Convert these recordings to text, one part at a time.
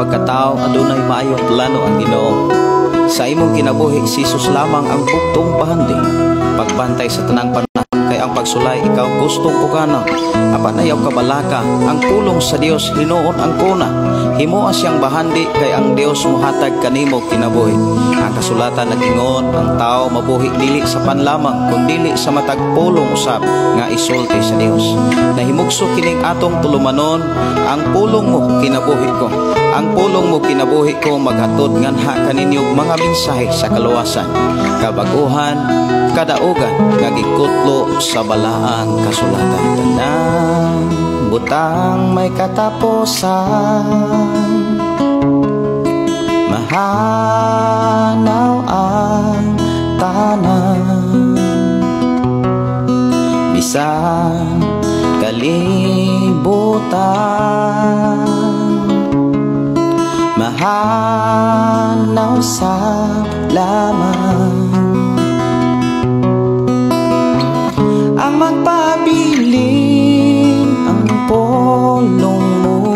pagkatao, adunay maayong plano ang Ginoo. Sa imong kinabuhi, si Jesus lamang ang buktong bahandi. Pagbantay sa tanang panahon kay ang pagsulay ikaw gustong pugana. Apan ayaw kabalaka, ang pulong sa Dios hinuon ang kuna. Himoa siyang bahandi kay ang Dios mohatag kanimo kinabuhi. Ang kasulatan nag-ingon, ang tao mabuhi dili sa panlamang kundili sa matag pulong usab nga isulti sa Dios. Nahimugso kining atong tulumanon, ang pulong mo kinabuhi ko. Ang pulong mo kinabuhi ko maghatod nganha kaninyo mga mensahe sa kaluwasan, kabaguhan, kadaugan nga gikutlo sa balaang kasulatan. Tanang butang may katapusan, mahanaw ang tanan, bisan kalibutan, mahanaw sa laman. Ang magpabilin ang pulong mo,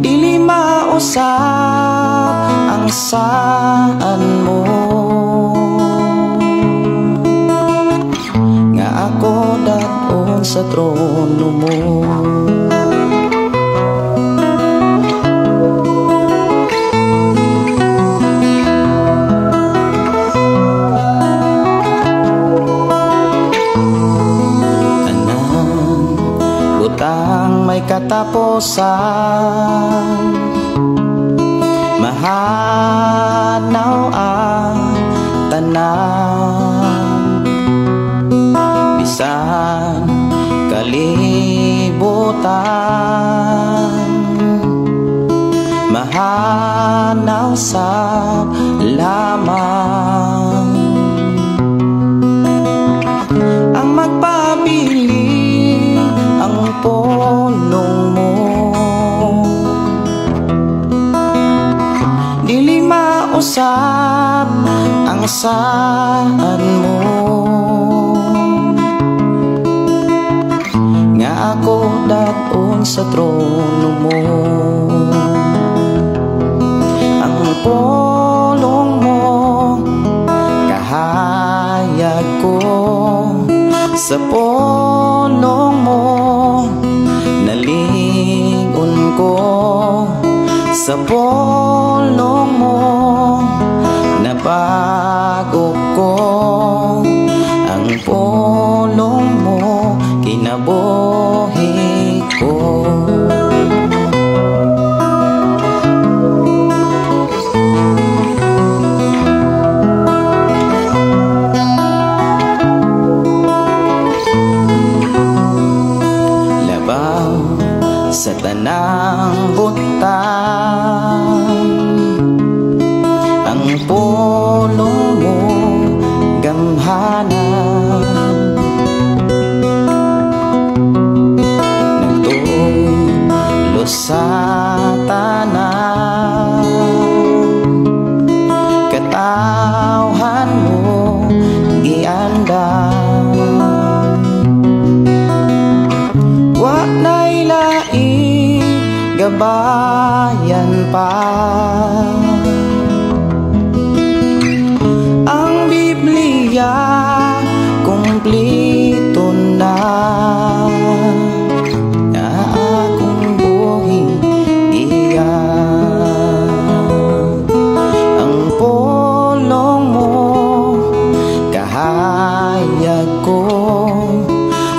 dili mausap ang saan mo, nga ako daton sa trono mo. Butang may katapusan, mahanaw ang tanan, bisan kalibutan, mahanaw sa lamang. Ang magpabili ang pulong mo, dili mausap ang saan mo, nga ako daton sa trono mo. Ang pulong mo kahayag ko, sa pulong mo nalingon ko, sa pulong mo nabago ko. Ang pulong mo kinabuhi ko. Sa tanang butang, ang pulong mo gamhanan, nagtulo sa tanan, katawhan mo giandam. Wa na'y laing gabayan pa, ang Biblia kumpleto na, nga akong buhi iya. Ang pulong mo kahayag ko,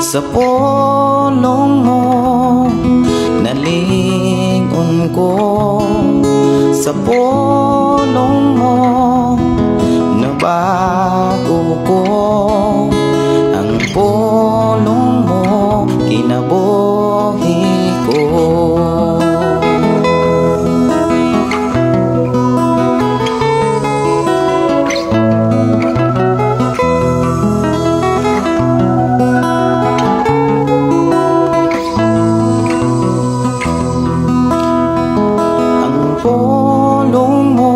sa pulong mo nalingon ko, sa pulong mo nabago ko. Ang pulong mo kinabuhi ko. Pulong mo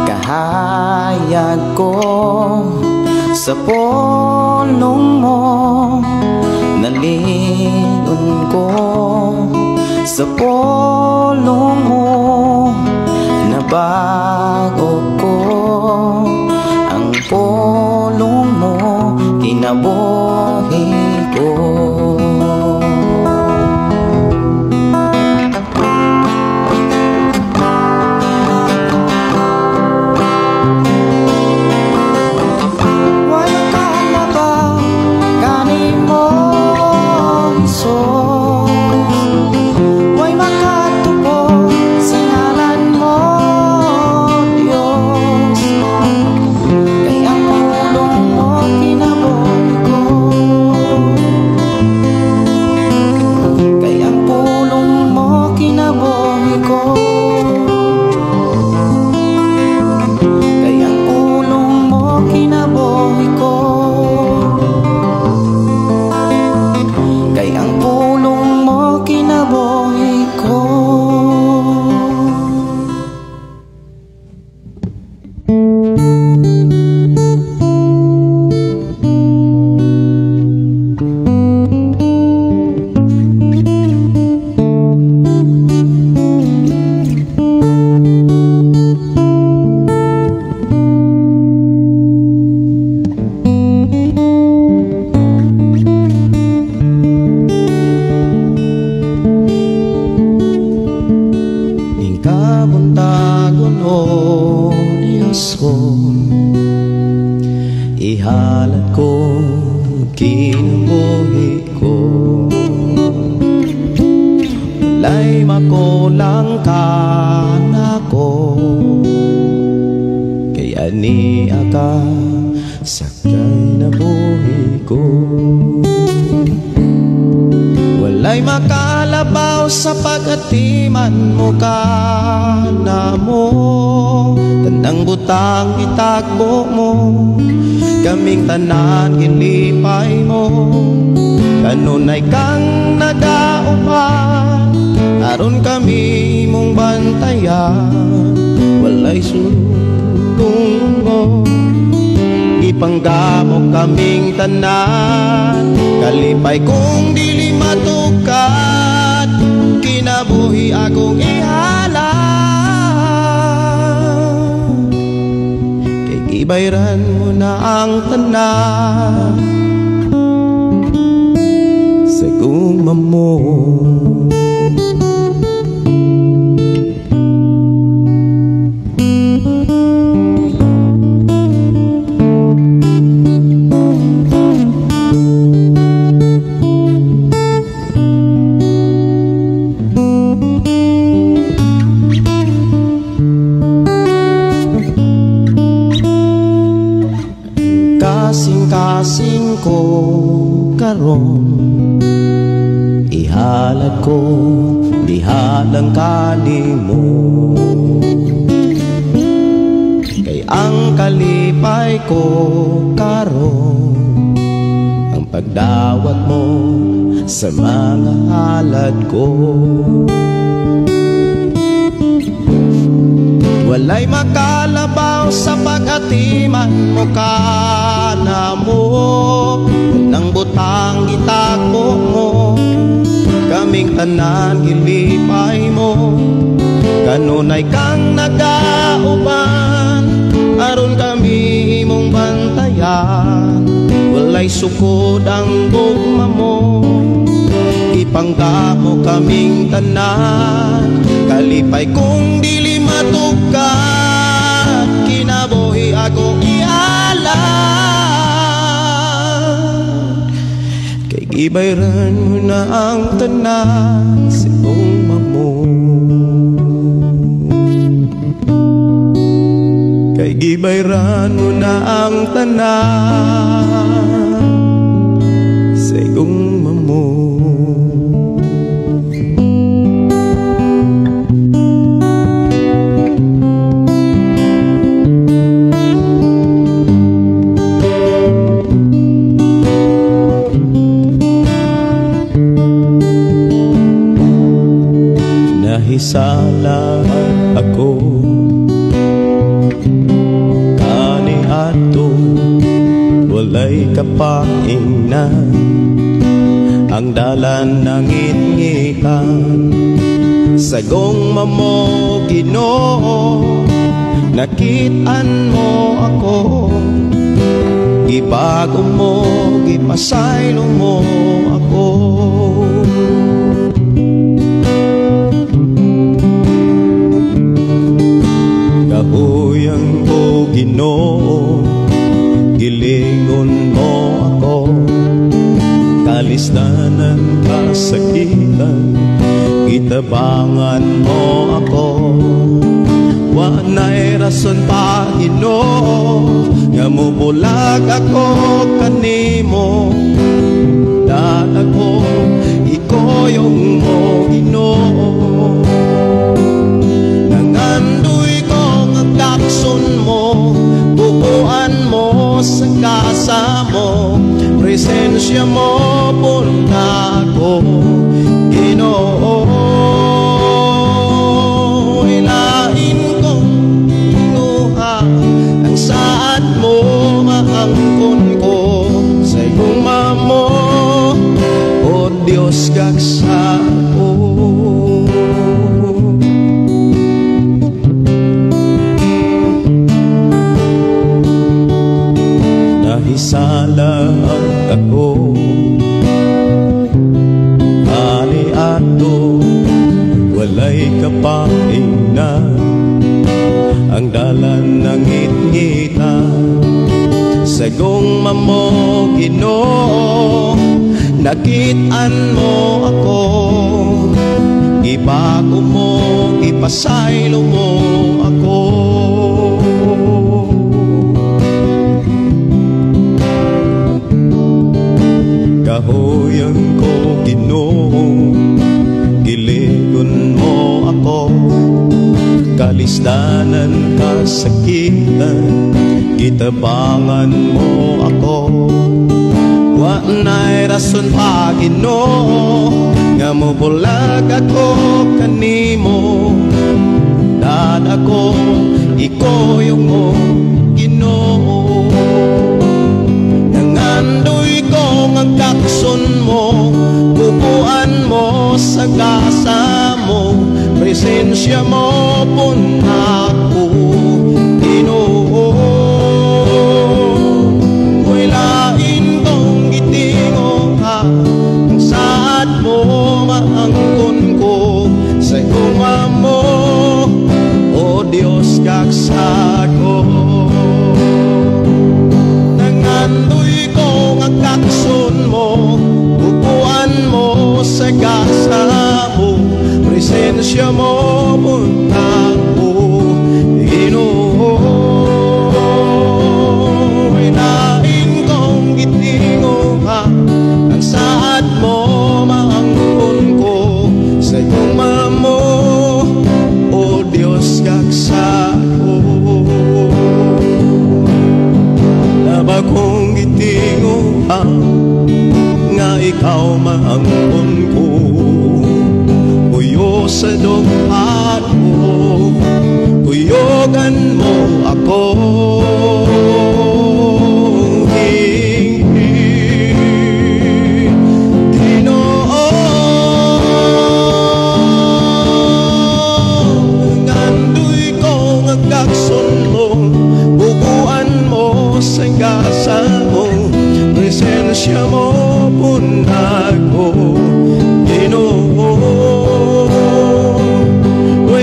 kahayag ko, sa pulong mo nalingon Kabuntagon ko sa pulong mo, nabago ko ang pulong mo, kinabuhi ko. Wala ka na ba kanimo, Jesus? Way makatubo sa ngalan mo, Diyos. Kay ang pulong mo kinabuhi ko. Kay ang pulong mo kinabuhi ko. Kay ang pulong mo kinabuhi ko. Kay ang pulong mo kinabuhi ko. Ning kabuntagon, o Diyos ko, ihalad ko kinabuhi ko. Walay makulang ka nako, kay ania ka sa kinabuhi ko. Walay makalabaw sa pag-atiman mo ka na mo. Tanang butang itagbo mo, kaming tanan ginlipay mo. Kanunay kang nagaupan, aron kami mong bantayan. Walay sulong mo, ipanggamok kaming tanan. Kalipay kong dili matukat, kinabuhi akong ihalad. Kay gibayran mo na ang tanan sa gugma mo. Kasing-kasing ko karon, ihalad ko dihalang kanimo. Kay ang kalipay ko karon, ang pagdawat mo sa mga halad ko. Walay makalabaw sa pag-atiman mo ka na mo. Tanang butang itagbo mo, kaming tanan gilipay mo. Kanunay kang nagauban, aron kami imong bantayan. Walay sukod ang gugma mo, ipangga mo kaming tanan. Kalipay kong dili matukat, kinabuhi akong ihalad. Kay gibayran mo na ang tanan sa gugma mo. Kay gibayran mo na ang tanan sa gugma mo. Nahisala ako kani ato, walay kapaingnan. Ang dalan nangit-ngitan. Sa gugma mo, Ginoo, nakit-an mo ako. Gibago mo, gipasaylo mo ako. Kahuyan ko, Ginoo, gilingon mo ako. Kalisdanan, kasakitan, gitabangan mo ako. Wa na'y rason pa, Ginoo, nga mubulag ako kanimo. Dala ko, ikuyog mo, Ginoo. Nangandoy ko nga gakson mo, buuan mo sa gasa mo, presensya mo punta ko, Ginoo. Ilain kong kinuha ang saad mo, maangkon ko sa gugma mo, O Dios, gaksa ko. Nahisala ako ani ato, walay kapaingnan. Ang dalan nangit-ngitan. Sa gugma mo, Ginoo, nakit-an mo ako. Gibago mo, gipasaylo mo ako. Kahuyan ko, Ginoo, giligon mo ako. Kalisdanan, kasakitan, gitabangan mo ako. Wa na'y rason pa, Ginoo, nga mobulag ako kanimo. Dada ko, ikuyog mo, Ginoo. Nangandoy ko nga gakson mo, bubuan mo sa gasa mo, presensya mo punta ko, Ginoo. Lain kong gitinguha ang saad mo, maangkon ko sa gugma mo, O Dios, gaksa ko. Nangandoy ko nga gakson mo, bubuan mo sa gasa mo, presensya mo punta ko, Ginoo. Lain kong gitinguha ang saad mo, maangkon ko sa gugma mo, O Dios, gaksa ko. Laba kong gitinguha nga ikaw maangkon ko, puyo sa dughan mo, kuyogan mo ako. Ginoo, ngandoy ko nga gakson mo, bubuan mo sa gasa mo, presensya mo punta ko, Ginoo.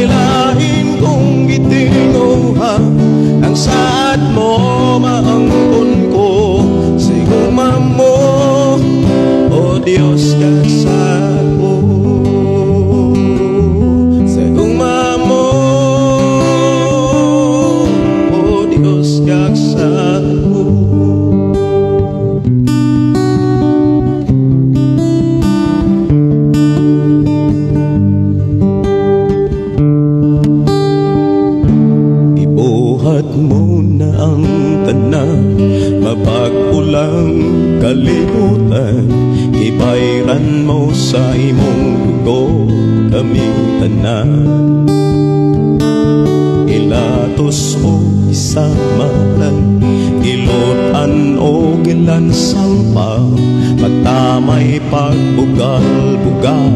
Lain kong gitinguha ang saad mo, maangkon ko sa gugma mo, O Dios, gaksa ko. Sa gugma mo, O Dios, gaksa ko. Ibuhat mo na ang tanan, mapagpulang kalibutan. Ibayran mo sa imong dugo kaming tanan. Ilatos o isamaran, gilutan o gilansang pa, pagtamay pagbugal-bugal,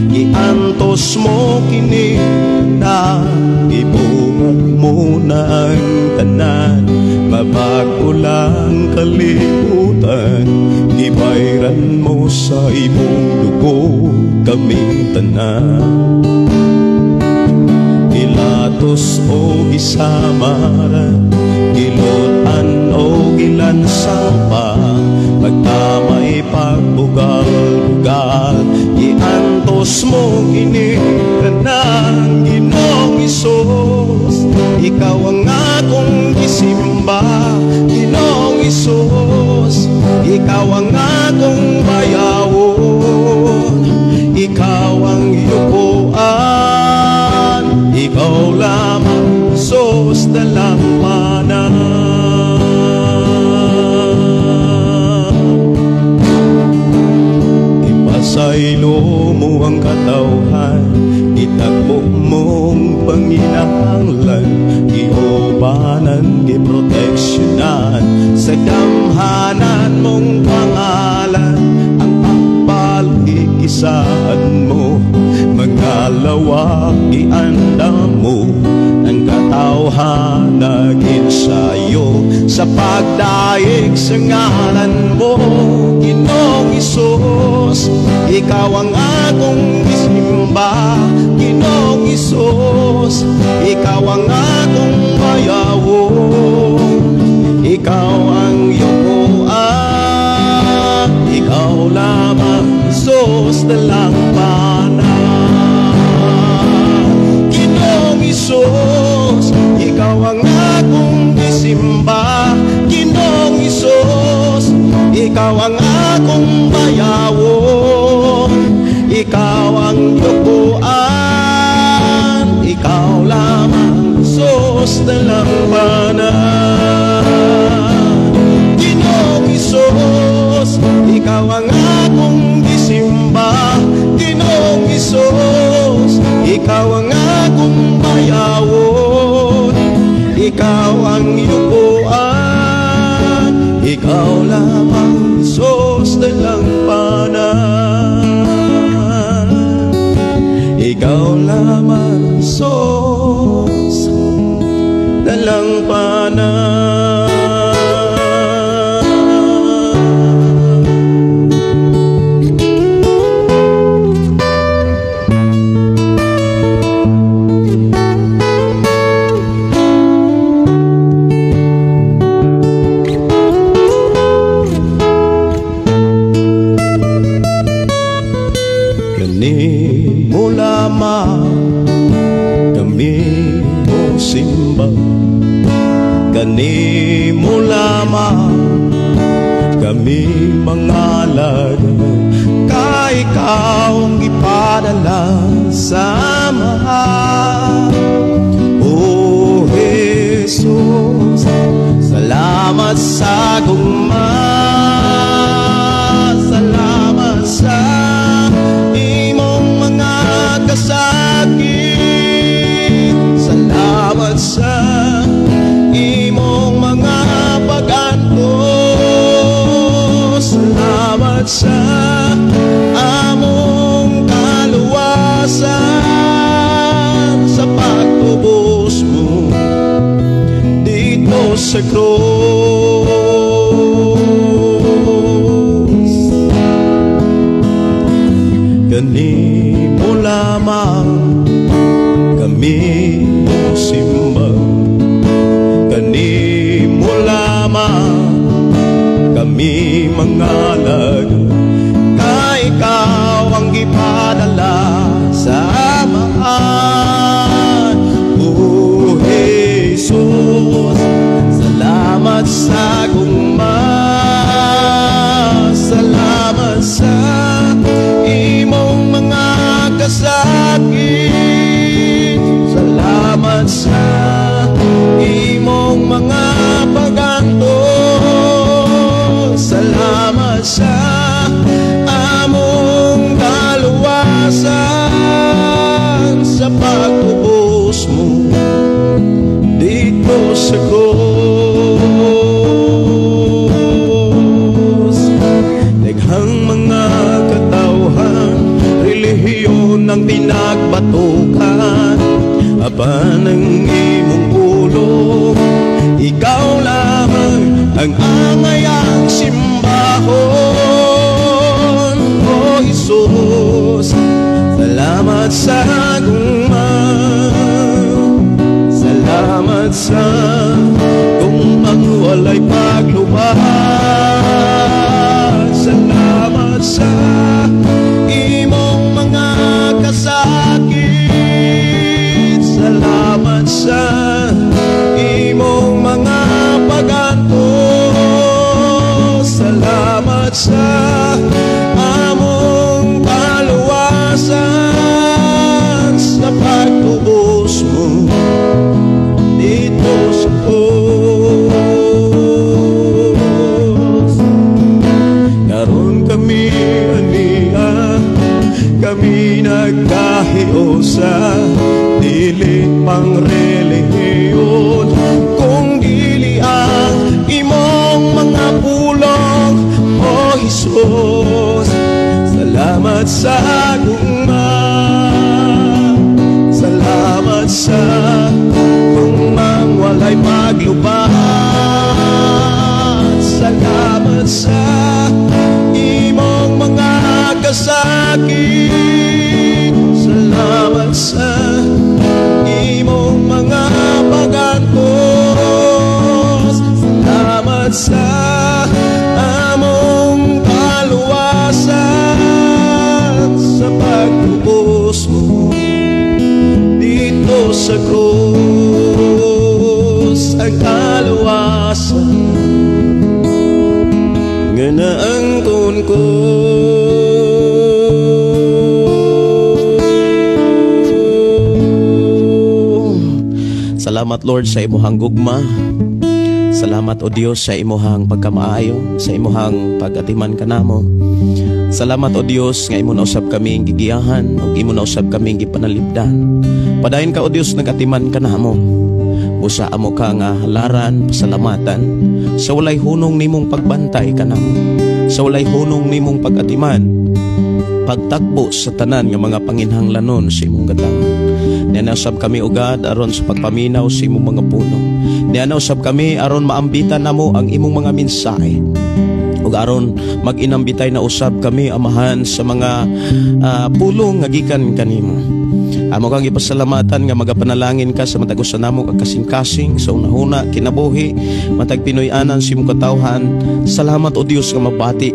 giantos mo kini na ibuhat mo na ang tanan, mabag-o lang kalibutan, gibayran mo sa imong dugo kaming tanan. Gilatos o gisamaran, gilutan o gilansang pa, pagtamay pagbugal-bugal, giantos mo kini tanan. Ginoong Hesus, ikaw ang akong gisimba. Ginoong Hesus, ikaw ang akong bayawon, ikaw ang yukuan, ikaw lamang Jesus dalampanan. Ipasaylo mo ang katawhan, itagpo mong panginahanglan, giubanan, giproteksyonan, sa gamhanan mong pangalan, ang akbal igisaan mo, mga lawak iandam mo, ang katawhan nag-ensayo sa pagdaig sa ngalan mo. Ginoong Hesus, ikaw ang akong gisimba. Ginoong Hesus, ikaw ang akong bayawon, ikaw ang yukuan, ikaw lamang Jesus dalampanan. Ginoong Hesus, ikaw ang akong gisimba. Ginoong Hesus, ikaw ang akong bayawon, ikaw ang yukuan, ikaw lamang Jesus dalampanan. Ginoong Hesus, ikaw ang akong gisimba. Ginoong Hesus, ikaw ang akong bayawon, ikaw ang yukuan, ikaw lamang Jesus dalampanan. Ikaw lamang Jesus dalampanan. Kanimo lamang kami mosimba, kanimo lamang kami mangalagad, kay ikaw ang gipadala sa Amahan. O Jesus, salamat sa gugma, salamat sa imong mga kasakit, salamat sa imong mga pag-antos, salamat sa among kaluwasan, sa pagtubos mo dito sa krus. Kanimo lamang kami mosimba, kanimo lamang kami mangalagad, kay ikaw ang gipadala sa Amahan. O Jesus, salamat sa gugma, salamat sa imong mga kasakit, salamat sa imong mga pag-antos, salamat sa among kaluwasan, sa pagtubos mo dito sa krus. Apan ang imong pulong, ikaw lamang ang angayang simbahon. O Jesus, salamat sa gugma, salamat sa gugmang walay paglubat. Salamat sa imong mga kasakit, salamat sa imong mga pagantos, salamat sa among kaluwasan, sa pagtubos mo dito sa krus. Karon kami ania, kami nagkahiusa, dili pang relihiyon, kung dili ang imong mga pulong. O Jesus, salamat sa gugma, salamat sa gugmang walay paglubat, salamat sa imong mga kasakit, salamat sa imong mga pagantos, salamat sa among kaluwasan, sa pagtubos mo dito sa krus, ang kaluwasan nga naangkon ko. Salamat Lord sa imuhang gugma. Salamat o Dios sa imuhang pagkamaayo, sa imuhang pag-atiman kanamo. Salamat o Dios nga imo nausab kaming gigiyahan ug imo nausab kaming gipanalipdan. Padayon ka o Dios nagatiman kanamo. Busa amo ka nga halaran, pasalamatan sa walay hunong nimong pagbantay kanamo, sa walay hunong nimong pag-atiman, pagtakbo sa tanan nga mga panginhanglanon sa imong gatangan. Niana usab kami, O God, aron sa pagpaminaw sa imong mga pulong. Niana usab kami aron maambitan namo ang imong mga mensahe. Ug aron mag-inambitay na usab kami, Amahan, sa mga pulong nga gikan kanimo. Amo kang ipasalamatan nga magapanalangin ka sa matag usa namo kag kasing-kasing sa unahuna kinabuhi matag Pinoy-anan sa imong katawhan. Salamat o Dios nga mabati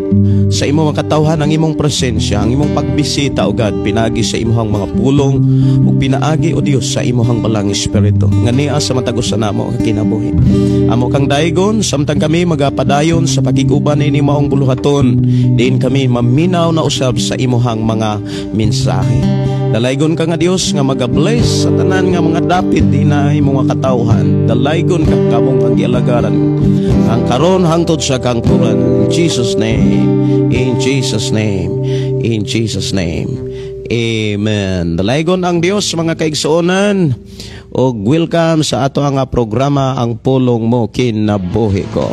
sa imong mga katawhan ang imong presensya, ang imong pagbisita, O God, pinaagi sa imong mga pulong ug pinaagi, o Dios, sa imong balang espiritu nga niya sa matag usa namo nga kinabuhi. Amo kang daygon samtang kami magapadayon sa pakig-uban ini maong buluhaton, diin kami maminaw na usab sa imong mga mensahe. Dalaygon ka nga Dios nga maga-bless sa tanan nga mga dapit dina imong mga katawhan. Dalaygon ka kamong pagialagaran ang karon hangtod sa kangturan. In Jesus name, in Jesus name, in Jesus name. Amen. Dalaygon ang Dios mga kaigsuonan ug welcome sa ato ang programa Ang Pulong Mo Kinabuhi Ko.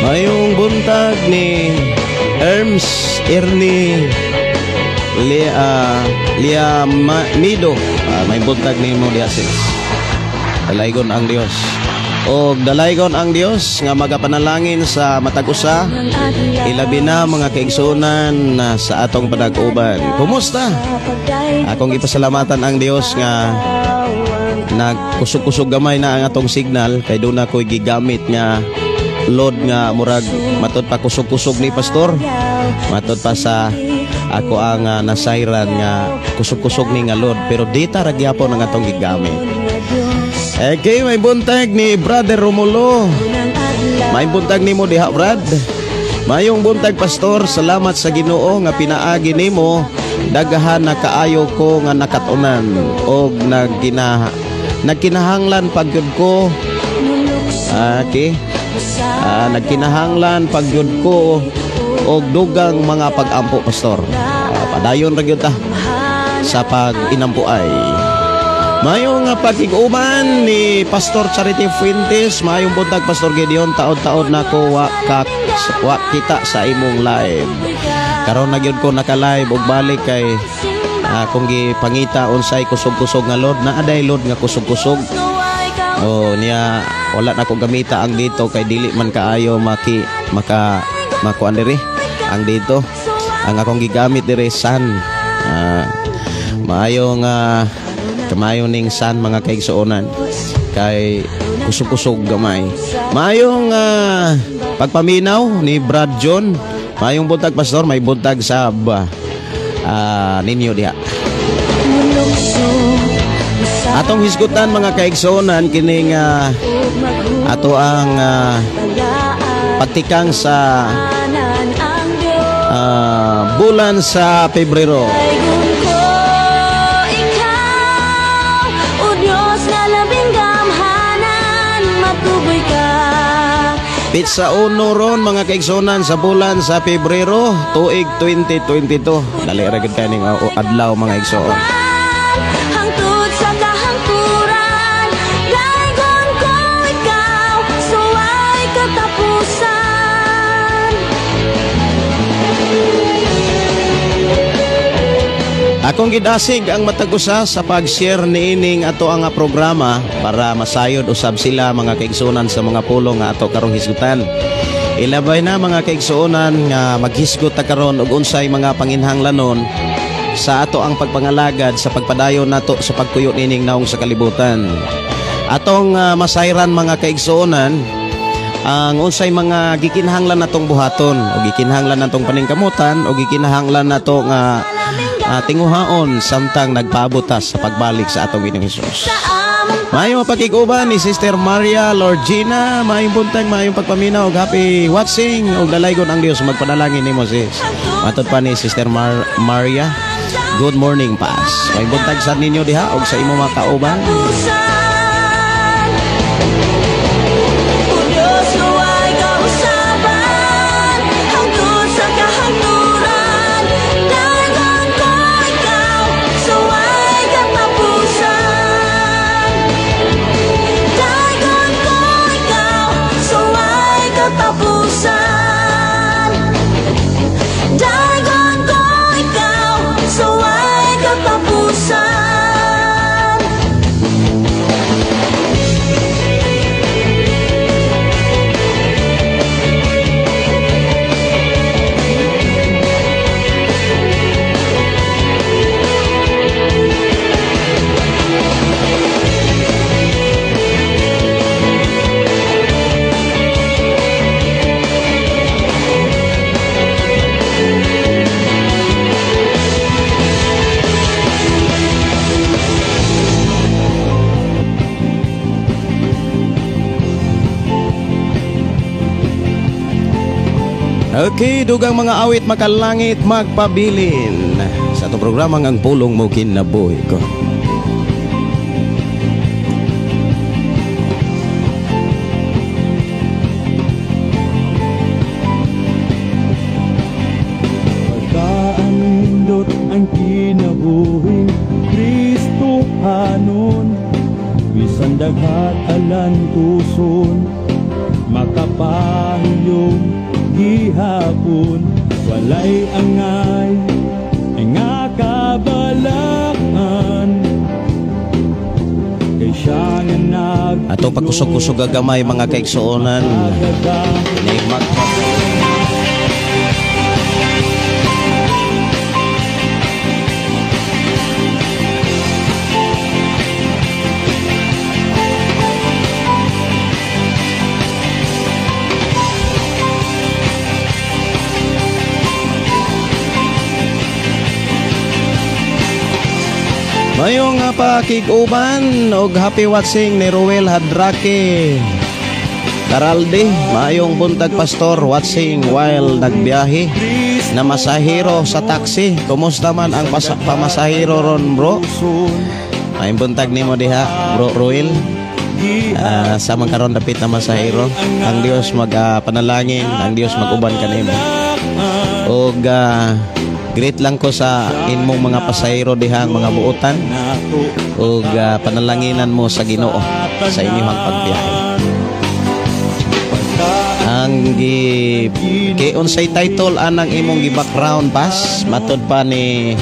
Mayong buntag ni Erms Ernie Lea Lea Mido. May buntag ni mo diha sis. Dalaygon ang Dios. Og dalaygon ang Dios nga magapanalangin sa matag usa, ilabi na mga kaigsuonan na sa atong panag-uban. Kumusta? Akong ipasalamatan ang Dios nga nagkusog-kusog gamay na ang atong signal kay doon ako'y gigamit nga load nga murag matod pa kusog-kusog ni pastor, matod pa sa ako ang nasayran nga kusog-kusog ni nga load, pero dita ra gyapon ang atong gigamit. Okay, may buntag ni Brother Romulo. May buntag nimo diha, Brad. Mayong buntag pastor, salamat sa Ginoo nga pinaagi nimo daghan na kaayo ko nga nakatunan og nagkinahanglan pagyud ko. Okay. Nagkinahanglan pagyud ko og dugang mga pag-ampo, pastor. Padayon ra gyud ta sa pag-inampuay. Maayong nga pagkig-uban ni Pastor Charity Fuentes, maayong buntag, Pastor Gideon, taod-taod nako wa kita sa imong live. Karon na gyud ko naka-live og balik kay akong gipangita unsay kusog-kusog nga load, naa day load nga kusog-kusog. Oh, niya wala na ko gamita ang dito kay dili man kaayo maki maka makuan diri ang dito. Ang akong gigamit diri Sun. Maayo nga kamayo ning Sun, mga kaigsuonan, kay kusog-kusog gamay. Maayong pagpaminaw ni Brad John. Maayong buntag, pastor, may buntag sa ninyo diha. Atong hisgutan, mga kaigsuonan, kining ato ang pagtikang sa bulan sa Pebrero. Daygon ko ikaw, O Diyos nga labing gamhanan, matuboy ka. Petsa 1 ron, mga kaigsuonan, sa bulan sa Pebrero, tuig 2022. Dali ra gid kaning adlaw, mga igsoon. Hangtod sa kahangturan, daygon ko ikaw, suway katapusan. Akong gidasig ang matag usa sa pag-share niining ato ang programa para masayod usab sila, mga kaigsuonan, sa mga pulong nga ato karong hisgutan. Ilabay na, mga kaigsuonan, nga maghisgot ta karon og unsay mga panginhanglanon sa ato ang pagpangalagad sa pagpadayon nato sa pagtuyo nining naong sa kalibutan. Atong masayran, mga kaigsuonan, ang unsay mga gikinahanglan natong buhaton o gikinahanglan natong paningkamutan o gikinahanglan nato nga tinguhaon samtang nagpaabot ta sa pagbalik sa atong Ginoong Hesus. Maayong mapakig-uban ni Sister Maria Lorgina, maayong buntag, maayong pagpaminaw ug happy watching ug dalaygon ang Dios magpanalangin nimo, sis. Matod pa ni Sister Maria, good morning, pas. Maayong buntag sa ninyo diha ug sa imong mga kauban. O Diyos ko ay kausaban hangtod sa kahangturan, daygon ko ikaw, suway katapusan. Daygon ko ikaw, suway katapusan. Daygon ko ikaw, suway katapusan. Okay, dugang mga awit makalangit magpabilin sa atong programa ang Pulong Mo Kinabuhi Ko. Pagkaanindot ang kinabuhing Kristohanon, bisan daghat alantuson, makapahiyom gihapon, walay angay nga kabalaan kay siya nga nag Ato pagkusog-kusog gamay, mga kaigsuonan. Ni Mayong nga pakig-uban og happy watching ni Ruel Hadrake Taralde, maayong buntag, pastor, watching while nagbiyahe na masahero sa taxi. Kumusta man ang pamasahero ron, bro? Maayong buntag nimo diha, bro Ruel. Sa man karon dapit na masahero, ang Dios magapanalangin, ang Dios mag-uban kanimo. Og greet lang ko sa imong mga pasahero dihang mga buotan ug panalanginan mo sa Ginoo sa inyong pagbiyahe. Ang gi kay unsay title anang imong gi background pas matod pa ni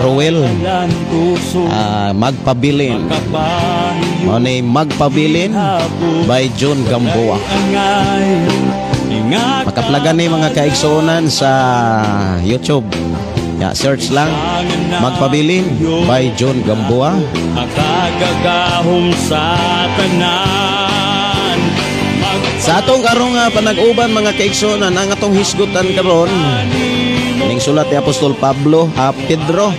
Ruel, Magpabilin. Mao ni Magpabilin by John Gamboa. Makaplagan ni mga kaigsuonan sa YouTube. Ya, search lang Magpabilin by John Gamboa. Akagagahom sa tanan. Sa atong karong panag-uban, mga kaigsuonan, ang atong hisgutan karon ning sulat ni Apostol Pablo, Pedro.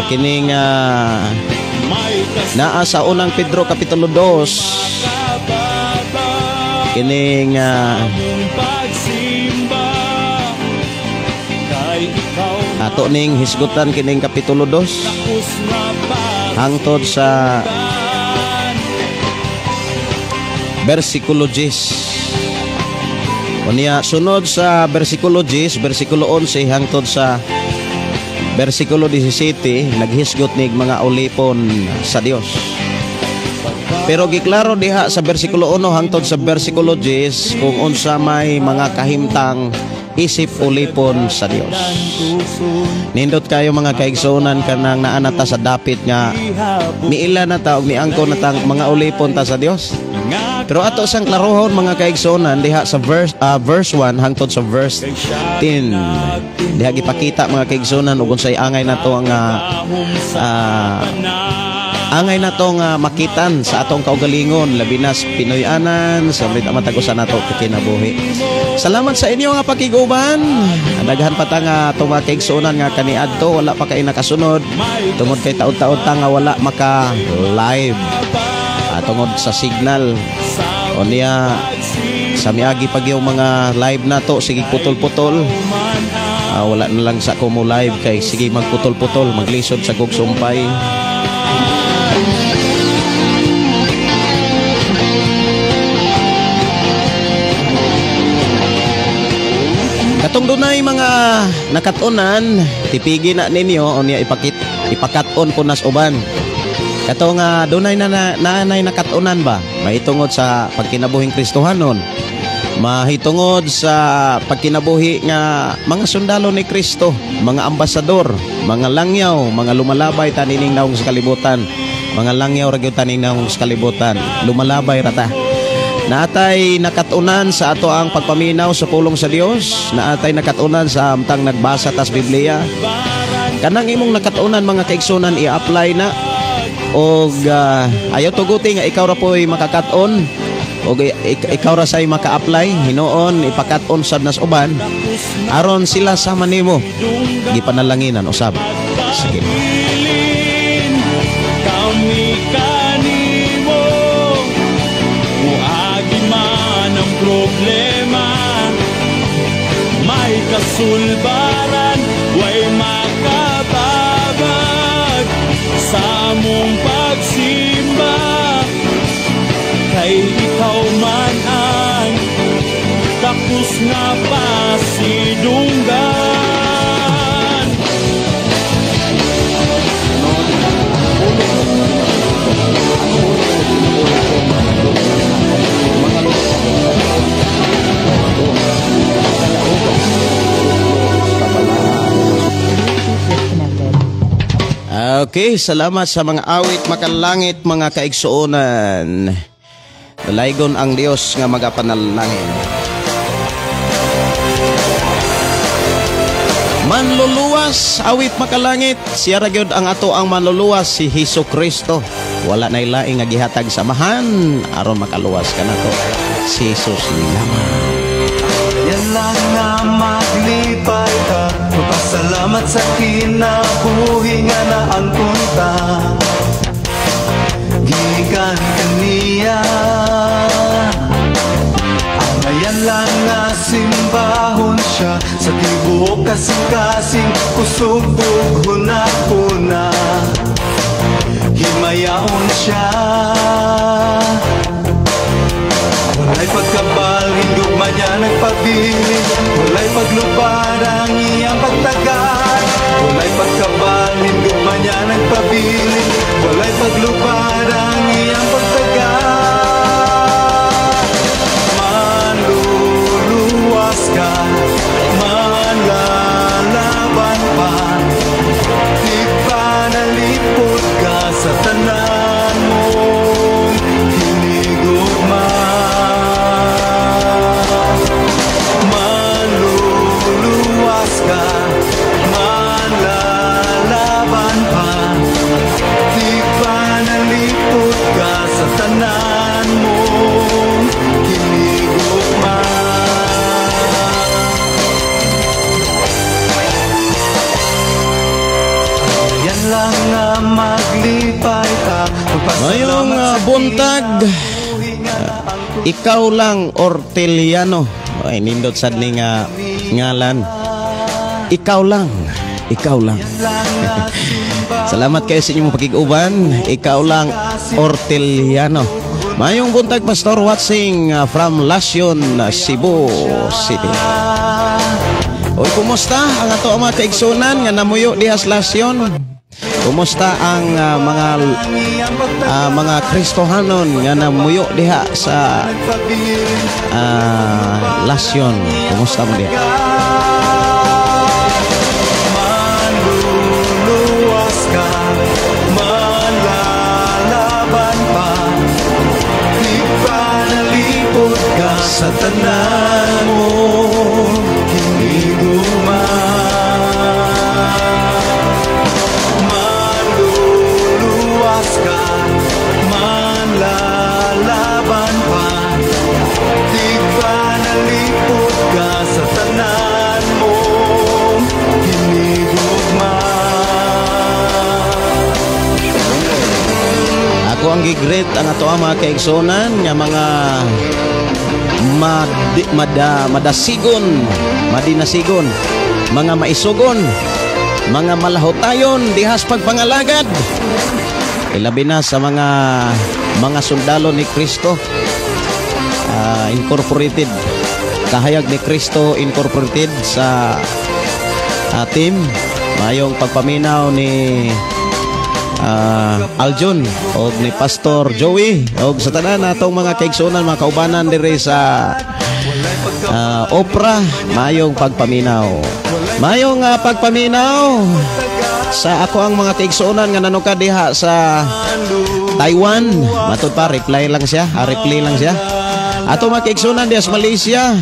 Kining naa sa Unang Pedro kapitulo 2, kining ato ning hisgutan kining kapitulo 2 hangtod sa versikulo 10. Unya sunod sa versikulo 10, versikulo 11 hangtod sa versikulo 17, naghisgot nig mga ulipon sa Dios. Pero giklaro diha sa versikulo 1 hangtod sa versikulo 10 kung unsa may mga kahimtang isip ulipon sa Dios. Nindot kayo mga kaigsuonan kanang naa na ta sa dapit nga miila na ta og miangko na tang mga ulipon ta sa Dios. Pero ato sang klarohon mga kaigsuonan diha sa verse 1 hangtod sa verse 10. Diha gipakita mga kaigsuonan ug unsay angay nato ang angay nato nga makitan sa atong kaugalingon, labi na sa Pinoy-anan, sa matag usa nato kinabuhi. Salamat sa inyo nga pakiguban. Daghan pa ta nga atong mga kaigsuonan nga kaniadto wala pa kay nakasunod tungod kay taud-taud ta nga wala maka live tungod sa signal. O niya sa miagi pag yung mga live nato sige putol-putol. Wala na lang sa ko mo live kay sige magputol-putol, maglisod sa kog sumpay. Katong dunay mga nakat-onan, tipigi na ninyo o niya ipakat-on po nas uban. Katong dunay na naanay nakat-onan ba? Mahitungod sa pagkinabuhing Kristohanon, mahitungod sa pagkinabuhi nga mga sundalo ni Kristo, mga ambasador, mga langyaw, mga lumalabay tanining naong sa kalibutan, mga langyaw ra gyud taning naong sa kalibutan, lumalabay ra ta. Naatay nakatunan sa ato ang pagpaminaw sa pulong sa Dios, naatay nakatunan sa amtang nagbasa tas Biblia. Kanang imong nakatunan mga kaigsunan i-apply na og ayaw tuguti nga ikaw ra poy makakat-on og ikaw ra say maka-apply, hinuon ipakat-on sad nas uban aron sila sama nimo gipanalanginan usab. Sige. Kami kanimo muagi man ang problema, may kasulbaran way makababag sa among pagsimba, kay ikaw man ang takos nga pasidunggan. Okay, salamat sa mga awit makalangit mga kaigsuonan. Dalaygon ang Dios nga magapanalangin. Manluluwas, awit makalangit, siya ra gyud ang ato ang manluluwas, si Hesus Kristo. Wala nay laing nga gihatag sa amahan aron makaluwas kanato, si Jesus lamang. Yan lang nga maglipay ka, magpasalamat sa kinabuhi nga naangkon ta. Gikan kaniya, angayan lang nga simbahon siya, sa tibuok kasing-kasing kusog ug hunahuna. Himay Himayaon siya. Walay pagkabalhin, gugma niya nagpabilin. Walay paglupad ang iyang pagtagad. Walay pagkabalhin, gugma niya nagpabilin. Walay paglupad ang iyang pagtagad. Manluluwas ka, manlalaban pa, di pa nalipot ka sa tanan mong hinigugma. Manluluwas ka, manlalaban pa, di pa nalipot ka sa tanan mong hinigugma. Yan lang nga maglipay ta. Ngayong buntag, ikaw lang Orteliano. Ay, nindot sad ni nga ngalan. Ikaw lang, ikaw lang. Salamat kayo sa inyong pakig-uban. Ikaw lang Orteliano. Mayong buntag, Pastor, watching from Lasion, Cebu City. Oy, kumusta ang ato ang mga kaigsunan nga namuyo diha sa Lasion? Kumusta ang mga Kristohanon nga namuyo diha sa Lasion? Kumusta mo diha? Manluluwas ka, manlalaban pa, di pa nalipot ka sa tanan mo hinigugma. Manluluwas ka, manlalaban pa, di pa nalipot ka sa tanan mo hinigugma. Ako ang gigreet ang ato ang mga kaigsunan nga mga madasigon, madinasigon, mga maisugon, mga malahotayon dihas pagpangalagad. Ilabi na sa mga sundalo ni Kristo, Incorporated, Kahayag ni Kristo Incorporated sa team. Mayong pagpaminaw ni Aljun og ni Pastor Joey og sa tanan natong mga kaigsunan, mga kaubanan diri sa Opera. Mayong pagpaminaw. Mayong pagpaminaw sa ako ang mga kaigsunan nga nanuka diha sa Taiwan. Matud pa, reply lang siya. Reply lang siya. Ato mga kaigsunan diha sa Malaysia.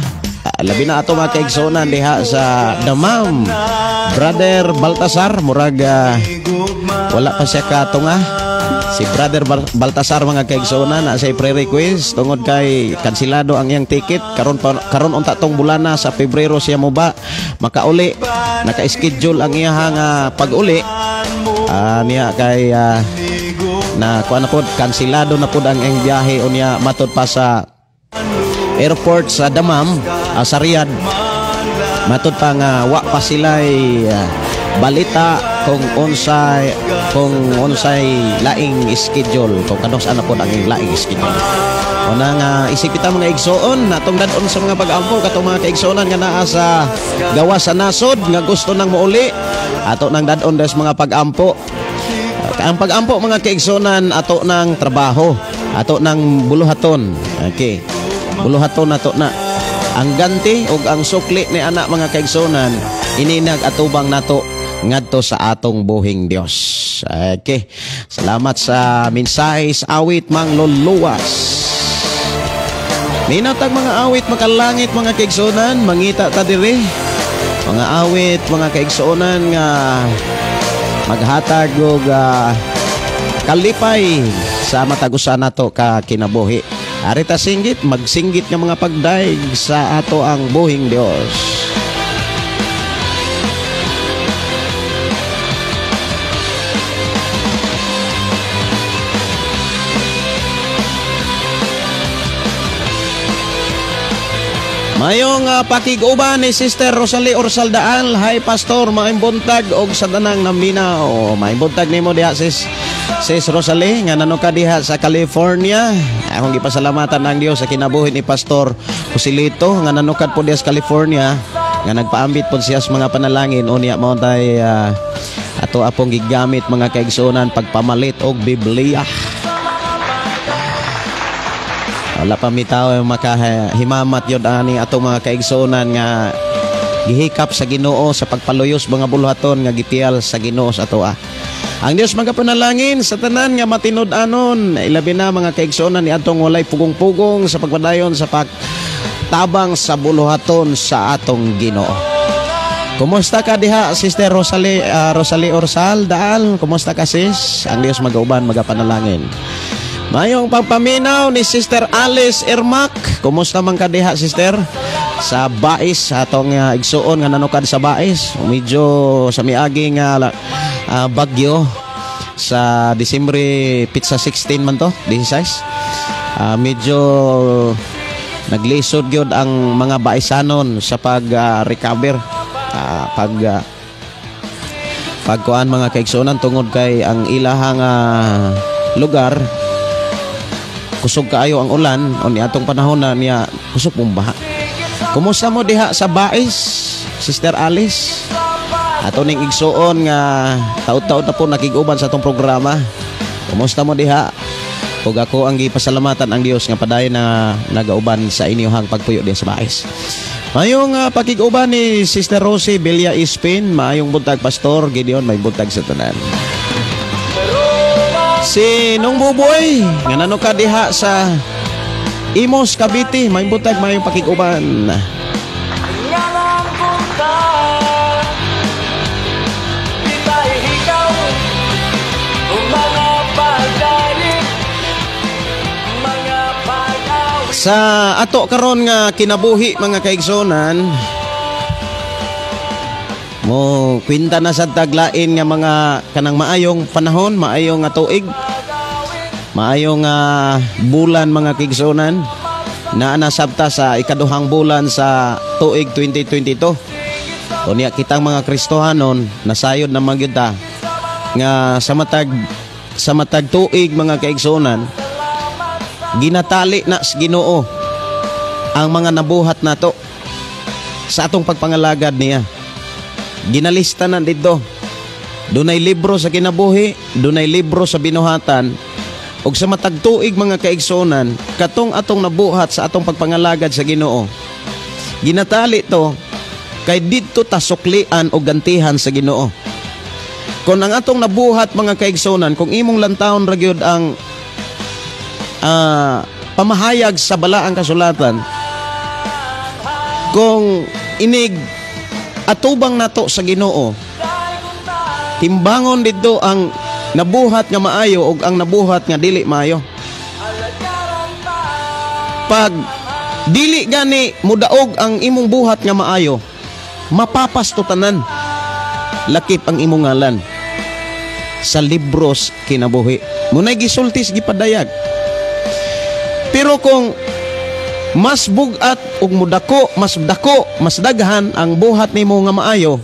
Labi na ato mga kaigsunan diha sa Damam. Brother Baltasar, murag wala pa siya katunga. Si Brother Baltasar mga kaigsunan na siya pre-request tungod kay kansilado ang iyang ticket karon unta tong bulana sa Pebrero siya moba makauli, naka-schedule ang iyang pag-uli. Niya kay na kuan na pod, kansilado na pod ang iyang biyahe unya matud pa sa airport sa Damam, sa Riyadh. Matud pa nga wa pa sila'y balita kung unsay laing schedule, kung kanus ana pod ang laing schedule. Una nga isip kita mga igsoon natong dad-on sa mga pag-ampo katong mga kaigsuonan nga naa sa gawas sa nasod nga gusto nang mouli, ato nang dad-on des mga pag-ampo. Ang pag-ampo mga kaigsuonan ato nang trabaho, ato nang buluhaton. Okay. Buluhaton ato na. Ang ganti ug ang sukli ni anak mga kaigsuonan ininag atubang nato ngadto sa atong buhing Dios. Okay. Salamat sa mensahe sa awit Mangluluwas. Ninatag mga awit makalangit mga kaigsuonan, mangita ta diri. Mga awit mga kaigsuonan nga maghatag og kalipay sa matag usa nato ka kinabuhi. Ari ta singgit, magsinggit nga mga pagdaig sa ato ang buhing Dios. Mayong pakig-uban ni Sister Rosalie Orsaldaal. Hi Pastor, maayong buntag og sa tanang naminaw. Maayong buntag nimo diha sis. Sis Rosalie nga nanuka diha sa California. Akong gipasalamatan ang Dios sa kinabuhi ni Pastor Joselito nga nanukad po diha sa California, nga nagpaambit po siya sa mga panalangin. Unya mao tay ato apong gigamit, mga kaigsuonan, pagpamalit og Biblia. Wala pa mi tao makahimamat yun ani atong mga kaigsuonan nga gihikap sa Ginoo sa pagpaluyos mga buluhaton nga gipiyal sa Ginoo sa atoa. Ang Dios magapanalangin sa tanan nga matinud-anon, ilabi na mga kaigsuonan ni atong walay pugong-pugong sa pagpadayon sa pagtabang sa buluhaton sa atong Ginoo. Kumusta ka diha, Sister Rosalie, Rosalie Orsal Daal? Kumusta ka, sis? Ang Dios magauban, magapanalangin. Mayong pagpaminaw ni Sister Alice Ermac. Kumusta man ka diha, sister? Sa Bais, atong igsuon nga nanukad sa Bais. Medyo sa miagi nga bagyo sa Disyembre pizza 16 man to, 16. Medyo naglisod gyud ang mga Baisanon sa pag-recover. Pagkuan mga kaigsuonan, tungod kay ang ilahang lugar kusog kaayo ang ulan o ni atong panahon na niya kusog pong baha. Kumusta mo diha sa Bais, Sister Alice? Ato ning igsuon nga taud-taud na po nakig-uban sa atong programa. Kumusta mo diha? Ug ako ang gipasalamatan ang Dios nga padayon na nagauban sa inyohang pagpuyo diha sa Bais. Mayong pakig-uban ni Sister Rosie Villa Ispin, maayong buntag, Pastor Gideon, may buntag sa tanan. Si Nung Buboy, nga nano ka diha sa Imos, Cavite, may buntag, mayong pakig-uban. Ngalang punta Di tayo ikaw Mga pagdaig Mga pag-awit. Sa ato karon nga kinabuhi, mga kaigsonan, mo kwenta na sa taglain nga mga kanang maayong panahon, maayong nga tuig, maayong bulan, mga kaigsonan. Naa na sabta sa ikaduhang bulan sa tuig 2022. Unya kitang mga Kristohanon nasayod na magyud ta nga sa matag tuig, mga kaigsonan, ginatali na sa Ginoo ang mga nabuhat nato sa atong pagpangalagad niya. Ginalista na dito. Dunay libro sa kinabuhi, dunay libro sa binuhatan. Ug sa matag tuig, mga kaigsuonan, katong atong nabuhat sa atong pagpangalagad sa Ginoo, ginatali to kay didto ta suklian o gantihan sa Ginoo. Kung ang atong nabuhat, mga kaigsuonan, kung imong lantawon ra gyud ang pamahayag sa balaang kasulatan, kung inig atubang nato sa Ginoo, timbangon didto ang nabuhat nga maayo ug ang nabuhat nga dili maayo. Pag dili gani mudaog ang imong buhat nga maayo, mapapasto tanan, lakip ang imong ngalan sa libros kinabuhi. Munay gisultis, gipadayag. Pero kung mas bugat ug mudako, mas dako, mas daghan ang buhat nimo nga maayo,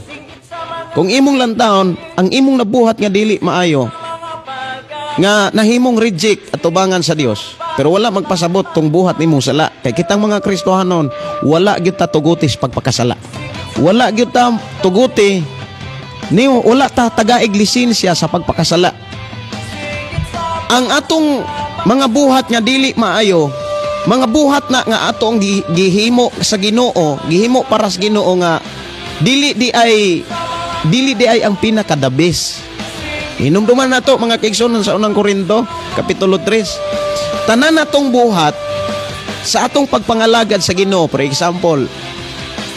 kung imong lantawon ang imong nabuhat nga dili maayo nga nahimong reject at tubangan sa Dios, pero wala magpasabot tong buhat nimo sala, kay kitang mga Kristohanon wala gyud ta tuguti sa pagpakasala, wala gyud ta tuguti ni, wala ta tagaig lisensya sa pagpakasala. Ang atong mga buhat nga dili maayo, mga buhat na nga atong gihimo sa Ginoo, gihimo para sa Ginoo nga dili di ay ang pinaka the best. Hinumduman nato, mga kaigsuonan, sa Unang Korinto kapitulo 3. Tanan natong buhat sa atong pagpangalagad sa Ginoo, for example,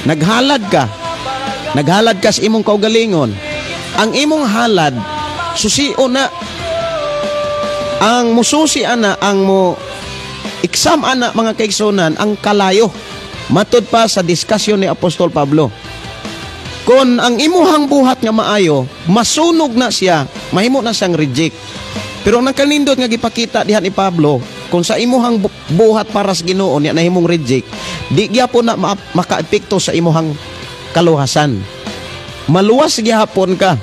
naghalad ka. Naghalad ka sa imong kaugalingon. Ang imong halad susio na, ang mususi ana, ang mo exam ana, mga kaigsuonan, ang kalayo. Matud pa sa diskusyon ni Apostol Pablo, kung ang imuhang buhat nga maayo masunog na siya, mahimo na siyang reject. Pero ang nakanindot nga gipakita diha ni Pablo, kung sa imuhang buhat para sa Ginoo niya nahimong reject, di gyapon na makaepekto sa imuhang kaluhasan. Maluwas gyapon ka,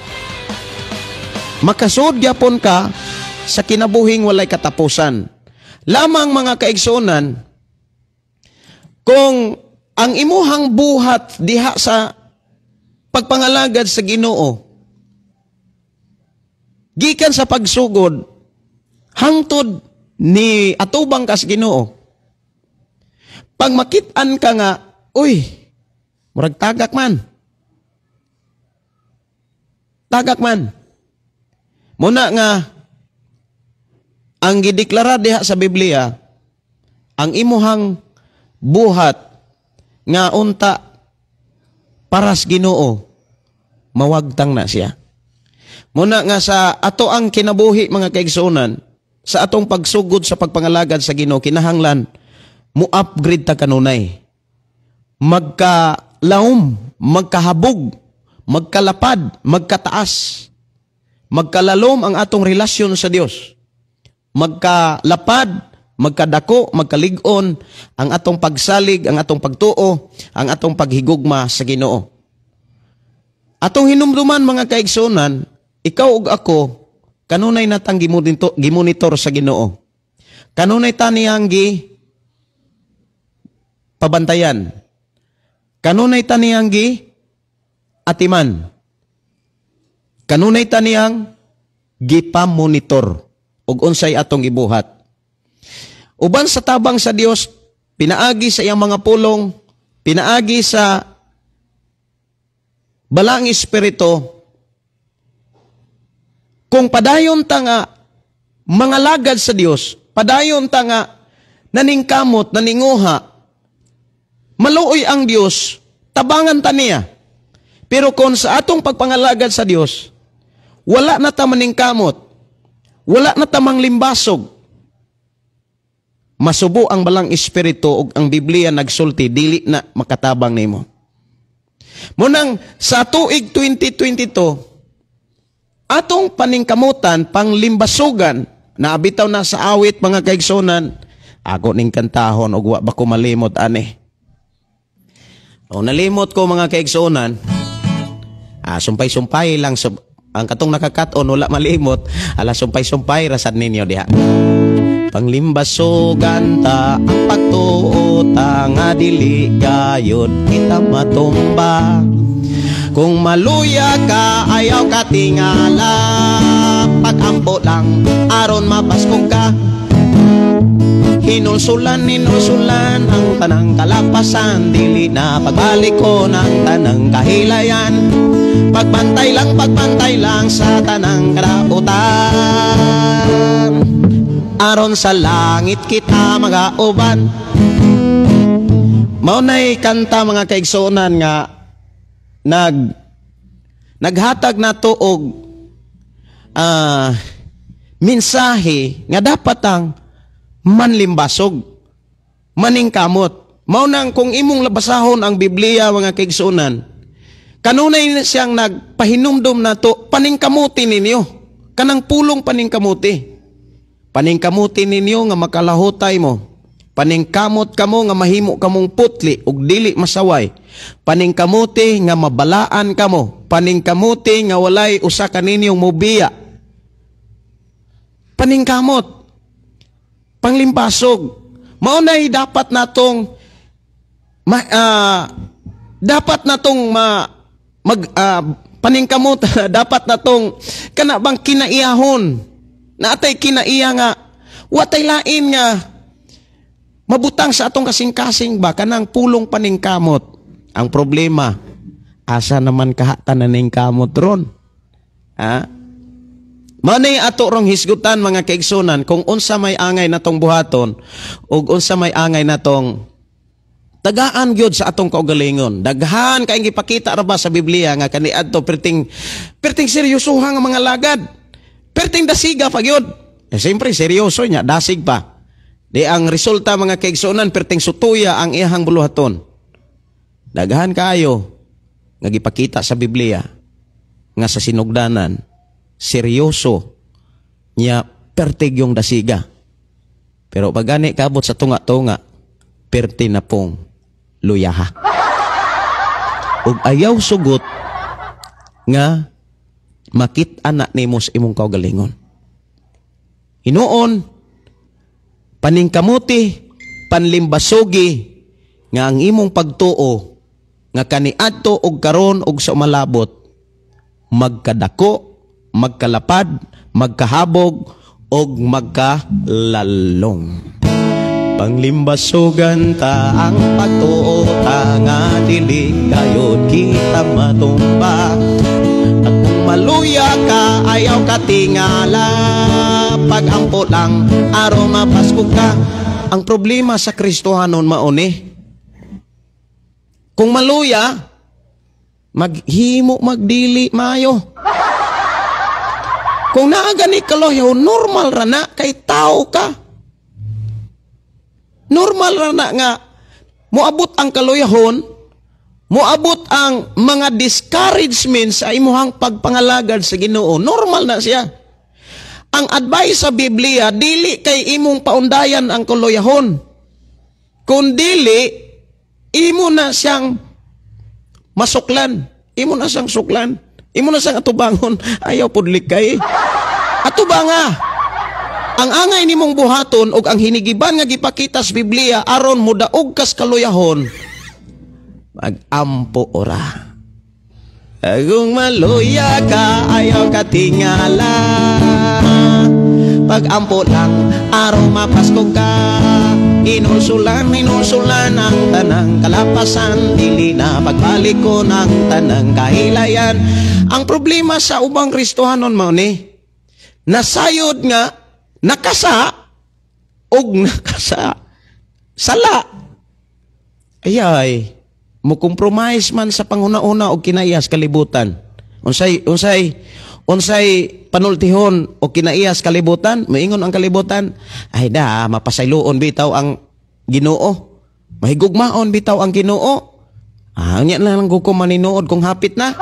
makasud gyapon ka. sa kinabuhing walay katapusan. Lamang, mga kaigsuonan, kung ang imuhang buhat diha sa pagpangalagad sa Ginoo gikan sa pagsugod hangtod ni atubang kas Ginoo, pag makit-an ka nga, uy, murag tagak man. Tagak man. Muna nga ang gideklara diha sa Biblia, ang imuhang buhat nga unta paras Ginoo, mawagtang na siya. Muna nga sa ato ang kinabuhi, mga kaigsuonan, sa atong pagsugod sa pagpangalagad sa Ginoo, kinahanglan mo upgrade ta kanunay. Magkalaom, magkahabog, magkalapad, magkataas, magkalalom ang atong relasyon sa Dios. Magkalapad, magkadako, magkalig-on ang atong pagsalig, ang atong pagtuo, ang atong paghigugma sa Ginoo. Atong hinumduman, mga kaigsuonan, ikaw ug ako kanunay natang gimonitor sa Ginoo. Kanunay ta niyang gi pabantayan. Kanunay ta niyang gi atiman. Kanunay ta niyang gipamonitor ug unsay atong gibuhat. Uban sa tabang sa Dios, pinaagi sa iyang mga pulong, pinaagi sa Balaang Espiritu, kung padayon ta nga mga lagad sa Dios, padayon ta nga naningkamot, naninguha, maluoy ang Dios, tabangan ta niya. Pero kung sa atong pagpangalagad sa Dios, wala na ta maningkamot, wala na ta manglimbasog, masubo ang Balang Espiritu ug ang Biblia nagsulti, dili na makatabang nimo. Munang sa tuig 2022, atong paningkamutan, panglimbasugan, na bitaw na sa awit, mga kaigsunan, ako ning kantahon ug wa ba ko malimot ani. O nalimot ko, mga kaigsunan, sumpay-sumpay lang ang katong nakakaton wala malimot, ala, sumpay-sumpay rasad ninyo diha. Panglimbasugan ta ang pagtuo ta nga dili gayod kita matumba. Kung maluya ka, ayaw ka tingala, pag-ampo lang aron mabaskog ka. Hinulsulan, hinulsulan ang tanang kalapasan, dili na pagbalik ko ng tanang kahilayan. Pagbantay lang sa tanang karautan, aron sa langit kita magauban. Mao nay kanta, mga kaigsuonan, nga naghatag nato og mensahe nga dapat ang manlimbasog, maningkamot. Mao nang kung imong labasahon ang Biblia, mga kaigsuonan, kanunay siyang nagpahinumdom nato, paningkamuti ninyo. Kanang pulong paningkamuti. Paningkamuti ninyo nga makalahutay mo. Paningkamot kamo nga mahimo kamong putli ug dili masaway. Paningkamuti nga mabalaan kamo. Paningkamuti nga walay usa ka ninyong mobiya. Paningkamot. Panglimpasog. Mao nay dapat natong paningkamot, dapat natong kana bang kinaiyahon. Naatay kinaiya nga watay lain nga mabutang sa atong kasing-kasing ba kanang pulong paningkamot. Ang problema, asa naman kahata naningkamot ron? Ha? Manay ato rong hisgutan, mga kaigsunan, kung unsa may angay natong buhaton ug unsa may angay natong tagaan gyud sa atong kaugalingon. Daghan kay gipakita ra ba sa Biblia nga kaniadto perting perting seryosoha nga mga lagad. Perting dasiga pa gyud. Eh, siyempre seryoso niya, dasig pa. Di ang resulta, mga kaigsunan, perting sutuya ang iyahang buluhaton. Daghan kaayo nga gipakita sa Biblia nga sa sinugdanan seryoso niya, pertig yung dasiga. Pero pag gani kabot sa tunga-tunga, perti na pong luyaha. Ug ayaw sugot nga makit-an na nimo sa imong kaugalingon. Hinuon, paningkamuti, panlimbasugi nga ang imong pagtuo nga kaniadto og karon og sa umalabot magkadako, magkalapad, magkahabog og magkalalong. Panglimbasugan ta ang pagtuo ta nga dili gayod kita matumba. At kung maluya ka, ayaw ka tingala. Pag-ampo lang, aron mapasko ka. Ang problema sa Kristohanon mauni, kung maluya, maghimo magdili mayo. Kung naa gani kaloyaw, normal ra na kay tao ka. Normal ra na nga moabot ang kaluyahon, moabot ang mga discouragement sa imuhang pagpangalagad sa Ginoo. Normal na siya. Ang advice sa Biblia, dili kay imong paundayan ang kaluyahon. Kung dili, imo na siyang masuklan. Imo na siyang suklan. Imo na siyang atubangon. Ayaw pudlik kay. Atubanga. Ang angay nimong buhaton og ang hinigiban nga gipakita sa Biblia aron modaog kas kaluyahon, magampo ora. Kung maluya ka, ayaw ka tingala. Pag-ampo lang, aron mapasko ka. Inulsulan, inulsulan ang tanang kalapasan. Dili na pagbalik ko ng tanang kahilayan. Ang problema sa ubang Kristohanon mao ni, nasayod nga nakasa og nakasa sala. Ayay, mo compromise man sa panghuna-una og kinaiyas kalibutan. Unsay panultihon o kinaiyas kalibutan? Moingon ang kalibutan, ay da, mapasayloon bitaw ang Ginoo. Mahigugmaon bitaw ang Ginoo. Ah, unya na lang ko maninuod kung hapit na.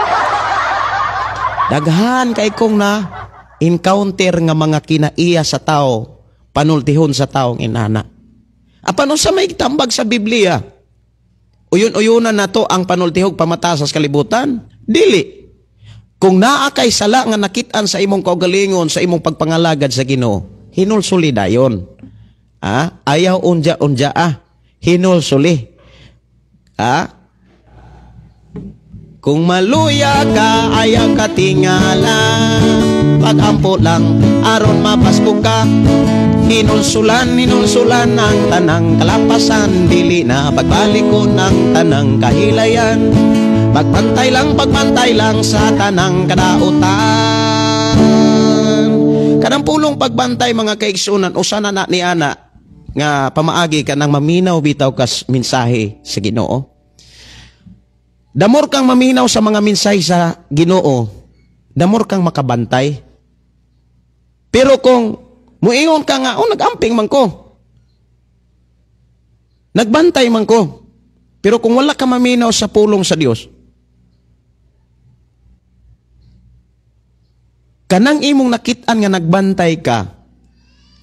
Daghan kay kong na encounter nga mga kinaiya sa tao, panultihon sa taong inana. Apan unsa may tambag sa Biblia? Uyon-uyunan nato ang panultihog pamata sa kalibutan? Dili. Kung naa kay sala nga nakit-an sa imong kaugalingon, sa imong pagpangalagad sa Ginoo, hinulsuli dayon. Ah, ayaw unja-unja ah. Hinulsuli. Ah? Kung maluya ka, ayaw ka tingala. Pag-ampo lang, aron mapasko ka. Hinulsulan, hinulsulan ang tanang kalapasan. Dili na pagbalik ko ng tanang kahilayan. Pagbantay lang sa tanang kadautan. Kanang pulong pagbantay mga kaigsunan, usa na na ni ana nga pamaagi ka nang maminaw bitaw kas mensahe sa Ginoo. Damor kang maminaw sa mga mensahe sa Ginoo, damor kang makabantay. Pero kung muingon ka nga, oh, nag-amping man ko, nagbantay man ko, pero kung wala ka maminaw sa pulong sa Dios, kanang imong nakit-an nga nagbantay ka,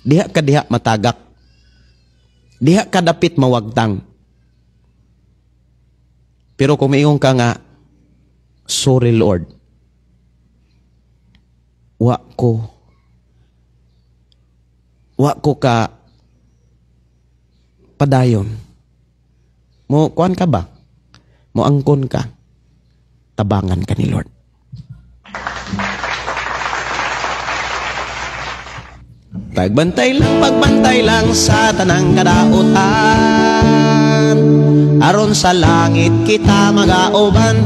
diha ka diha matagak. Diha ka dapit mawagtang. Pero kung miingon ka nga, sorry Lord, wa ko ka padayon. Mo kuan ka ba? Mo angkon ka. Tabangan ka ni Lord. Pagbantay lang sa tanang kadautan, aron sa langit kita magauban.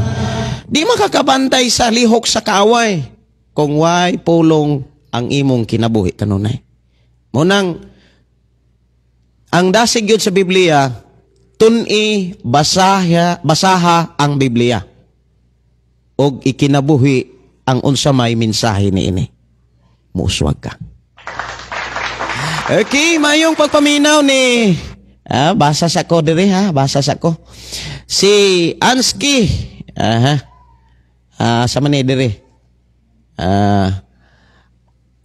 Di makakabantay sa lihok sa kaaway kung way pulong ang imong kinabuhi kanunay. Munang ang dasig yun sa Biblia, tun-i basaha ang Biblia og ikinabuhi ang unsa may mensahe niini. Muuswag ka. Okay, mayong pagpaminaw ni basa sa ko diri ha, basa sa ko. Si Anski. Aha. Sa man ni diri.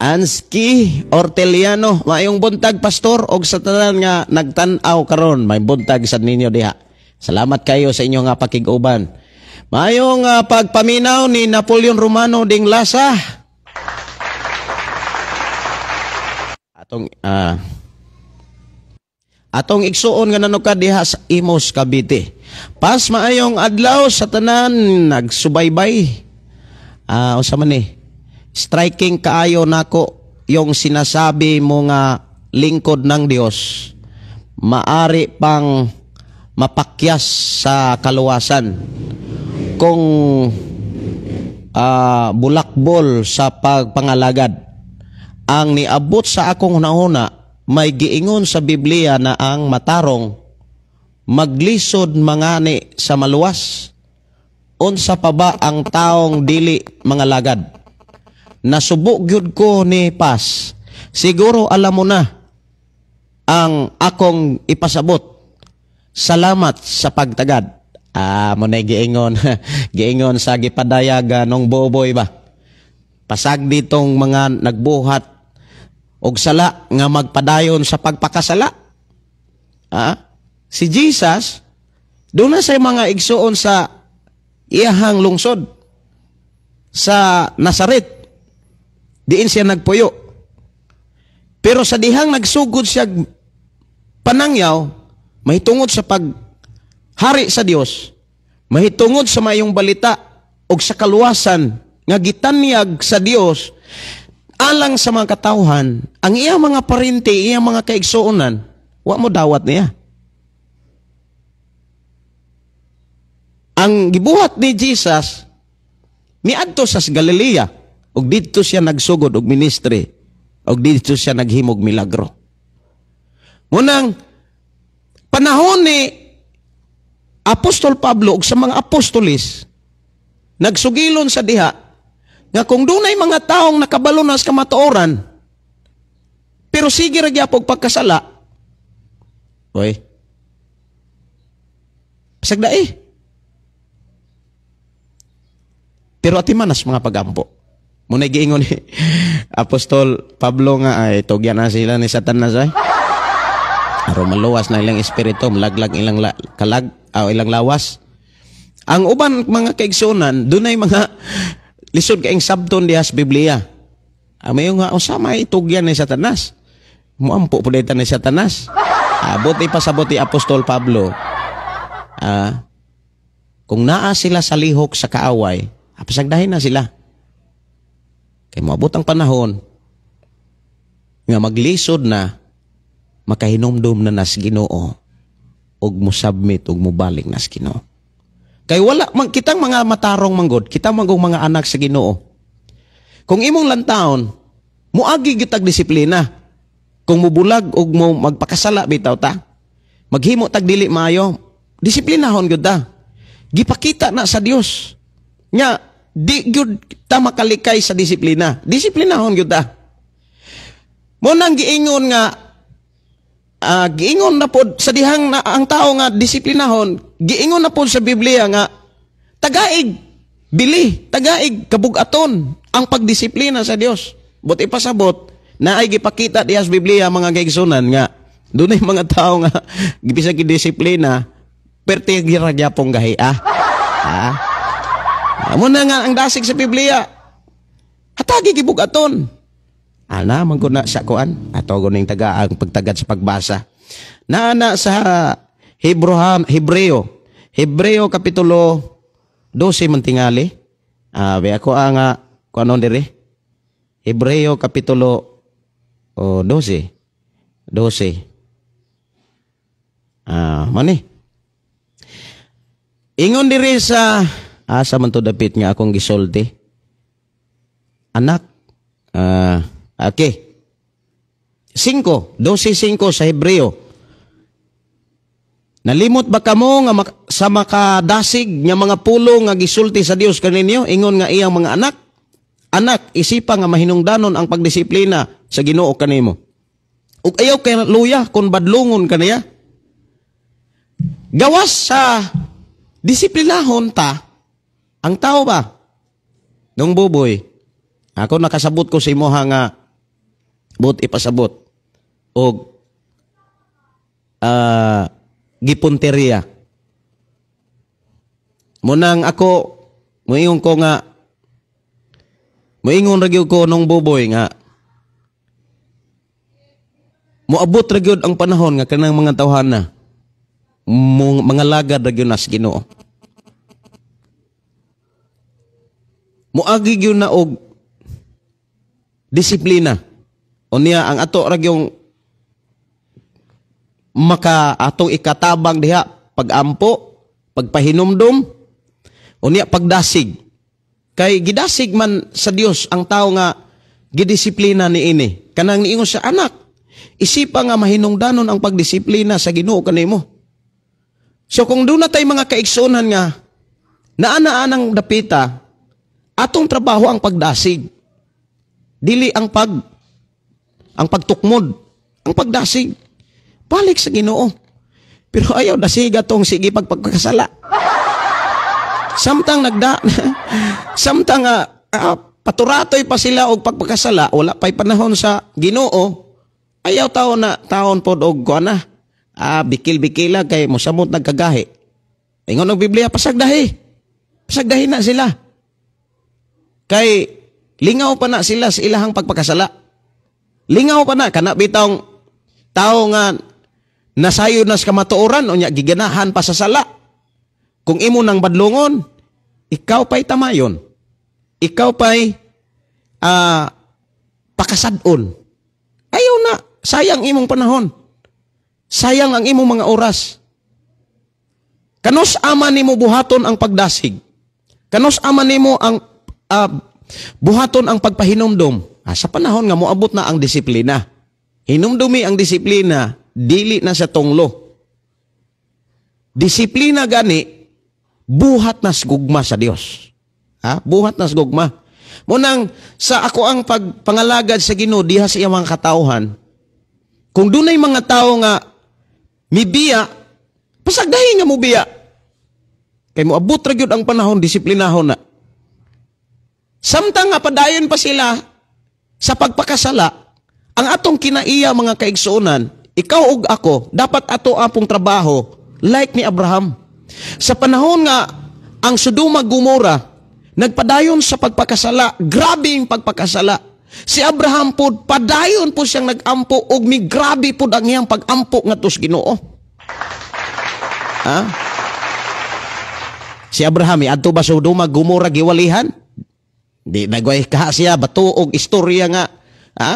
Anski Orteliano, mayong buntag pastor og sa tanan nga nagtan-aw karon, may buntag sad ninyo diha. Salamat kayo sa inyo nga pakig-uban. Mayong pagpaminaw ni Napoleon Romano ding Lasa. Atong igsuon nga nanukad diha sa Imos, Cavite. Pas maayong adlaw sa tanan nagsubaybay. Unsa man ni? Striking kaayo nako yung sinasabi mo nga lingkod ng Dios maari pang mapakyas sa kaluwasan kung bulakbol sa pagpangalagad. Ang niabot sa akong hunahuna, may giingon sa Biblia na ang matarong maglisod mangani sa maluwas. Unsa pa ba ang taong dili mangalagad? Nasubo gyud ko ni Pas. Siguro alam mo na ang akong ipasabot. Salamat sa pagtagad. Mo na giingon. Giingon sa gipadayag nung Boboy ba. Pasag ditong mga nagbuhat og sala nga magpadayon sa pagpakasala. Si Jesus, doon na sa mga igsuon sa iyahang lungsod sa Nazaret. Diin siya nagpuyo. Pero sa dihang nagsugod siya panangyaw, mahitungod sa paghari sa Dios, mahitungod sa mayong balita og sa kaluwasan nga gitanyag sa Dios alang sa mga katawhan, ang iyang mga parente, iyang mga kaigsuonan, wa mo dawat niya. Ang gibuhat ni Jesus, miadto sa Galilea, ug didto siya nagsugod og ministry, ug didto siya naghimog milagro. Munang panahon ni Apostol Pablo ug sa mga apostolis, nagsugilon sa diha nga kung dunay mga taong nakabalo na sa kamatuoran, pero sige ra gyapon pagkasala, oy, pasagdae. Pero atimanas mga pagampo. Muna giingon ni Apostol Pablo nga ay tugyan na sila ni Satanas ay. Aron maluwas na ilang espiritu, malaglag ilang kalag, o ilang lawas. Ang uban mga kaigsunan, dunay mga lisod kaing sabton diha sa Biblia. Mayo nga usa may tugyan ni Satanas. Muampo pud ni Satanas. Buti pasabot ni Apostol Pablo. Kung naa sila sa lihok sa kaaway, pasagdahin na sila. Kay moabot ang panahon nga maglisod na, makahinumdum na nas Ginoo og mosubmit og mobalik nas Ginoo. Kay wala man kitang mga matarong manggod, kita manggong mga anak sa Ginoo. Kung imong lantaon, moagi gyud tag disiplina. Kung mobulag og mo magpakasala bitaw ta, maghimo tag dili maayo, disiplinahon gyud ta. Gipakita na sa Dios nga di gyud ta makalikay sa disiplina. Disiplinahon gyud ta. Mo nang giingon nga giingon na pod sa dihang na, ang tao nga disiplinahon, giingon na pod sa Biblia nga tagaig bili, tagaig kabugaton ang pagdisiplina sa Dios. But ipasabot na ay gipakita diha sa Biblia mga kaigsunan nga dunay mga tao nga bisag gidisiplina perti gira gyapong gahi. Amo na nga ang dasig sa Biblia. Hatagi gibugaton. Ana man gud na sa kuan, ato guning taga ang pagtagad sa pagbasa. Naana sa Hebreo kapitulo 12 man tingali. Be ako ang kuanon diri. Hebreo kapitulo 12. 12. Mani. Ingon diri sa asa man to dapit nga akong gisulti. Anak, okay. 5, 12:5 sa Hebreo. Nalimot ba kamo nga sa makadasig nga mga pulong nga gisulti sa Dios kaninyo ingon nga iyang mga anak? Anak, isipa nga mahinungdanon ang pagdisiplina sa Ginoo kanimo. Ug ayaw kay luya kon badlungon kaniya. Gawas sa disiplinahon ta ang tao ba? Nung Buboy, ako nakasabot ko sa imuha nga but ipasabot og gipunteriya. Munang ako moingon ko nga moingon ra gyud ko nung Buboy nga Moabot ra gyud ang panahon nga kanang mga tawhana mga lagad ra gyud nas Ginoo. Moagi gyud na og disiplina. Unya ang ato ra gyung maka atong ikatabang diha pagampo, pagpahinumdum, unya pagdasig. Kay gidasig man sa Dios ang tawo nga gidisiplina niini. Kanang niingon sa anak, isipa nga mahinungdanon ang pagdisiplina sa Ginoo kanimo. So kung doon na tay mga kaigsuonan nga naa-naa ng dapita, atong trabaho ang pagdasig. Dili ang pagtukmod, ang pagdasig. Balik sa Ginoo. Pero ayaw dasiga tong sige pagpagkasala. Samtang samtang paturatoy pa sila og pagpakasala, wala pa'y panahon sa Ginoo. Ayaw taon na taon pod og kuan na. Bikil-bikila kay mosamot nagkagahi. Ingon og Biblia, pasagdahi. Pasagdahi na sila. Kay lingaw pa na sila sa ilahang pagpakasala. Lingaw pa na kana bitawng tao nga nasayo na sa kamatuoran unya giganahan pa sa sala. Kung imo nang badlongon, ikaw pa'y tamayon. Ikaw pa'y pakasad-on. Ayaw na, sayang imong panahon. Sayang ang imong mga oras. Kanus ama nimo buhaton ang pagdasig. Kanus ama nimo ang buhaton ang pagpahinumdom. Sa panahon nga moabot na ang disiplina. Hinumdumi ang disiplina, dili na sa tonglo. Disiplina gani, buhat na sa gugma sa Dios. Ha? Buhat na sa gugma. Munang sa ako ang pagpangalagad sa Ginoo diha sa iyang mga katawhan, kung dunay mga tao nga mibiya, pasagdahi nga mubiya. Kay moabot ra gyud ang panahon, disiplinahon na. Samtang nga padayon pa sila sa pagpakasala, ang atong kinaiya mga kaigsuonan, ikaw ug ako, dapat ato apong trabaho like ni Abraham. Sa panahon nga ang Sodoma Gomora nagpadayon sa pagpakasala, grabe yung pagpakasala. Si Abraham pod padayon po siyang nagampo og migrabe pod ang iyang pagampo ngadto sa Ginoo. Ha? Si Abraham adto ba sa Sodoma Gomora giwalihan? Di nagway kaha siya bato og istorya nga, ha?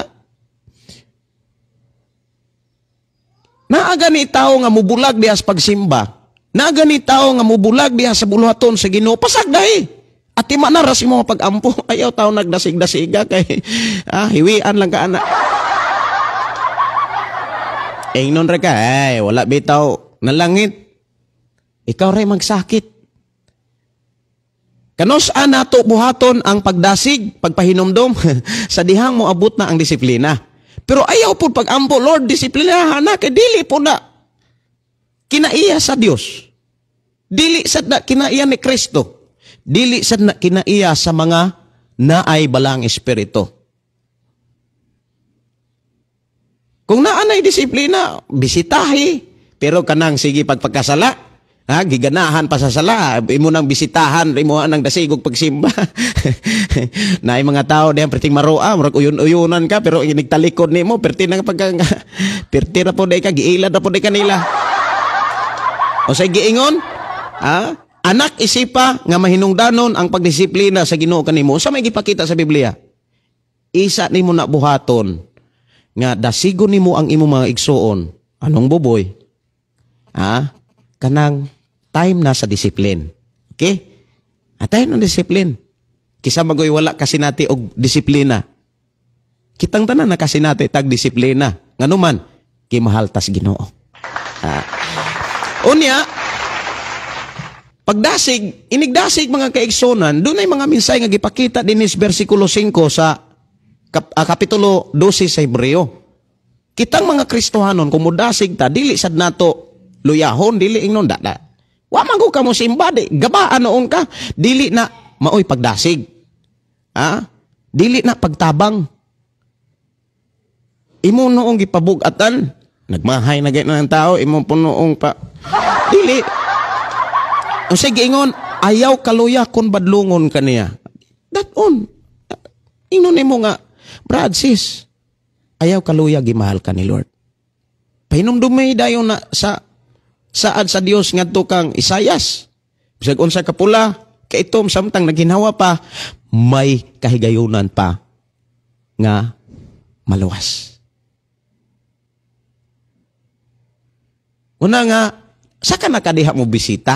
Naa gani tawo nga mubulag diha sa pagsimba. Naa gani tawo nga mubulag diha sa buluhaton sa Ginoo. Pasagdahi. At tima na ras imo pagampo. Ayaw tawo nagdasig-dasiga kay hiwian lang ka ana. Ingnon ra ka, ay wala bitaw nalangit. Ikaw ray magsakit. Kanus nato buhaton ang pagdasig, pagpahinumdom sa dihang moabot na ang disiplina. Pero ayaw po pag-ampo, Lord, disiplinahan na, kay dili po na kinaiya sa Dios. Dili sad na kinaiya ni Kristo. Dili sad na kinaiya sa mga naay balang espiritu. Kung naanay disiplina, bisitahi. Pero kanang sige pagpagkasala, ha, giganahan pa sa sala, imo nang bisitahan, imo nang dasigog pagsimba. Naay mga tao diyan perting maroa, murag uyon-uyonan ka pero inigtalikod nimo, perti nang pagka perti ra pod ka, giilad ra pod kanila. O say giingon, ha? Anak isipa nga mahinungdanon ang pagdisiplina sa Ginoo kanimo. Sa may gipakita sa Biblia? Isa nimo na buhaton nga dasigon nimo ang imong mga igsuon. Anong buboy? Ha? Kanang time na sa discipline. Okay? Time na discipline. Kisa magoy wala kasi nati og disiplina. Kitang tanan na kasi nati tag disiplina. Nganuman, kimahal tas Ginoo. Ha? Unya, pagdasig, inigdasig mga kaigsunan, dunay mga minsay nga gipakita dinis bersikulo 5 sa kapitulo 12 sa Hebreo. Kitang mga Kristohanon, kung mudasig ta, dili sad nato luyahon, dili ingnon da. Wa man ko kamo simba, di gabaan noon ka, dili na maoy pagdasig. Ha? Dili na pagtabang. Imo noong gipabugatan, nagmahay na gay ng tao, imo punoong pa. Dili. Unsay giingon, ayaw kaluya kun badlungon kaniya. Dat-on. Ingnon nimo nga, Brad, sis, ayaw kaluya gimahal ka ni Lord. Pahinumdumi dayon na sa saad sa Dios ngadto kang Isayas. Bisag unsa ka pula, kaitom samtang naginhawa pa, may kahigayunan pa nga maluwas. Una nga, sa ka nakadiha mo bisita?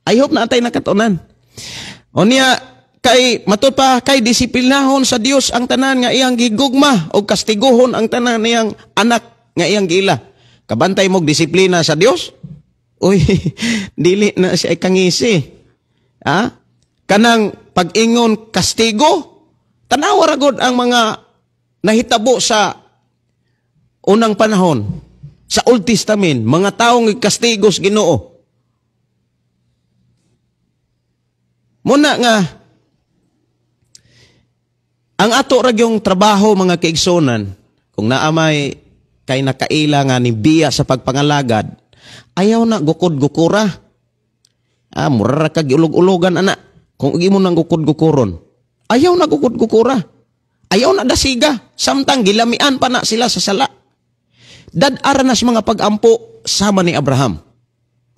I hope na atay nakatunan. Unya, kay matud pa kay disiplinahon sa Dios ang tanan nga iyang gigugma o kastiguhon ang tanan niyang anak nga iyang giila. Kabantay mog disiplina sa Dios? Uy, dili na siya kangisi. Ha? Kanang pag-ingon kastigo, tanawa ra gud ang mga nahitabo sa unang panahon sa Old Testament, mga taong gikastigos Ginoo. Muna nga ang ato ra gyung trabaho mga kaigsunan, kung naamay kay nakaila nga ni biya sa pagpangalagad, ayaw na gukod-gukura. Mura ra kag ulog-ulogan ana. Kung imo nang gukod-gukuron, ayaw na gukod-gukura. Ayaw na dasiga, samtang gilamian pa na sila sa sala. Dad-ara na sa mga pag-ampo sama ni Abraham.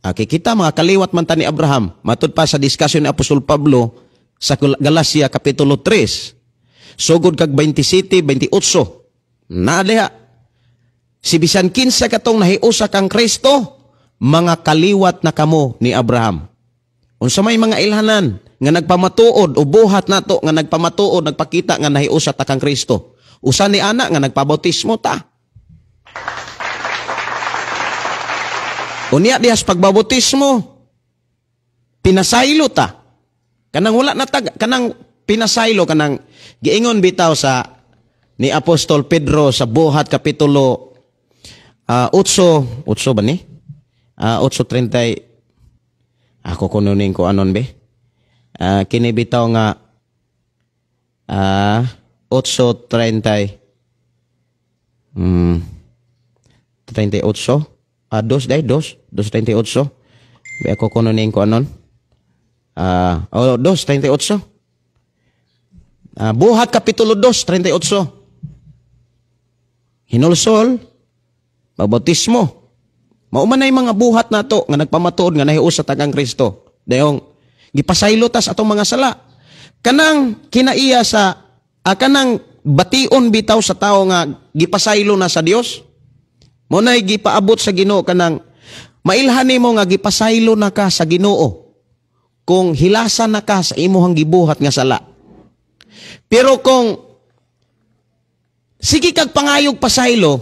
Okay, kita mga kaliwat man ta ni Abraham, matud pa sa discussion ni Apostol Pablo sa Galacia Kapitulo 3, sugod kag 27, 28, naaliha, si bisan kinsa katong nahiusa kang Kristo, mga kaliwat na kamo ni Abraham. Unsa may mga ilhanan nga nagpamatuod o buhat nato nga nagpamatuod, nagpakita nga nahiusa ta kang Kristo. Usa ni ana nga nagpabautismo ta. Unya dihas pagbabautismo, pinasaylo ta. Kanang wala na tag, kanang pinasaylo, kanang giingon bitaw sa ni Apostol Pedro sa Buhat Kapitulo 8, 8 ba ni? 8:30. Ako kununin ko anon be. Kini bitaw nga 8:30. 38. Dos day, dos. 2:38. Be ako kununin ko anon. 2:38. Buhat Kapitulo 2:38. Hinulsol, mabautismo. Mauman na mga buhat nato nga nagpamatuod nga nahiusa ta kang Kristo. Dayong gipasaylo tas atong mga sala. Kanang kinaiya sa kanang bation bitaw sa tawo nga gipasaylo na sa Dios. Mo nay gipaabot sa Ginoo kanang mailhan nimo nga gipasaylo na ka sa Ginoo kung hilasan na ka sa imuhang gibuhat nga sala. Pero kung sige kag pangayog pasaylo,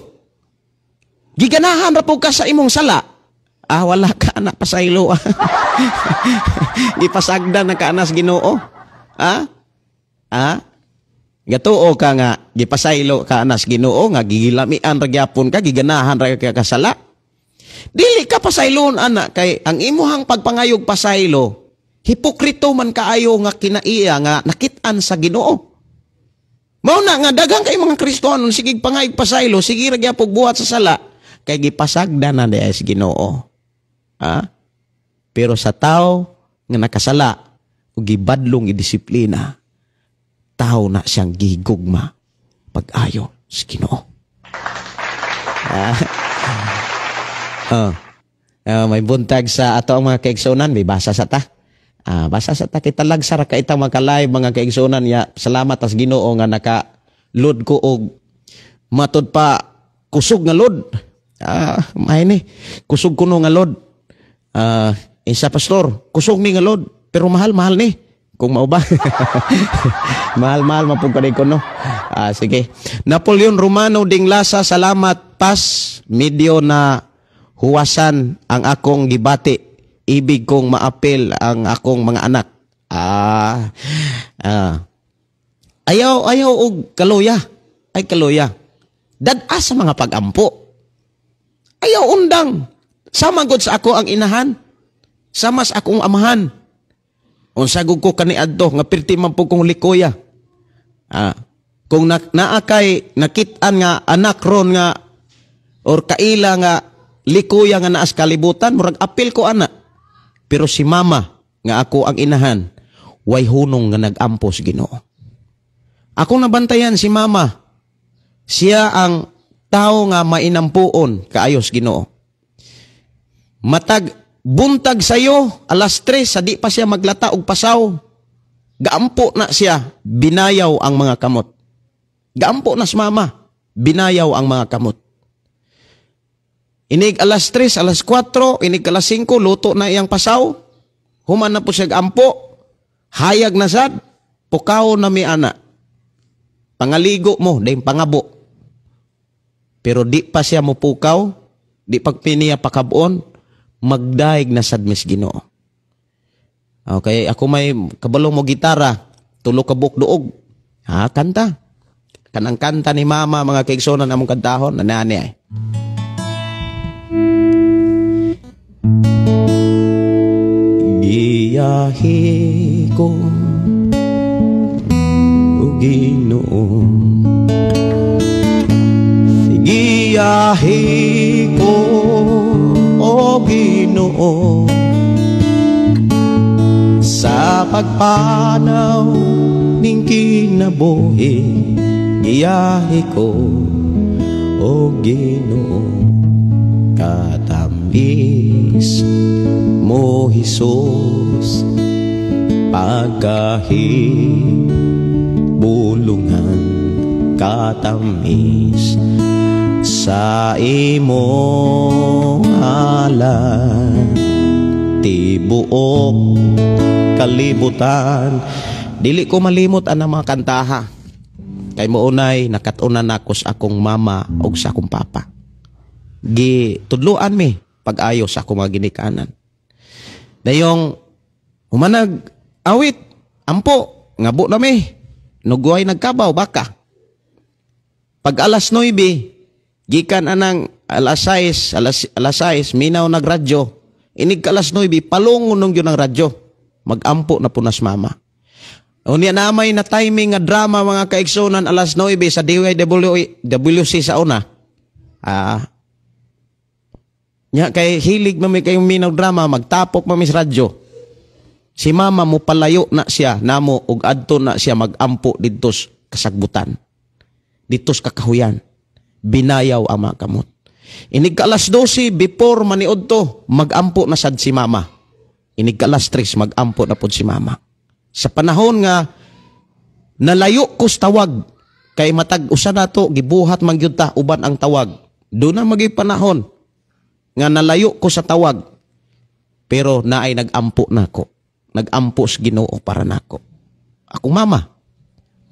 giganahan ra pud ka sa imong sala. Wala ka na pasaylo. Gipasagdan na ka anas Ginoo. Gatuo ka nga gipasaylo ka anas Ginoo nga gigilamian ra gyapon ka, giganahan ra ka kasala. Dili ka pasaylon ana kay ang imuhang pagpangayog pasaylo, hipokrito man kaayo nga kinaiya nga nakit-an sa Ginoo. Mao na nga daghang kay mga Kristohanon sige pangayog pasaylo, sige ra gyapon buhat sa sala kay gipasagdan na diay sa Ginoo. Pero sa tao nga nakasala ug gibadlong idisiplina, tao na siyang gigugma pag-ayo sa Ginoo. May buntag sa ato ang mga kaigsunan, may basa sa ta. Basa sa ta kita lagsara ka itang mga live mga kaigsunan ya. Salamat as Ginoo nga naka-load ko og matud pa kusog nga load. May ni kusog kuno nga load. Isa pastor, kusog ni nga load pero mahal-mahal ni. Kung mao ba? Mahal-mahal mapug ka ko no. Sige. Napoleon Romano Dinglasa, salamat pas medyo na huwasan ang akong gibati. Ibig kong maapil ang akong mga anak. Ayaw og kaluya. Ay kaluya. Dad-a sa mga pag-ampo. Ayaw undang. Sama gud sa ako ang inahan. Sama sa akong amahan. Unsa gud ko kaniadto nga pirti man pud kong likoya. Kung naa kay nakit-an nga anak ron nga or kaila nga likoya nga naas kalibutan, murag apil ko ana. Pero si mama nga ako ang inahan, way hunong nga nag-ampo sa Ginoo. Akong nabantayan si mama. Siya ang Tao nga mainampuon kaayos Ginoo. Matag buntag sayo alas 3 sa di pa siya maglata og pasaw. Gaampo na siya, binayaw ang mga kamot. Gaampo na si mama, binayaw ang mga kamot. Inig alas 3, alas 4, inig alas 5, luto na iyang pasaw. Human na po siya gampo. Hayag na sad, pukaw na mi ana. Pangaligo mo, dahil pangabo. Pero di pa siya mupukaw, di pagpiniya pakabon, magdaig na sad mis Ginoo. Okay, ako may kabalong mo gitara, tulo ka buok duog. Ha, kanta. Kanang kanta ni mama, mga kaigsonan among kantahon, nanani ay. Giyahe ko o Ginoo, giyahe ko o Ginoo, sa pagpanaw ning kinabuhi, giyahe ko o Ginoo, katamis mo Hesus, pagkahibulungan katamis sa imong ngalan, tibuok kalibutan. Dili ko malimot ang mga kantaha. Kay mounay nakat-unan nako sa akong mama og sa akong papa. Gitudloan mi pag-ayo sa akong mga ginikanan. Dayong humanag awit, ampo, ngabo na mi. Nuguay nagkabaw baka. Pag alas 9, gikan anang alas 6, alas 6, minaw nagradyo. Inig ka alas 9, palungon nung yun ang radyo. Magampo na punas mama. Unya na may na timing nga drama mga kaigsunan alas 9 sa DYWC sa una. Nya kay hilig mami kayong minaw drama, magtapok mami sa radyo. Si mama mo palayo na siya namo ug adto na siya magampo didto sa kasagbutan. Didto sa kakahuyan. Binayaw ang mga kamot. Inig ka alas 12 before maniod to, magampo na sad si mama. Inig ka alas 3 magampo na pod si mama. Sa panahon nga nalayo ko sa tawag kay matag usa nato gibuhat man gyud ta uban ang tawag. Do na magi panahon nga nalayo ko sa tawag, pero naay nagampo nako. Nagampo sa Ginoo para nako. Akong mama,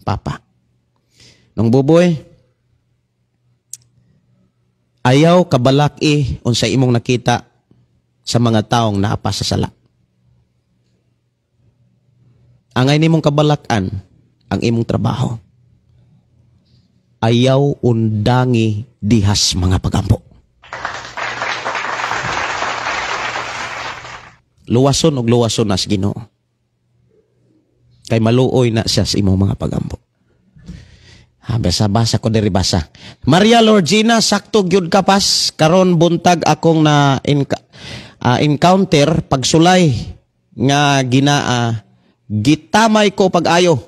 papa. Nung buboy, ayaw kabalaki unsa imong nakita sa mga taong naapa sa sala. Angay nimong kabalakan ang imong trabaho. Ayaw undangi dihas mga pagampo. Luwason og luwason na sa Ginoo. Kay maluoy na siya sa imong mga pagampo. Basa-basa ko diri basa. Maria Lorgina, sakto gyud ka pas karon buntag akong na encounter pagsulay nga ginaa gitamay ko pag-ayo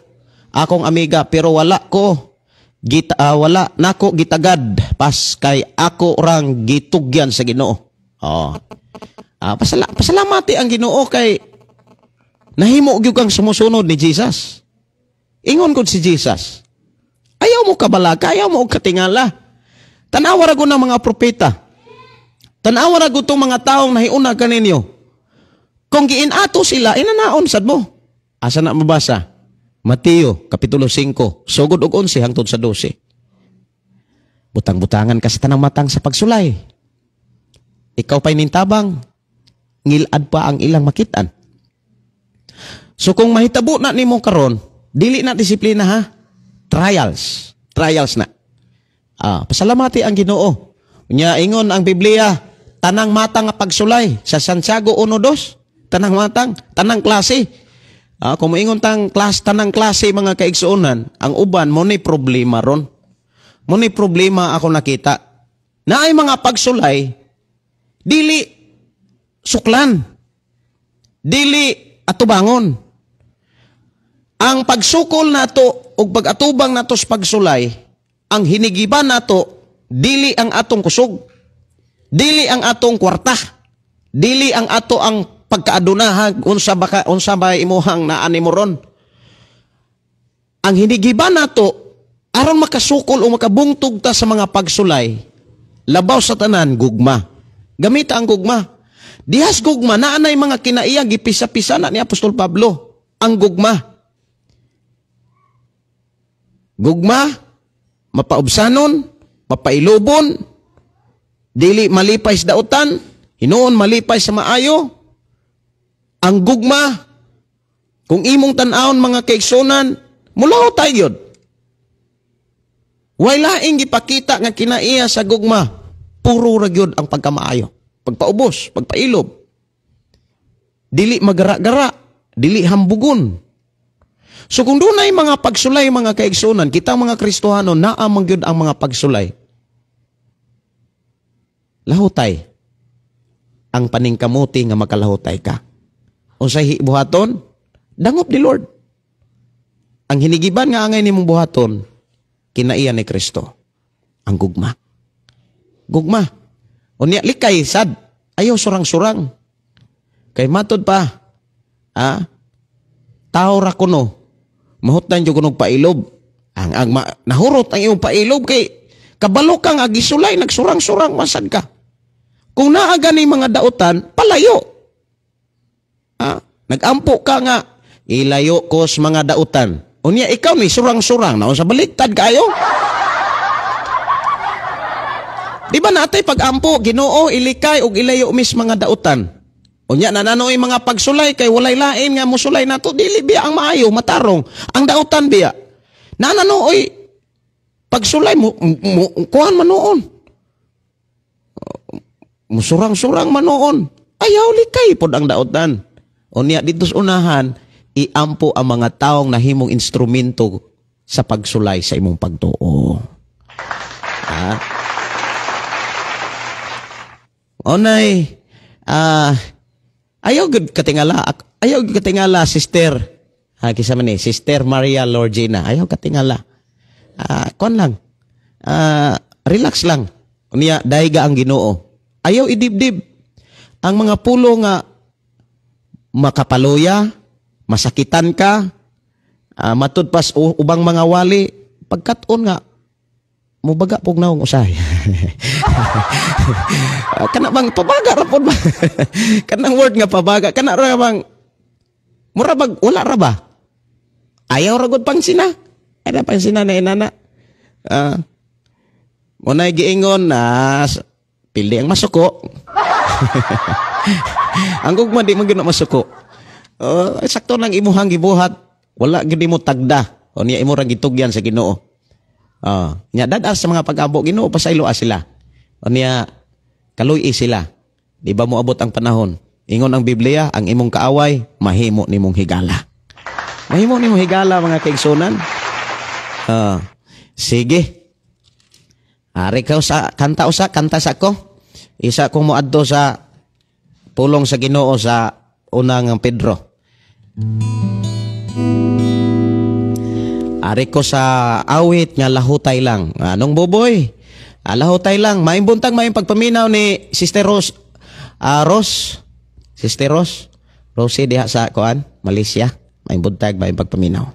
akong amiga, pero wala ko wala nako gitagad pas kay ako rang gitugyan sa Ginoo. Oh. Pasalamati ang Ginoo kay nahimo gyud kang sumusunod ni Jesus. Ingon gud si Jesus, ayaw mo kabalaka, ayaw mo og katingala. Tan-awa ra gud ng mga propeta. Tan-awa ra gud tong mga taong nahiuna kaninyo. Kung giinato sila, inanaon sad mo. Asa na mabasa? Mateo, Kapitulo 5, sugod og 11 hangtod sa 12. Butang-butangan ka sa tanang matang sa pagsulay. Ikaw pa'y nintabang, ngilad pa ang ilang makitaan. So kung mahitabo na nimo karon, dili na disiplina ha. Trials. Trials na. Pasalamati ang Ginoo. Nya ingon ang Biblia, tanang matang nga pagsulay sa Santiago 1:2, tanang matang, tanang klase. Kung moingon tang klas, tanang klase mga kaigsuonan, ang uban mo ni problema ron. Mo ni problema ako nakita. Naay mga pagsulay, dili suklan, dili atubangon. Ang pagsukol nato ug pagatubang nato sa pagsulay, ang hinigiban nato Dili ang atong kusog. Dili ang atong kwarta. Dili ang ato ang pagkaadunahan unsa ba ka, unsa ba imuhang naa nimo ron. Ang hinigiban nato aron makasukol o makabungtog ta sa mga pagsulay, labaw sa tanan gugma. Gamita ang gugma. Dihas gugma naanay mga kinaiya gipisa-pisa na ni Apostol Pablo ang gugma. Gugma mapaubsanon, mapailubon, dili malipay sa dautan, hinuon malipay sa maayo. Ang gugma, kung imong tan-awon mga kaigsunan, mulaw tayo yun. Way laing gipakita nga kinaiya sa gugma, puro ra gyud ang pagkamaayo, pagpaubos, pagpailob. Dili magara-gara, dili hambugon. So kung dunay mga pagsulay mga kaigsunan, kitang mga Kristohano, naa man gyud ang mga pagsulay. Lahutay ang paningkamuti nga makalahutay ka. Unsay buhaton? Dangop ni Lord. Ang hinigiban nga angay nimong buhaton, kinaiya ni Kristo. Ang gugma. Gugma. Unya likay sad, ayaw surang-surang. Kay matod pa, tao ra kuno. Mahutan jud kuno pailob. Ang nahurot ang imong pailob kay kabalo kang agisulay nagsurang-surang masad ka. Kung naa gani mga dautan, palayo. Nagampo ka nga ilayo ko sa mga dautan. Unya ikaw ni surang-surang na sa baliktad kayo. Di ba natay pag-ampo Ginoo ilikay og ilayo mis mga dautan. Unya nananoy mga pagsulay kay walay lain nga musulay nato, dili biya ang maayo matarong ang dautan biya. Nananoy pagsulay mo, kuan man noon. Musurang-surang man noon. Ayaw likay pod ang dautan. Unya dito sa unahan iampo ang mga taong nahimong instrumento sa pagsulay sa imong pagtuo. Ha? Onay, ayaw gud katingala, ayaw gud katingala, sister. Ha, kisa man ni, Sister Maria Lorgina, ayaw katingala. Kuan lang. Relax lang. Unya, dayga ang Ginoo. Ayaw idibdib. Ang mga pulo nga makapaluya, masakitan ka, matud pas ubang mga wali, pagkat-on nga, mubaga pug naong usahay. Kana bang pabaga ra pod ba? Kanang word nga pabaga, kana ra bang mura bag wala ra ba? Ayaw ra gud pangsina. Ay na pangsina na inana. Muna'y giingon na pili ang masuko. Ang gugma di man gyud na masuko. Sakto nang imuhang gibuhat, wala gyud mo tagda. O niya imo ra gitugyan sa Ginoo. Nya dad sa mga pag-abo Ginoo pasaylo sila. O niya kaluy sila. Di ba moabot ang panahon? Ingon ang Biblia, ang imong kaaway mahimo nimong higala. Mahimo nimong higala mga kaigsunan. Sige. Ari ka sa kanta usa, kanta sa ko. Isa kong moadto sa pulong sa Ginoo sa unang Pedro. Ari ko sa awit nga lahutay lang. Anong buboy? Lahutay lang. Maayong buntag, maayong pagpaminaw ni Sister Rose. Rose. Sister Rose. Rosie diha sa kuan, Malaysia. Maayong buntag, maayong pagpaminaw.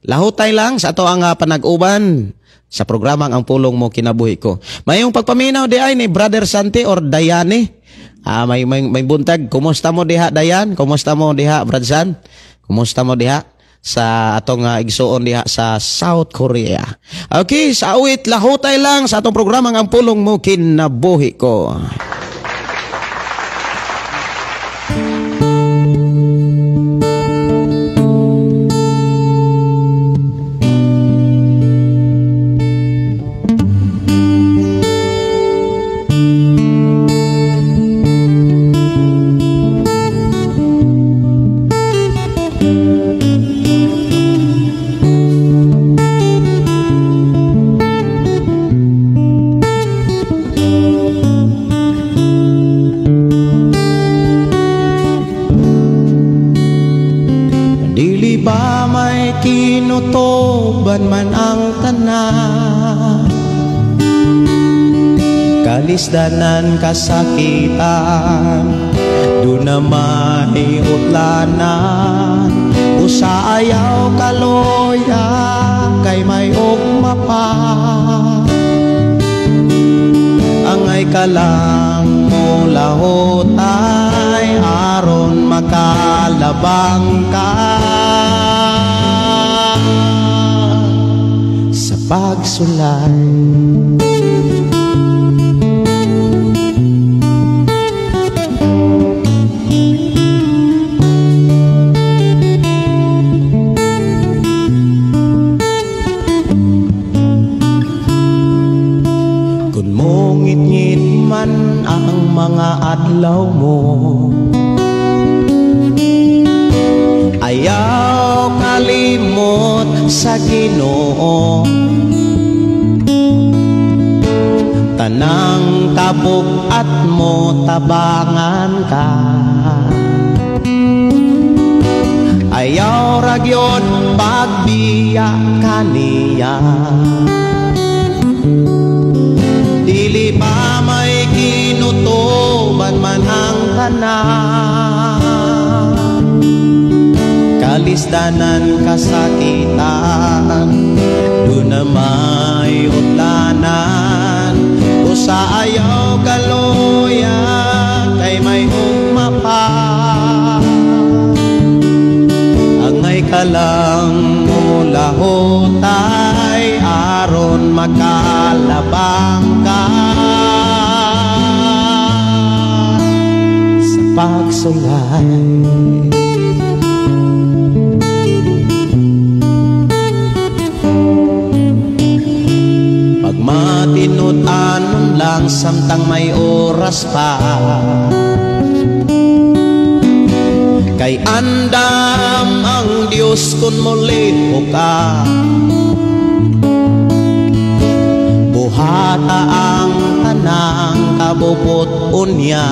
Lahutay lang sa ato ang panag-uban sa programang Ang Pulong Mo Kinabuhi Ko. Mayong pagpaminaw di ay ni Brother Santi or Dayane. May buntag. Kumusta mo diha, Dayan? Kumusta mo diha, Brad San? Kumusta mo diha sa atong igsuon diha sa South Korea? Okay, sa awit lahutay lang sa atong programang Ang Pulong Mo Kinabuhi Ko. Dili ba may kinutoban man ang tanan? Kalisdanan kasakitan, duna may utlanan. Usa ayaw kaloya, kay may ugma pa. Angay ka lang molahotay, aron makalabang ka sa pagsulay. Kung mongit-ngit man ang mga adlaw mo, ayaw kalimot sa Ginoo. Tanang kabug-at mo tabangan ka, ayaw ra gyud pagbiya kaniya. Dili pa may kinutuban man ang tanan, kalisdanan kasakitan, duna may utlanan. Usa ayaw kaloya, kay may ugma pa. Angay ka lang molahotay, aron makalabang ka sa pagsulay. Pagmatinud-anon lang samtang may oras pa, kay andam ang Diyos kung muliho ka. Buhata ang tanang kabubut-on niya,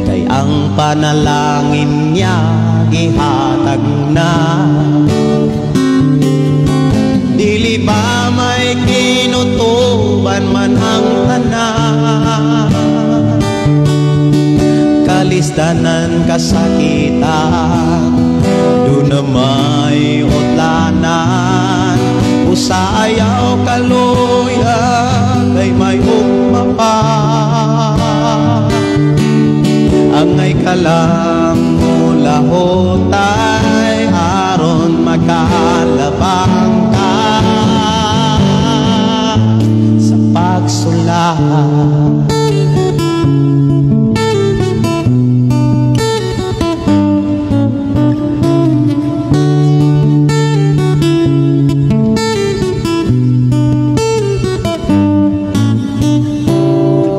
kay ang panalangin niya gihatag na. Dili pa may kinutuban man ang tanan, kalisdanan kasakitan, duna may utlanan. Usa ayaw kaluya, kay may ugma pa. Angay ka lang molahotay, aron makalabang ka sa pagsulay.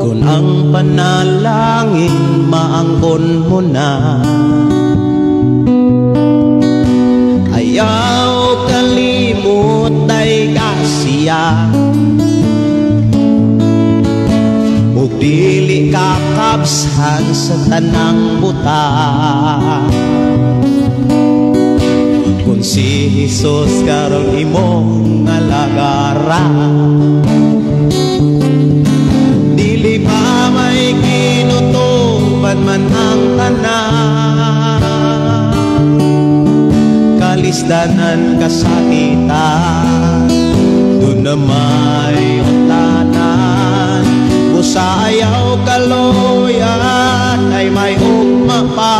Kung ang panalangin maangkon mo na, ayaw kalimot ay kasiya. Ug dili ka kabsan sa tanang buta, kung si Jesus karon imong alagara. Dili pa may kinutuban man ang tanan, kalisdanan kasakitan, duna may utlanan. Busa ayaw kaloya, ay may ugma pa.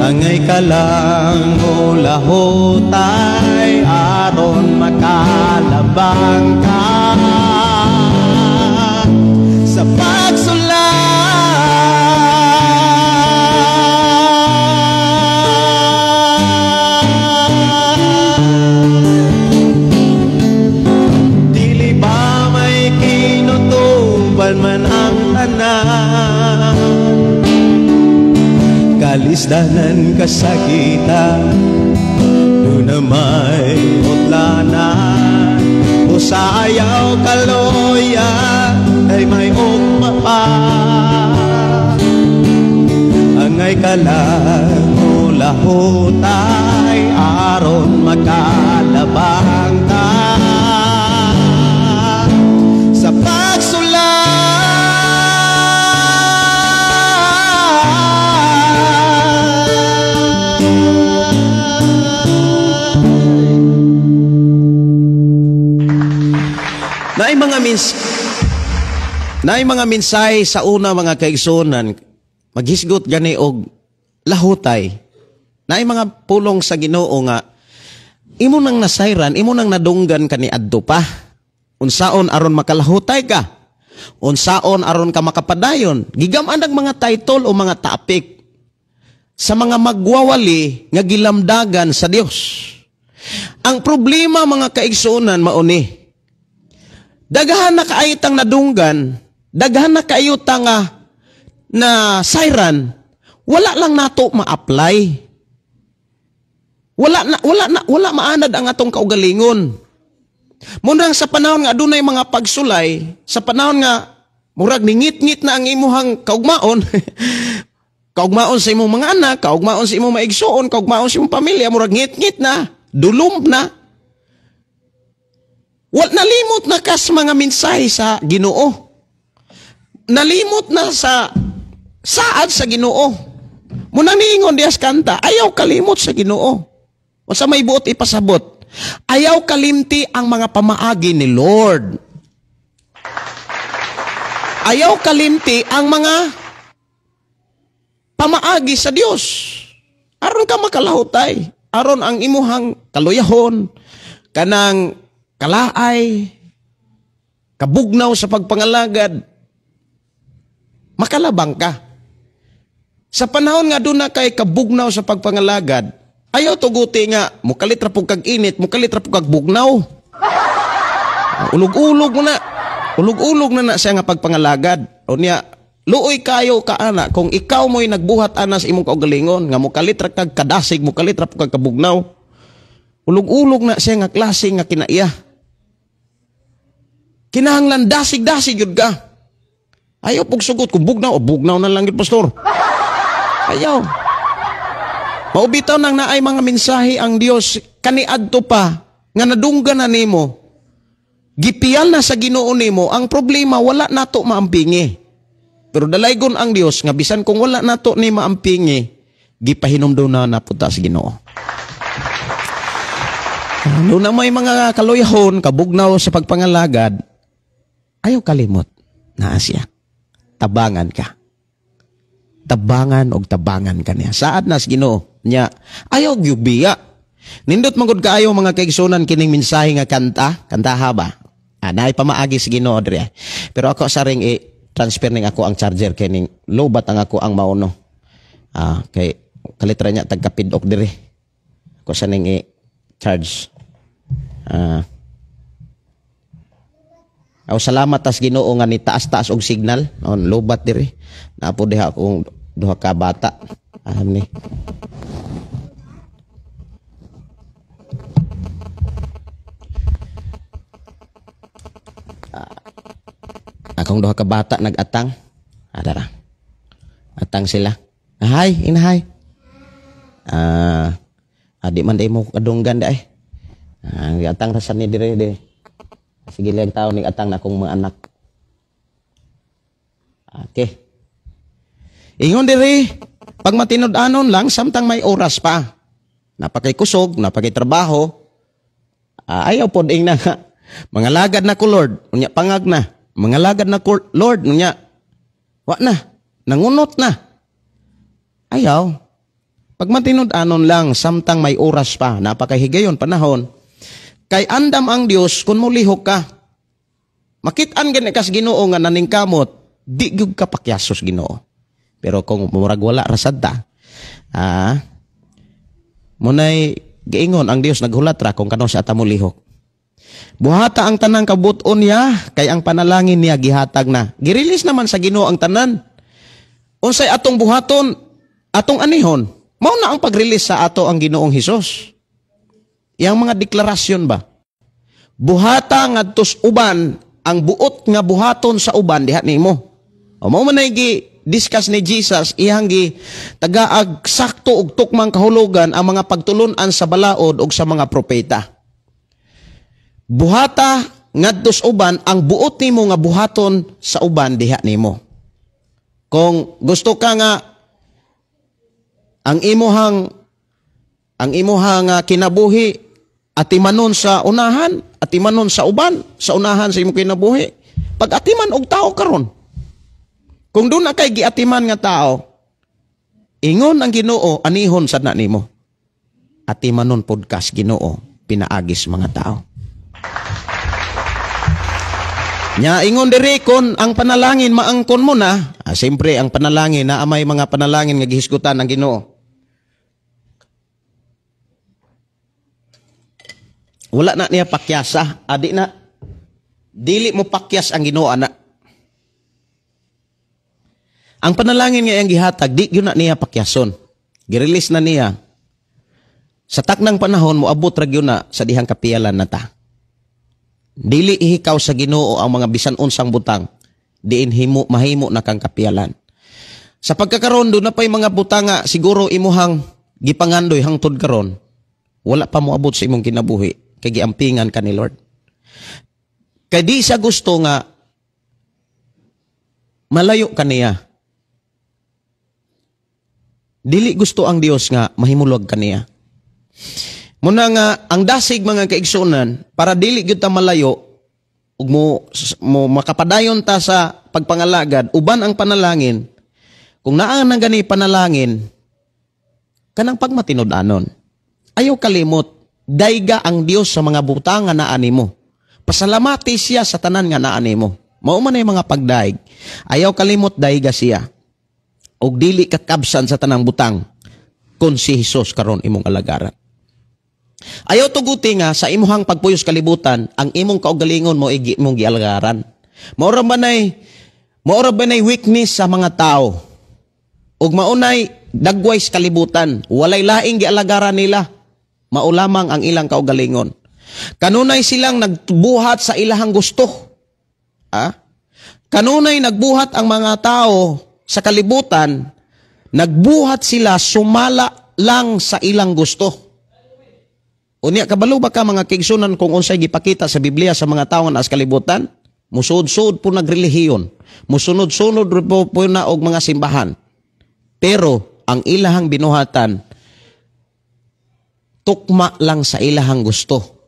Angay ka lang molahotay, aron makalabang ka sa pagsulay. Dili ba may kinutuban man ang tanan, kalisdanan kasakitan, duna may utlanan. Usa ayaw kaloya, ay may ugma pa. Angay ka lang molahotay, aron makalabang ka Naay mga mensahe sa una, mga kaigsunan, maghisgot gani og lahutay. Naay mga pulong sa Ginoo nga imo nang nasayran, imo nang nadunggan kaniadto pa. Unsaon aron makalahutay ka? Unsaon aron ka makapadayon? Gigam-an ang mga title o mga topic sa mga magwawali nga gilamdagan sa Dios. Ang problema, mga kaigsuonan, mauni. Daghan na kaayo tang nadunggan, daghan na kaayo tang na sayran, wala lang nato ma-apply. Wala maanad ang atong kaugalingon. Munang sa panahon nga adunay mga pagsulay, sa panahon nga murag ningit-ngit na ang imuhang kaugmaon, kaugmaon sa imong mga anak, kaugmaon sa imong maigsuon, kaugmaon sa imong pamilya, murag ngit-ngit na, dulom na. Wal nalimot na kas mga mensahe sa Ginoo. Nalimot na sa saad sa Ginoo. Munang niingon diyas kanta, ayaw kalimot sa Ginoo. O sa may buot ipasabot, ayaw kalimti ang mga pamaagi ni Lord. Ayaw kalimti ang mga pamaagi sa Dios. Aron ka makalahutay, aron ang imuhang kaluyahon, kanang kalaay, kabugnaw sa pagpangalagad, makalabang ka. Sa panahon nga doon na kay kabugnaw sa pagpangalagad, ayaw tuguti nga, mukalit ra pug kag init, mukalit ra pug kag bugnaw. Ulog-ulog mo na. Ulog-ulog na na siya nga pagpangalagad. O niya, luoy kayo ka ana, kung ikaw mo'y nagbuhat ana sa imong kaugalingon, nga mukalit ra kag kadasig, mukalit ra pug kag kabugnaw. Ulog-ulog na siya nga klase nga kinaiya. Kinahanglan dasig-dasig yun ka. Ayaw pug sugot kung bugnaw, o bugnaw na lang yun, pastor. Ayaw. Maubitaw nang naay mga mensahe ang Dios kaniadto pa nga nadunggan na nimo. Gipiyal na sa Ginoo nimo, ang problema wala nato maampingi. Pero dalaygon ang Dios nga bisan kung wala nato ni maampingi, gipahinumdum na napunta sa Ginoo. Ano na may mga kaluyahon, kabugnaw sa pagpangalagad, ayaw kalimot naa siya. Tabangan ka. Tabangan og tabangan ka niya. Saad na sa Ginoo niya, ayaw gyubiya. Nindot magud kaayo, mga kaigsunan, kining mensahe nga kanta, kantaha ba? Ah, naay pamaagi sa Ginoo diri. Pero ako sa ring i-transfer ning ako ang charger kay ning lobat ang ako ang mauno. Ah, kay kalitra niya tagkapidok diri. Ako sa ning i-charge. Ah. Aw, salamat tas Ginoo nga ni taas-taas og signal. On lobat diri. Napo diha akong duha ka bata. Alam ni. Akong duha ka bata nag-atang. Adara. Atang sila. Hi, inahay. Ah, di man day mo kadunggan di ay. Ah, atang rasan ni dire dire. Sige lang tao ning atang na akong mga anak. Okay. Ingon diri, pag matinud-anon lang samtang may oras pa. Napakay kusog, napakay trabaho. Ayaw pod ing na nga. Mga lagad na ko, Lord, unya pangag na. Mga lagad na ko, Lord, unya wa na, nangunot na. Ayaw. Pag matinud-anon lang samtang may oras pa, napakahigayon panahon. Kay andam ang Dios kung mulihok ka. Makit-an gani kas Ginoo nga naningkamot, di gyud ka pakyasos Ginoo. Pero kung murag wala rasad ta, munay giingon ang Dios naghulat ra kung kano sa ata mulihok. Buhata ang tanang kabuton niya, kay ang panalangin niya gihatag na. Girelease naman sa Ginoo ang tanan. Unsay atong buhaton, atong anihon, mao na ang pag-release sa ato ang Ginoong Hesus. Yang mga deklarasyon ba? Buhata ngadtos uban, ang buot nga buhaton sa uban diha nimo. O mao man gi discuss ni Jesus, iyang gi tagaag sakto og tukmang kahulugan ang mga pagtulun-an sa balaod og sa mga propeta. Buhata ngadtos uban ang buot nimo nga buhaton sa uban diha nimo. Kung gusto ka nga ang imuhang kinabuhi Atimanon sa unahan, atimanon sa uban, sa unahan sa imong kinabuhi. Pag atiman og tao karon. Kung doon na kay giatiman nga tao, ingon ang Ginoo, anihon sad na nimo. Atimanon podcast Ginoo, pinaagis mga tao. Nya ingon diri kon ang panalangin maangkon mo na, siyempre ang panalangin na may mga panalangin nga gihisgutan ang Ginoo. Wala na niya pakyasa, adi na dili mo pakyas ang Ginoo ana. Ang panalangin nga iyang gihatag di gyud na niya pakyason. Girelease na niya. Sa taknang panahon moabot ra gyud na sa dihang kapiyalan na ta. Dili ihikaw sa Ginoo ang mga bisan unsang butang, diin himo mahimo na kang kapiyalan. Sa pagkakaron do na pay mga butang nga siguro imuhang gipangandoy hangtod karon, wala pa moabot sa imong kinabuhi kay giampingan ka ni Lord. Kay di siya gusto nga malayo ka niya. Dili gusto ang Dios nga mahimulog ka niya. Muna nga ang dasig mga kaigsunan para dili gyud ta malayo ug mo makapadayon ta sa pagpangalagad uban ang panalangin. Kung naa nang gani panalangin kanang pagmatinud-anon. Ayaw kalimot, dayga ang Dios sa mga butang nga naa nimo. Pasalamati siya sa tanan nga naa nimo. Mao man ay mga pagdaig. Ayaw kalimot, dayga siya. Ug dili ka kabsan sa tanang butang kun si Hesus karon imong alagaran. Ayaw tuguti nga sa imuhang pagpuyos kalibutan, ang imong kaugalingon mo imong gialagaran. Mao ra ba nay weakness sa mga tao? Ug maunay dagway sa kalibutan, walay laing gialagaran nila. Mao lamang ang ilang kaugalingon. Kanunay silang nagbuhat sa ilahang gusto. Ah? Kanunay nagbuhat ang mga tao sa kalibutan, nagbuhat sila sumala lang sa ilang gusto. Unya, kabalo ba ka mga kaigsunan kung unsay gipakita sa Biblia sa mga tawo nga naa sa kalibutan? Musuod-suod po nagrelihiyon. Musunod-sunod po na og mga simbahan. Pero ang ilahang binuhatan, tukma lang sa ilahang gusto.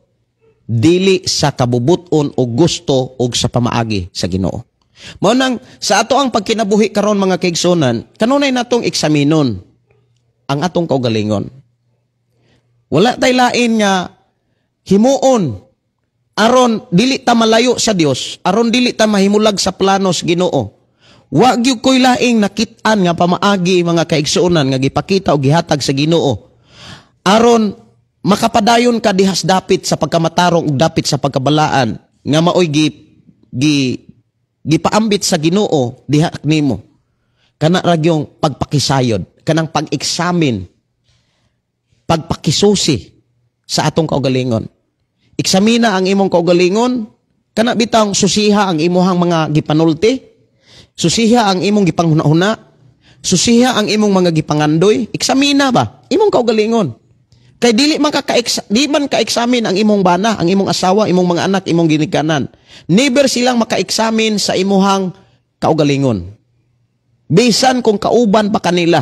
Dili sa kabubuton o gusto o sa pamaagi sa Ginoo. Mao nang sa ato ang pagkinabuhi karon mga kaigsunan, kanunay natong eksaminon ang atong kaugalingon. Wala tay lain nga himuon aron dili ta malayo sa Dios, aron dili ta mahimulag sa planos Ginoo. Wa gyud koy laing nakit-an nga pamaagi mga kaigsuonan nga gipakita o gihatag sa Ginoo aron makapadayon ka dihas dapit sa pagkamatarong ug dapit sa pagkabalaan nga maoy gipaambit sa Ginoo diha nimo. Kana ra gyung pagpakisayod, kanang pag-examine, pagpakisusi sa atong kaugalingon. Eksamina ang imong kaugalingon, kana bitang susiha ang imuhang mga gipanulti, susiha ang imong gipanghuna-huna, susiha ang imong mga gipangandoy. Eksamina ba imong kaugalingon? Kay dili man di man ka-examine ang imong bana, ang imong asawa, imong mga anak, imong ginikanan. Never silang maka-examine sa imuhang kaugalingon. Bisan kung kauban pa kanila,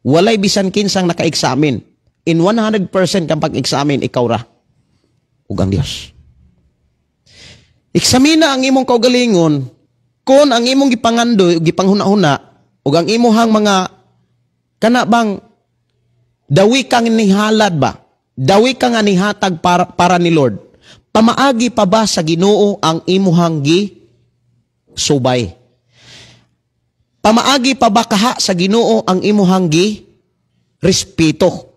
walay bisan kinsang naka-examine. In 100% kang pag-examine, ikaw ra ug ang Dios. Eksamina ang imong kaugalingon kung ang imong gipangandoy ug gipanghuna-huna ug ang imuhang mga kana bang dawi kang nihalad ba? Dawi kang nihatag para ni Lord. Pamaagi pa ba sa Ginoo ang imuhang gi subay? Pamaagi pa ba kaha sa Ginoo ang imuhang gi respeto?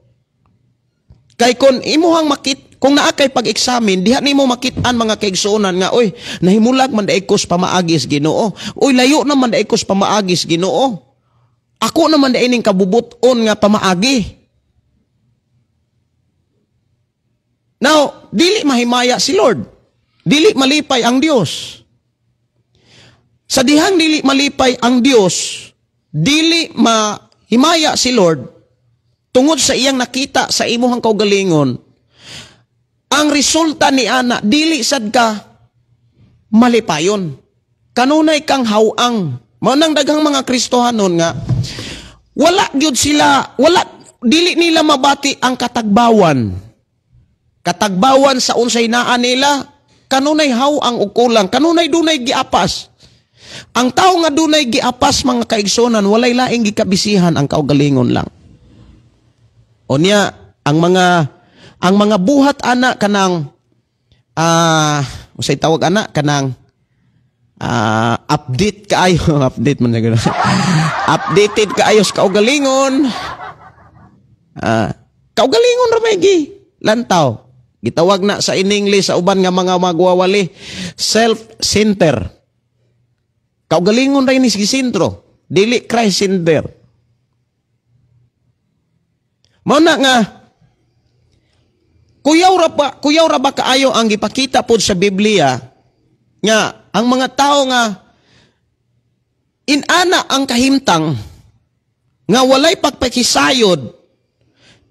Kay kon imuhang makit, kung naa kay pag-examine, diha nimo makit-an mga kaigsuonan nga, oy, nahimulag man daig ko sa pamaagi sa Ginoo. Oy, layo naman daig ko sa pamaagi sa Ginoo. Ako naman daig ning kabubuton nga pamaagi. Now, dili mahimaya si Lord. Dili malipay ang Dios. Sa dihang dili malipay ang Dios, dili mahimaya si Lord, tungod sa iyang nakita sa imuhang kaugalingon, ang resulta ni ana, dili sad ka malipayon. Kanunay kang hawang. Mao nang daghang mga Kristohanon nga wala gyud sila, wala, dili nila mabati ang katagbawan. Katagbawan sa unsay naa nila, kanunay haw ang ukulang, kanunay dunay giapas. Ang tao nga dunay giapas, mga kaigsunan, walay laing gikabisihan, ang kaugalingon lang. O niya, ang mga buhat ana kanang usay tawag ana kanang update kaayo, update man na, updated kaayo sa kaugalingon. Kaugalingon ra may gi lantaw. Gitawag na sa in English sa uban nga mga magwawali, self-center. Kaugalingon ra ini sentro, dili Christ center. Mao na nga kuyaw ra ba kaayo ang gipakita pod sa Biblia nga ang mga tao nga inana ang kahimtang nga walay pagpakisayod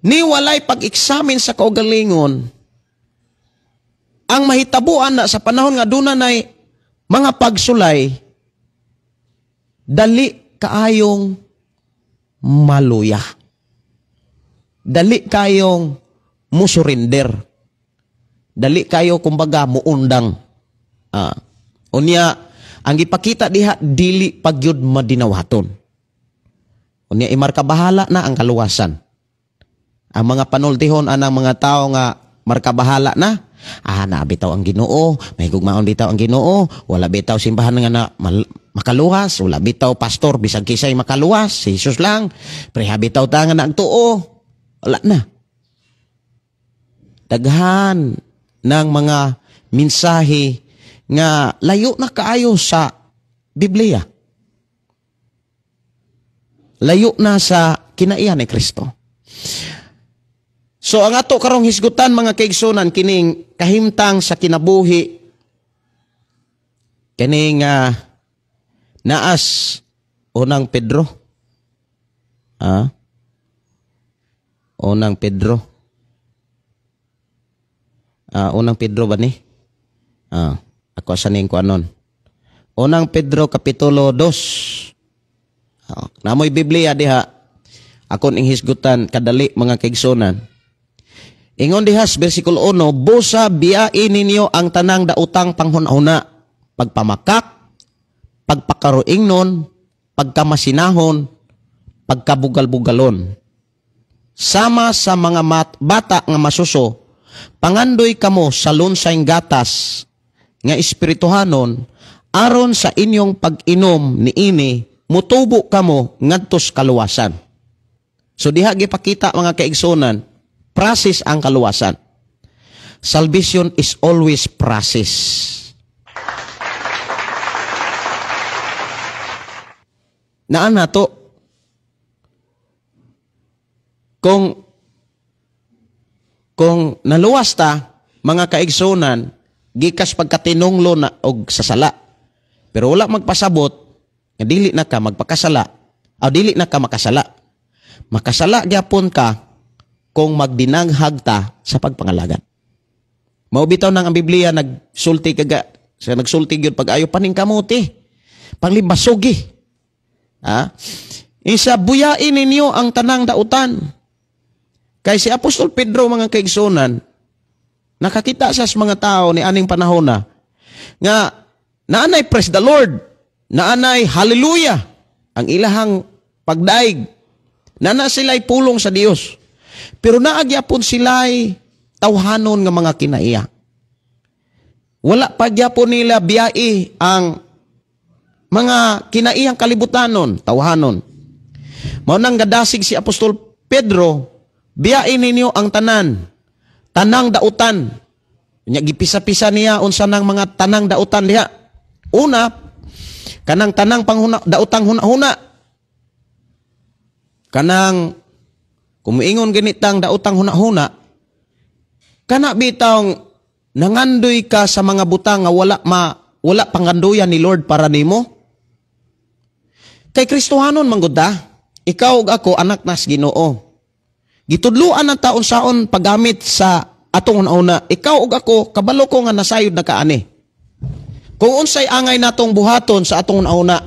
ni walay pag-examine sa kaugalingon, ang mahitabuan na sa panahon nga duna nay mga pagsulay, dali kaayong maluya, dali kayong musurrender, dali kayo kumbaga muundang. Unya ang gipakita diha, dili pagyud madinawaton. Unya imarka bahala na ang kaluwasan. Ang mga panultihon anang mga tao nga markabahala na, na bitaw ang Ginoo, may gugmaon bitaw ang Ginoo, wala bitaw simbahan nga na makaluwas, wala bitaw pastor bisag kisay makaluwas, si Jesus lang, preha bitaw ta nga nagtuo, wala na. Daghan ng mga mensahe nga layo na kaayo sa Biblia. Layo na sa kinaiya ni Kristo. So ang ato karong hisgutan, mga kaigsunan, kining kahimtang sa kinabuhi, kining naas Unang Pedro. Unang Pedro. Unang Pedro ba ni? Ako sa ning kuanon. Unang Pedro kapitulo 2. Namoy Biblia diha. Akon ing hisgutan kadali, mga kaigsunan. Ingon dihas bersikulo 1, busa biyain ninyo ang tanang daotang panghuna-huna, pagpamakak, pagpakaruingnon, pagkamasinahon, pagkabugal-bugalon. Sama sa mga bata nga masuso, pangandoy kamo sa lunsayng gatas nga espirituhanon, aron sa inyong pag-inom niini mutubo kamo ngadtos kaluwasan. So diha gipakita, mga kaigsunan, process ang kaluwasan. Salvation is always process. Naan na to. Kung naluwas ta, mga kaigsunan, gikas pagkatinunglo na og sasala. Pero wala magpasabot nga dili na ka magpakasala o dili na ka makasala. Makasala gyapon ka kung magdinanghag ta sa pagpangalagad. Mao bitaw nang ang Biblia nagsulti kaga sa nagsulti gyud pag-ayo paningkamuti, panglimbasugi. Ha? Isa buyain ninyo ang tanang dautan. Kay si Apostol Pedro, mga kaigsunan, nakakita sa mga tao ni aning panahon na nga naanay praise the Lord, naanay hallelujah ang ilahang pagdaig, nana sila'y pulong sa Dios. Pero naagyapon sila'y tawhanon nga mga kinaiya. Wala pagyapon nila biyai ang mga kinaiyang kalibutanon, tawhanon. Mao nang gadasig si Apostol Pedro, biyain ninyo ang tanan, tanang dautan. Nya gipisa-pisa niya unsa nang mga tanang dautan diha. Una, kanang tanang panghuna, dautang huna-huna. Kanang kumuingon ganitang dautang huna-huna, kana bitawng nangandoy ka sa mga butang nga wala pangandoyan ni Lord para nimo. Kay Kristohanon manggod ta, ikaw ug ako anak nas Ginoo. Gitudloan ang taon saon paggamit sa atong una. Ikaw ug ako kabalo ko nga nasayod na kaani. Kung unsay angay natong buhaton sa atong una,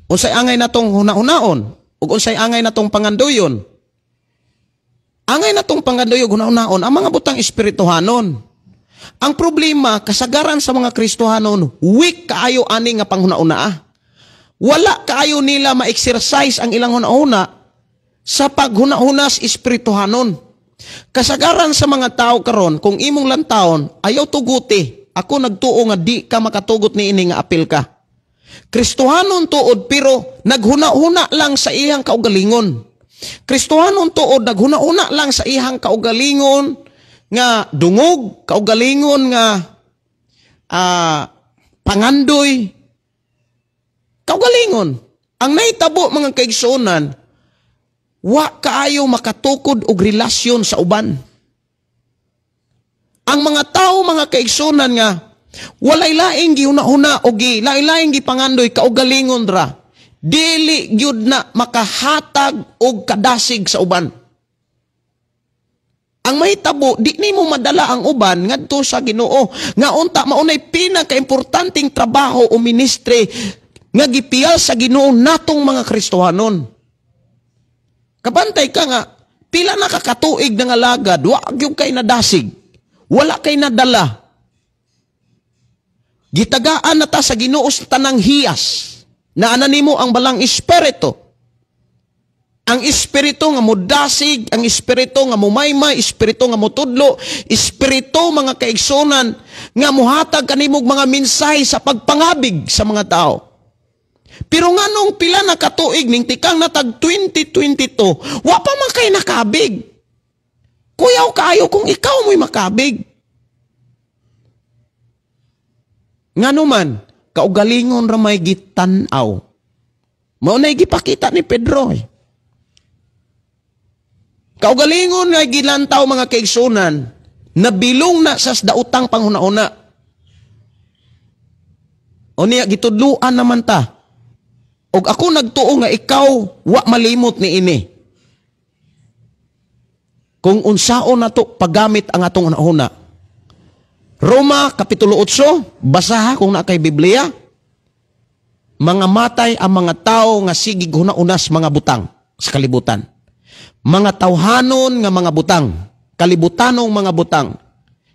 unsay angay natong huna-hunaon, ug unsay angay natong pangandoyon. Angay natong pangandoy og hunahunaon ang mga butang espirituhanon. Ang problema, kasagaran sa mga Kristohanon, weak kaayo ani nga panghuna-una. Wala kaayo nila ma-exercise ang ilang hunahuna sa paghuna-hunas espirituhanon. Kasagaran sa mga tao karon, kung imong lantawon, ayaw tuguti. Ako nagtuo nga di ka makatugot niini nga apil ka. Kristohanon tuod pero naghuna-huna lang sa iyang kaugalingon. Kristohanon tuod naghuna-huna lang sa iyang kaugalingon nga dungog, kaugalingon nga pangandoy, kaugalingon. Ang nahitabo mga kaigsuonan, wa kaayo makatukod og relasyon sa uban. Ang mga tao mga kaigsuonan nga walay laing gihuna-huna o laing-laing gipangandoy kaugalingon ra, dili gyud na makahatag og kadasig sa uban. Ang mahitabo, di nimo madala ang uban ngadto sa Ginoo. Nga unta maunay pinakaimportanteng trabaho o ministry nga gipiyal sa Ginoo natong mga Kristohanon. Kabantay ka nga, pila na kakatuig na nga lagad, wa gyud kay nadasig, wala kay nadala. Gitagaan na ta sa Ginoo sa tanang hiyas, na ana nimo ang balang espiritu. Ang espiritu nga mudasig, ang espiritu nga mumaymay, espiritu nga mutudlo, espiritu mga kaigsunan nga muhatag kanimog mga mensahe sa pagpangabig sa mga tao. Pero nganong pila na katuig ning tikang natag 2022, wa pa man kay nakabig. Kuyaw kaayo kung ikaw mo'y makabig. Ngano man, kaugalingon ra may gitan-aw. Mao nay gipakita ni Pedro. Kaugalingon nga gilantaw mga kaigsunan, nabilong na sa daotang panghuna-una. O niya, gitudluan naman ta. Og ako nagtuo nga ikaw wa malimot ni ini. Kung unsaon nato paggamit ang atong hunahuna. Roma Kapitulo 8, basaha kung naa kay Biblia. Mga matay ang mga tao nga sigig hunaunas mga butang sa kalibutan. Mga tawhanon nga mga butang, kalibutanong mga butang.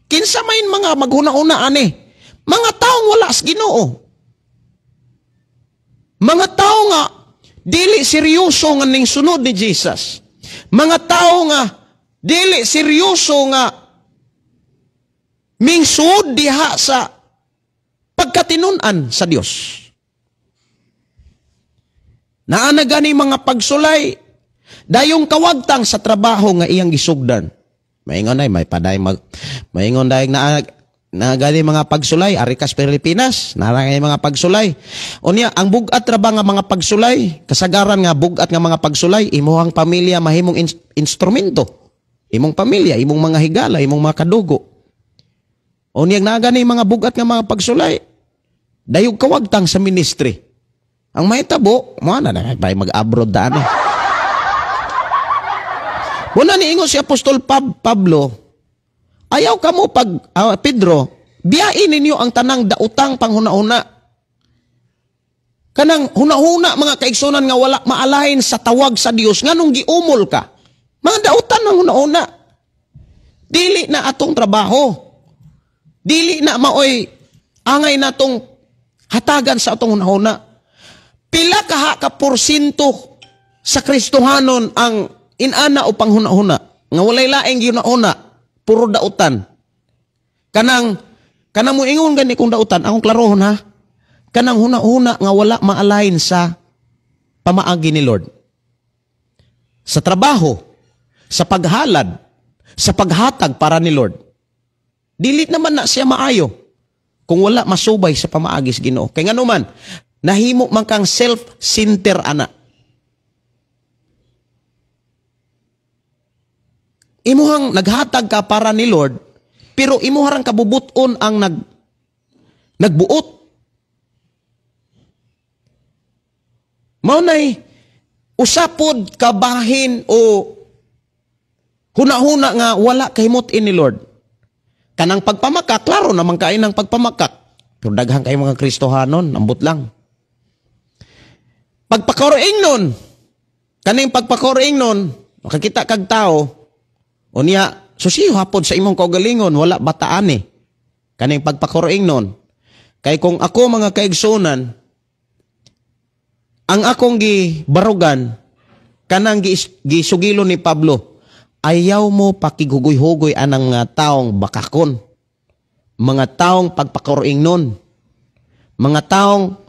Kinsa may mga maghuna-una ani? Mga taong wala sa Ginoo. Mga tao nga dili seryoso nga ning sunod ni Jesus. Mga tao nga dili seryoso nga mingsud diha sa pagkatinun-an sa Dios. Naa na gani mga pagsulay dayong kawagtang sa trabaho nga iyang gisugdan. Maingon ay may paday mag maingon dayong na gani mga pagsulay ari kas Pilipinas, narangay mga pagsulay. Unya ang bug-at ra ba nga mga pagsulay, kasagaran nga bug-at nga mga pagsulay imuhang pamilya mahimong instrumento. Imong pamilya, imong mga higala, imong mga kadugo. Unya na gani mga bug-at nga mga pagsulay, dayog kawagtang sa ministry. Ang mahitabo, mo na na mag-abroad da ano. Muna niingon si Apostol Pablo, ayaw kamo pag Pedro, biyain ninyo ang tanang dautang panghuna-huna. Kanang huna-huna mga kaigsunan nga wala maalahin sa tawag sa Dios nganong giumol ka. Mga dautan ng huna-huna. Dili na atong trabaho. Dili na maoy angay natong hatagan sa atong huna-huna. Pila kaha ka porsyento sa Kristohanon ang inana o panghuna-huna nga walay laing gihuna-huna, puro dautan. Kanang moingon gani kung dautan, akong klarohon ha. Kanang huna-huna nga wala maalain sa pamaagi ni Lord. Sa trabaho, sa paghalad, sa paghatag para ni Lord. Dili naman na siya maayo kung wala masubay sa pamaagi sa Ginoo. Kay ngano man, nahimo man kang self-center ana. Imuhang naghatag ka para ni Lord, pero imuharang kabubuton ang nagbuot. Mao nay usapod kabahin o huna-huna nga wala kahimot-in ni Lord. Kanang pagpamakak, klaro naman kain ng pagpamakak. Pero daghan kayo mga Kristohanon, ambot lang. Pagpakoroing nun, kaning pagpakoroing nun, makakita kag tao, Unya, susiyo hapon sa imong kaugalingon, wala bataan eh. Kaning pagpakuroing nun. Kay kung ako mga kaigsunan, ang akong gibarugan, kanang gisugilo ni Pablo, ayaw mo pakighugoy-hugoy anang mga taong bakakon, mga taong pagpakuroing nun, mga taong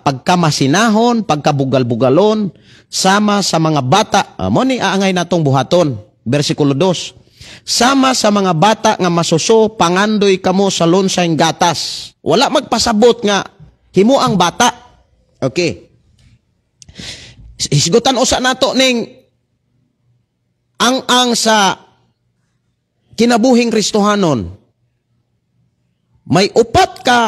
pagkamasinahon, pagkabugal-bugalon, sama sa mga bata. Mo ni aangay natong buhaton. Versikulo 2. Sama sa mga bata nga masuso, pangandoy kamo sa lunsay gatas. Wala magpasabot nga himo ang bata. Okay. Hisgutan usa nato ning ang sa kinabuhing Kristohanon. May upat ka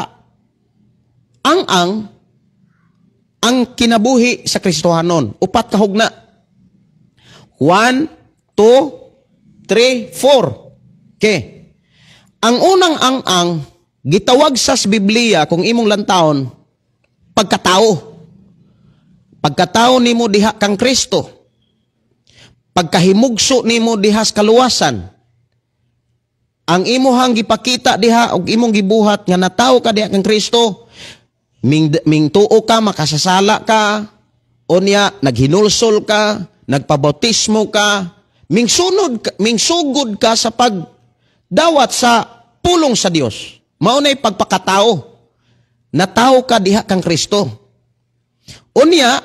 ang kinabuhi sa Kristohanon. Upat ka hugna. 1, 2, 3, 4. Okay. Ang unang ang gitawag sa Biblia kung imong lantawon, pagkatao. Pagkatao nimo diha kang Kristo. Pagkahimugso nimo diha sa kaluwasan. Ang imuhang gipakita diha og imong gibuhat nga natawo ka diha kang Kristo, ming tuo ka, makasasala ka, unya naghinulsol ka, nagpabautismo ka, ming sunod, ming sugod ka sa pagdawat sa pulong sa Dios. Mao nay pagpakatao. Natawo ka diha kang Kristo. Unya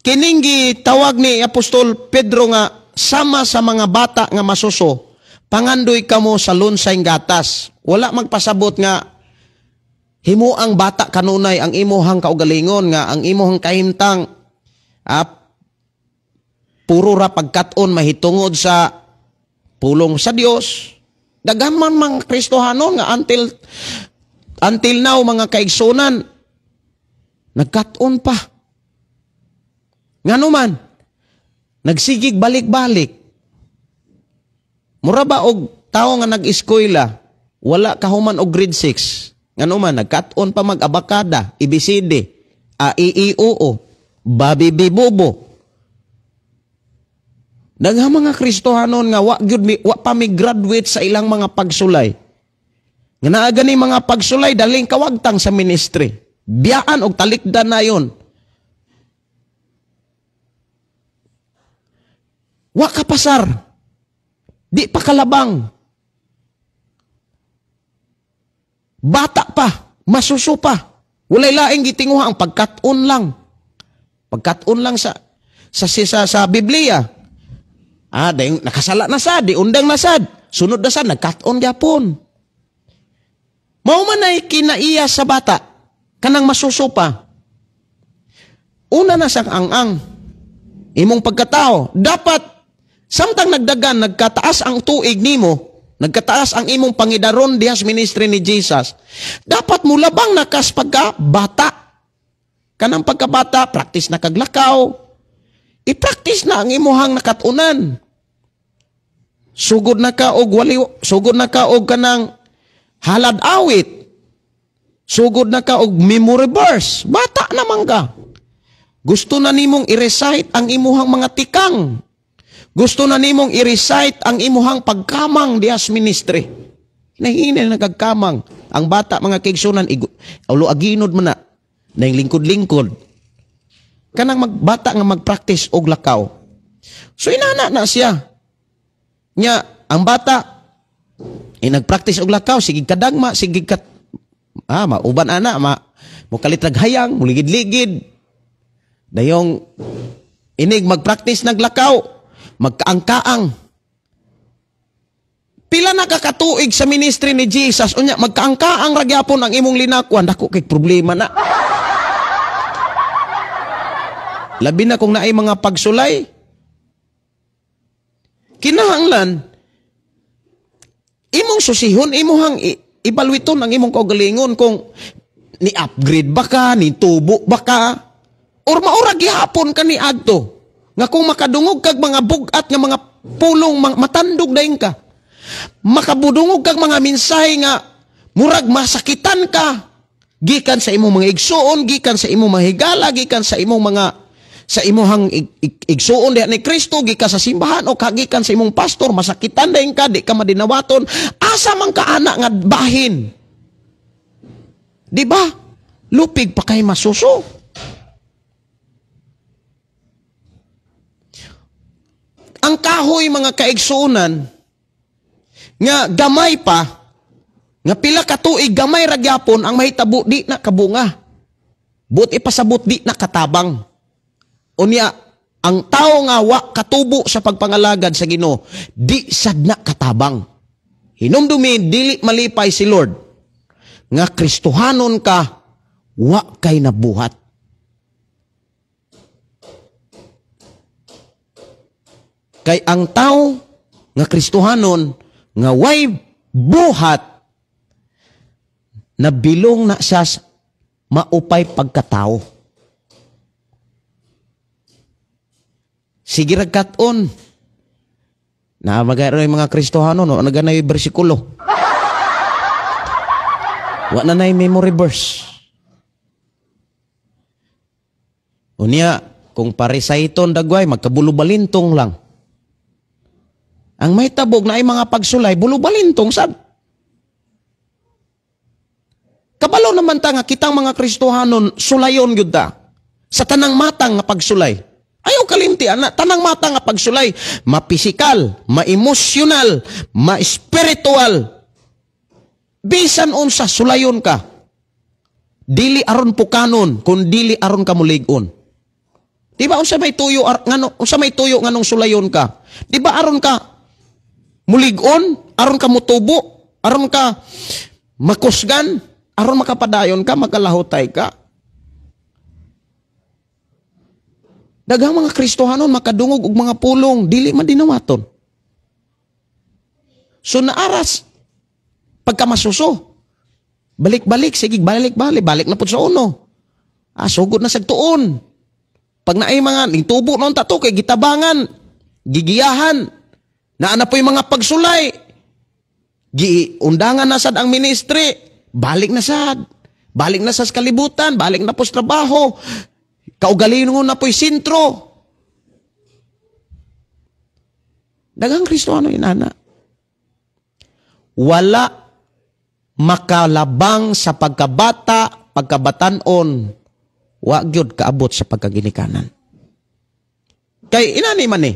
kining gitawag ni Apostol Pedro nga sama sa mga bata nga masuso, pangandoy kamo sa lunsay gatas. Wala magpasabot nga himo ang bata kanunay ang imuhang kaugalingon nga ang imuhang kahimtang puro ra pagkat-on mahitungod sa pulong sa Dios. Daghan man mga Kristohanon nga until now mga kaigsunan nagkat-on pa. Ngano man nagsigig balik-balik. Mura ba og tawo nga nag-eskwela wala kahuman og grade 6? Ngano man nagkat-on pa mag-abakada, ABCD, A E I O O, babibibobo. Daghang mga Kristohanon nga wa gyud mi, wa pa mi graduate sa ilang mga pagsulay. Nga naa gani mga pagsulay daling kawagtang sa ministry. Biyaan og talikdan na yon. Wa ka pasar. Di pa kalabang. Bata pa, masuso pa. Walay laing gitinguha ang pagkat-on lang. Pagkat-on lang sa sa Biblia. Dahil nakasala na sad, di undang na sad, sunod na sad, nagkat-on gyapon. Mao man ay kinaiya sa bata, kanang masuso pa. Una na sang ang-ang, imong pagkatao, dapat, samtang nagdagan, nagkataas ang tuig nimo, nagkataas ang imong pangidaron diha sa ministry ni Jesus, dapat mulabang nakas pagkabata. Kanang pagkabata, practice na kaglakaw, i-practice na ang imuhang nakatunan. Sugod na ka og wali, sugod na ka og kanang halad awit. Sugod na ka og memory verse. Bata naman ka. Gusto na nimong i-recite ang imuhang mga tikang. Gusto na nimong i-recite ang imuhang pagkamang diha sa ministry. Hinahina na nagkamang. Ang bata mga kaigsunan, ulo aginod man na. Nang lingkod-lingkod. Kanang magbata nga magpractice og lakaw. So inana na siya. Nya ang bata nagpractice og lakaw, sige kadagma, sige kat mauban ana, mokalit raghayang, muligid-ligid. Dayong inig magpractice naglakaw, magkaangkaang. Pila na kakatuig sa ministry ni Jesus, unya magkaangkaang ra gyapon ang imong linakwan, dako kay problema na. Labi na kung naay mga pagsulay. Kinahanglan, imong susihon, imuhang ibalwiton ang imong kaugalingon kung ni-upgrade ba ka, ni tubo ba ka, or maura gihapon ka ni adto. Nga kung makadungog kag mga bugat nga mga pulong, matandog dayon ka. Makabudungog kag mga mensahe nga murag masakitan ka. Gikan sa imong mga igsuon, gikan sa imong mga higala, gikan sa imong mga Sa imuhang igsuon diha ni Kristo, gikan sa simbahan o kagikan sa imong pastor, masakitan dayon ka, di ka madinawaton, asa man ka ana nga bahin? Di ba? Lupig pa kay masuso. Ang kahoy mga kaigsuonan nga gamay pa, nga pila ka tuig gamay ra gyapon ang mahitabo di na kabunga. But ipasabot di na katabang. Unya, ang tao nga wa katubo sa pagpangalagad sa Ginoo, di sad na katabang. Hinumdumi, dili malipay si Lord nga Kristohanon ka, wa kay nabuhat. Kay ang tao nga Kristohanon nga way buhat, nabilong na siya maupay pagkatao. Sige ragkaton. Na magayro yung mga Kristohano, no? Naganay bersikulo. Wa na na'y memory verse. Unya, kung parisaiton dagway, magkabulubalintong lang. Ang may tabog na ay mga pagsulay, bulubalintong sad. Kabalo naman ta nga kitang mga Kristohanon, sulayon gyud ta. Sa tanang matang nga pagsulay. Ayaw kalimti, ana, tanang matang nga pagsulay. Ma-physical, ma-emotional, ma-spiritual. Bisan unsa, sulayon ka. Dili aron pukanon, kun dili aron kamulig-on. Di ba unsa may tuyo ngano, unsa may tuyo nganong sulayon ka? Di ba aron ka mulig-on, aron ka mutubo, aron ka makusgan, aron makapadayon ka, makalahutay ka. Daghang mga Kristohanon makadungog og mga pulong, dili man dinawaton. So naaras pagkamasuso. Balik-balik, sige, balik-balik, balik na pud sa uno. Ah, sugod na sa tuon. Pag naay mga nitubo noon tato kay gitabangan, gigiyahan, naa na po'y mga pagsulay. Giundangan na sad ang ministry, balik na sad. Balik na sa kalibutan, balik na po sa trabaho. Kaugalingon na po'y sentro. Daghang Kristohano inana. Wala makalabang sa pagkabata, pagkabatanon, wa gyud kaabot sa pagkaginikanan. Kay inani man ni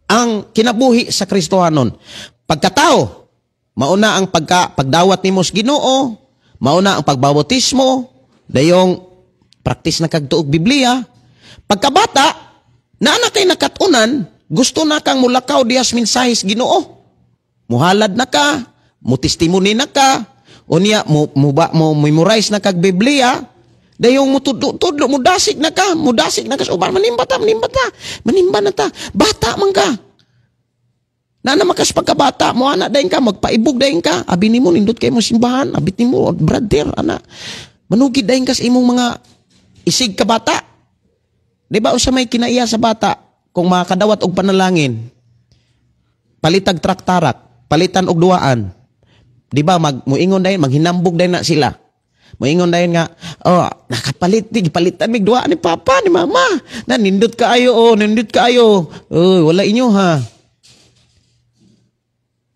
ang kinabuhi sa Kristohanon. Pagkatao, mauna ang pagdawat nimo sa Ginoo, mauna ang pagbautismo, dayong praktis na kagtuog Biblia. Pagkabata, naa na kay nakatunan, gusto na kang mulakaw dihas mensahis Ginoo. Muhalad na ka, mutestimony na ka, unya mo memorize na kag Biblia, dayong mutudlo, mudasig na ka, so, manimba ta, manimba na ta, bata man ka. Na makas pagkabata, mo ana dayon ka, magpaibog dayon ka, abi nimo nindot kay mo simbahan, abit nimo brother, ana. Manugid dayon ka sa imong mga isig ka bata. Di ba unsa may kinaiya sa bata kung makadawat og panalangin? Palitag traktarak, palitan og duaan. Di ba muingon dayon, maghinambog dayon na sila. Moingon dayon nga, oh, nakapalit, gipalitan mig duaan ni papa, ni mama. Na nindot kaayo, oh, nindot kaayo. Oh, wala inyo ha.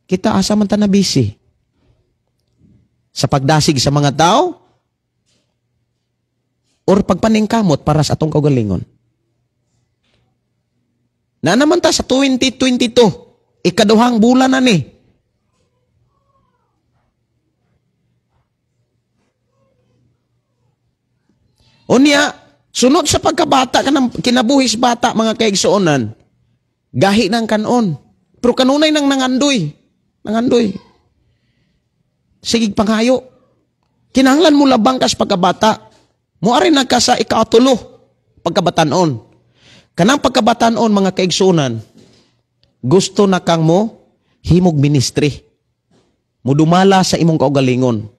Kita asa man ta na busy? Sa pagdasig sa mga tao or pagpaningkamot para sa atong kaugalingon. Na naman ta sa 2022, ikaduhang bulan na ni. Unya, sunod sa pagkabata kanang kinabuhis bata mga kaigsuonan, gahi ng kanon. Pero kanunay nang nangandoy. Nangandoy. Sige panghayo. Kinahanglan mo labang kas pagkabata. Muari na ka sa ikaatulo pagkabatanon. Kanang pagkabatanon mga kaigsuonan, gusto na kang mo himog ministry. Mudumala sa imong kaugalingon.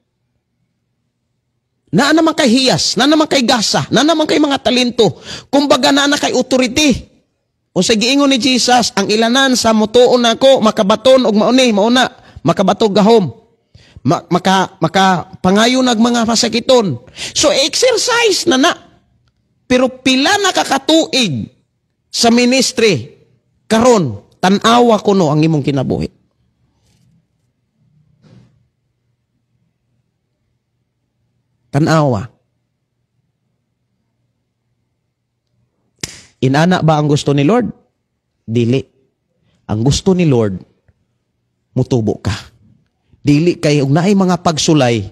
Naa naman kay hiyas, naa naman kay gasa, naa naman kay mga talento. Kumbaga naa na kay authority. O sa giingon ni Jesus, ang ilanan sa mutuon nako makabaton og mauni, mauna, makabatog gahom. Maka pangayo nag mga masakiton. So exercise na na. Pero pila na kakatuig sa ministry karon, tan-awa kuno ang imong kinabuhi. Tan-awa. Inana ba ang gusto ni Lord? Dili. Ang gusto ni Lord, mutubo ka. Dili kay og naay mga pagsulay,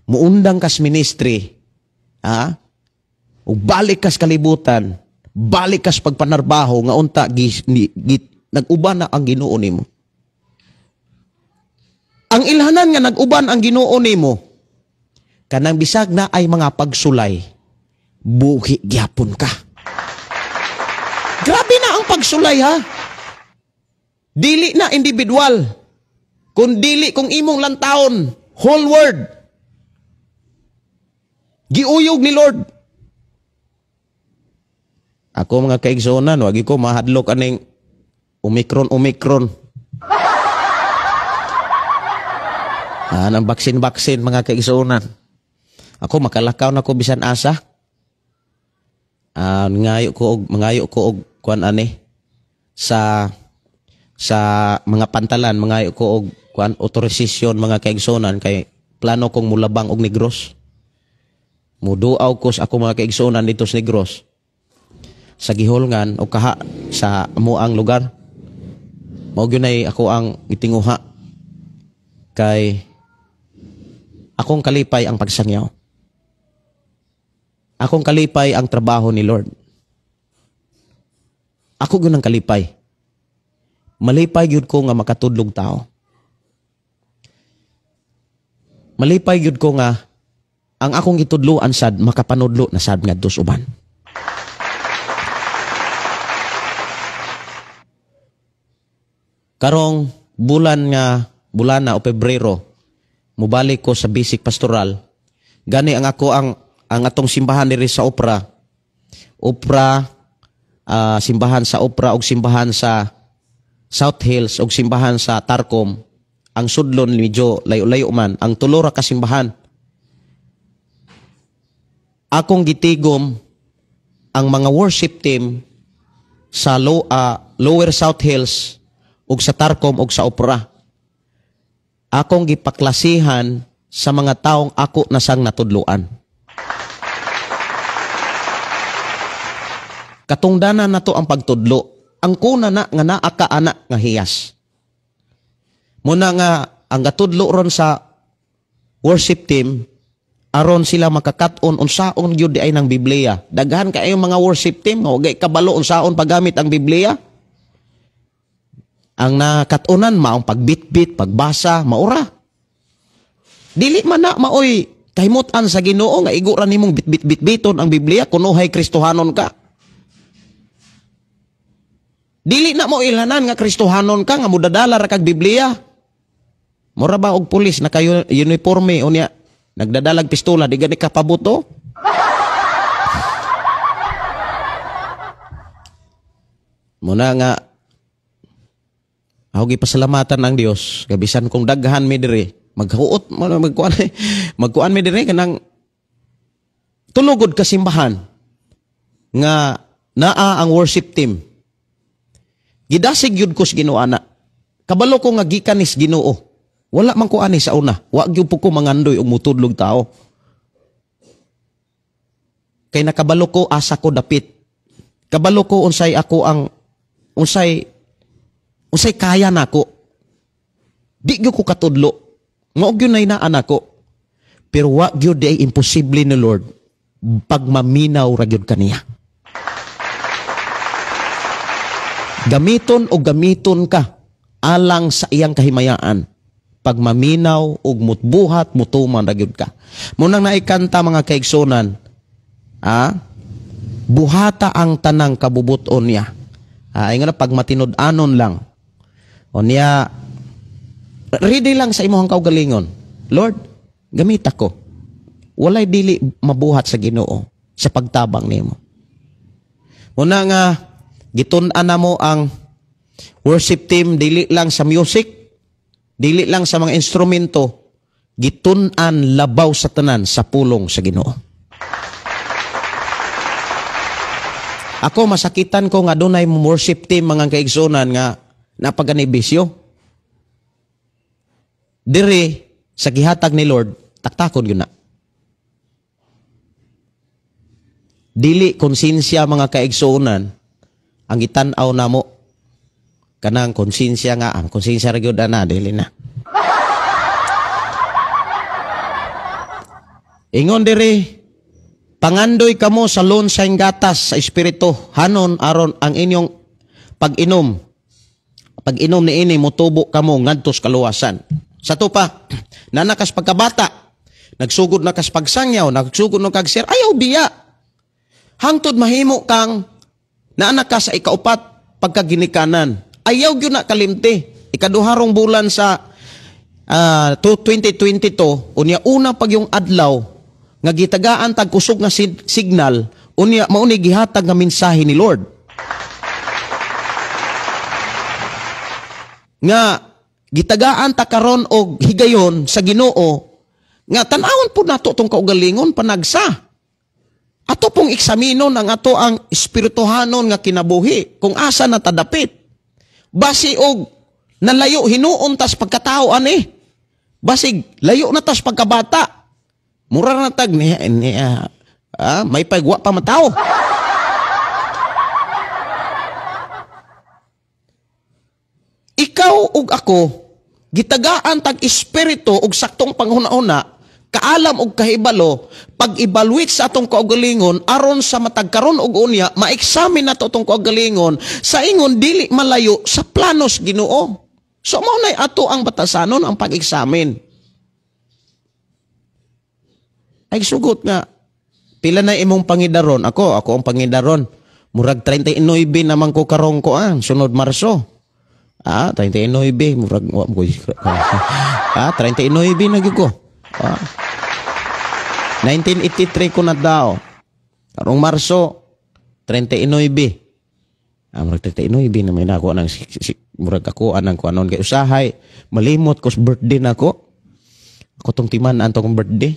muundang kas ministry, ha? Ug balik kas kalibutan, balik kas pagpanarbaho nga unta nag-uban na ang Ginoo nimo. Ang ilhanan nga nag-uban ang Ginoo nimo, kanang bisag na ay mga pagsulay, buhi gyapon ka. Grabe na ang pagsulay, ha? Dili na individual, kun dili kung imong lantaon, whole world. Giuyog ni Lord. Ako mga kaigsuonan, wagi ko mahadlok aning Omicron, Omicron. Nang baksin-baksin mga kaigsuonan. Ako makalakaw na ko bisan asa. Mangayo ko og kuan ani sa mga pantalan, mangayo ko og kuan authorization mga kaigsuonan kay plano kong mulabang og Negros. Muduaw ko sa ako mga kaigsuonan dito sa Negros. Sa gihulngan o kaha sa amuang lugar. Mao gyud nay ako ang gitinguha kay akong kalipay ang pagsangyaw. Akong kalipay ang trabaho ni Lord. Ako gyud ang kalipay. Malipay gyud ko nga makatudlog tao. Malipay gyud ko nga ang akong gitudloan sad makapanudlo na sad ngadto sa uban. Karong bulan nga bulana o Pebrero, mubalik ko sa basic pastoral. Gani ang ako ang atong simbahan diri sa Opra. Opra, simbahan sa Opra og simbahan sa South Hills og simbahan sa Tarcom. Ang sudlon medyo layo-layo man, ang tulo ra ka simbahan. Akong gitigom ang mga worship team sa Lower South Hills ug sa Tarcom ug sa Opra. Akong gipaklasihan sa mga taong ako nasang natudloan. Katungdanan nato ang pagtudlo. Ang kuna na nga naa ka ana nga hiyas. Muna nga ang gatudlo ron sa worship team aron sila makakat-on unsaon gyud di ay ng Biblia. Daghan kaayo mga worship team nga wagay kabalo unsaon paggamit ang Biblia. Ang nakat-onan maong pagbitbit, pagbasa, maura. Dili man na maoy kahimutan sa Ginoo nga igo ra nimong bitbit-bitbiton ang Biblia kunuhay Kristohanon ka. Dili na mo ilhanan nga Kristohanon ka nga mudadala ra kag Biblia. Mura ba og pulis na kayo uniforme unya nagdadalag pistola di gani ka pabuto? Muna nga ako gipasalamatan ang Dios gabisan kung daghan mi diri maghuot magkuan magkuan mi diri kanang tulugod ka simbahan nga naa ang worship team. Gidasig gyud ko sa Ginoo ana. Kabalo ko nga gikan ni Ginoo. Wala man ko ani sa una. Wa gyud po ko mangandoy og mutudlog tao. Kay nakabalo ko asa ko dapit. Kabalo ko unsay ako ang unsay kaya nako. Di gyud ko katudlo. Mao gyud nay naa nako. Pero wa gyud di ay imposible ni Lord pagmaminaw ra gyud kaniya. Gamiton o gamiton ka alang sa iyang kahimayaan. Pagmaminaw ug mutbuhat mutuman ra gyud ka. Munang naikanta mga kaigsunan, buhata ang tanang kabubuton niya. Ingon na pag matinud-anon lang. O niya ready lang sa imong kaugalingon. Lord, gamit ako. Walay dili mabuhat sa Ginoo sa pagtabang nimo. Muna nga gitun-an na mo ang worship team dili lang sa music, dili lang sa mga instrumento, gitun-an labaw sa tanan sa pulong sa Ginoo. Ako masakitan ko nga dunay worship team mga kaigsunan nga napaganibisyo. Diri sa gihatag ni Lord, taktakon gyud na. Dili konsensya mga kaigsunan ang gitan-aw namo. Kanang konsensya nga, ang konsensya ra gyud ana, dili na. Ingon diri, pangandoy kamo sa lonsay gatas sa espiritu, hanon aron ang inyong pag-inom. Pag-inom niini motubo kamo ngadto sa kaluwasan. Sa to pa, nanakas pagkabata, nagsugod na kas pagsangyaw, nagsugod na kag sir, ayaw biya. Hangtod mahimo kang naanak ka sa ikaupat pagkaginikanan. Ayaw gyud na kalimti. Ikaduharong bulan sa 2022, unya una pag yung adlaw nga gitagaan tag kusog nga signal, unya mauni gihatag nga mensahe ni Lord. Nga gitagaan ta karon og higayon sa Ginoo nga tan-awon pud nato tong kaugalingon panagsa. Ato pong eksaminon ang ato ang espirituhanon nga kinabuhi kung asa na tadapit. Basi og nalayo hinuon tas pagkatao ani. Basig layo na tas pagkabata. Mura na tag ni may pagwa pa matao. Ikaw ug ako gitagaan tag espiritu ug saktong panghuna-una, kaalam og kahibalo, pag-evaluate sa atong kaugalingon aron sa matag karon og unya ma-examine nato atong kaugalingon sa ingon dili malayo sa planos Ginoo. So mao nay ato ang batasanon ang pag-examine. Ay sugot nga pila na imong pangidaron? Ako ang pangidaron. Murag 39 naman ko karong ko sunod Marso. 39 murag wa ko. 39 na gyud ko. 1983 ko na daw. Karong Marso 39. Murag 39 na may nako nang murag ako anang kuanon kay usahay malimot ko sa birthday nako. Ako tong timan antong birthday.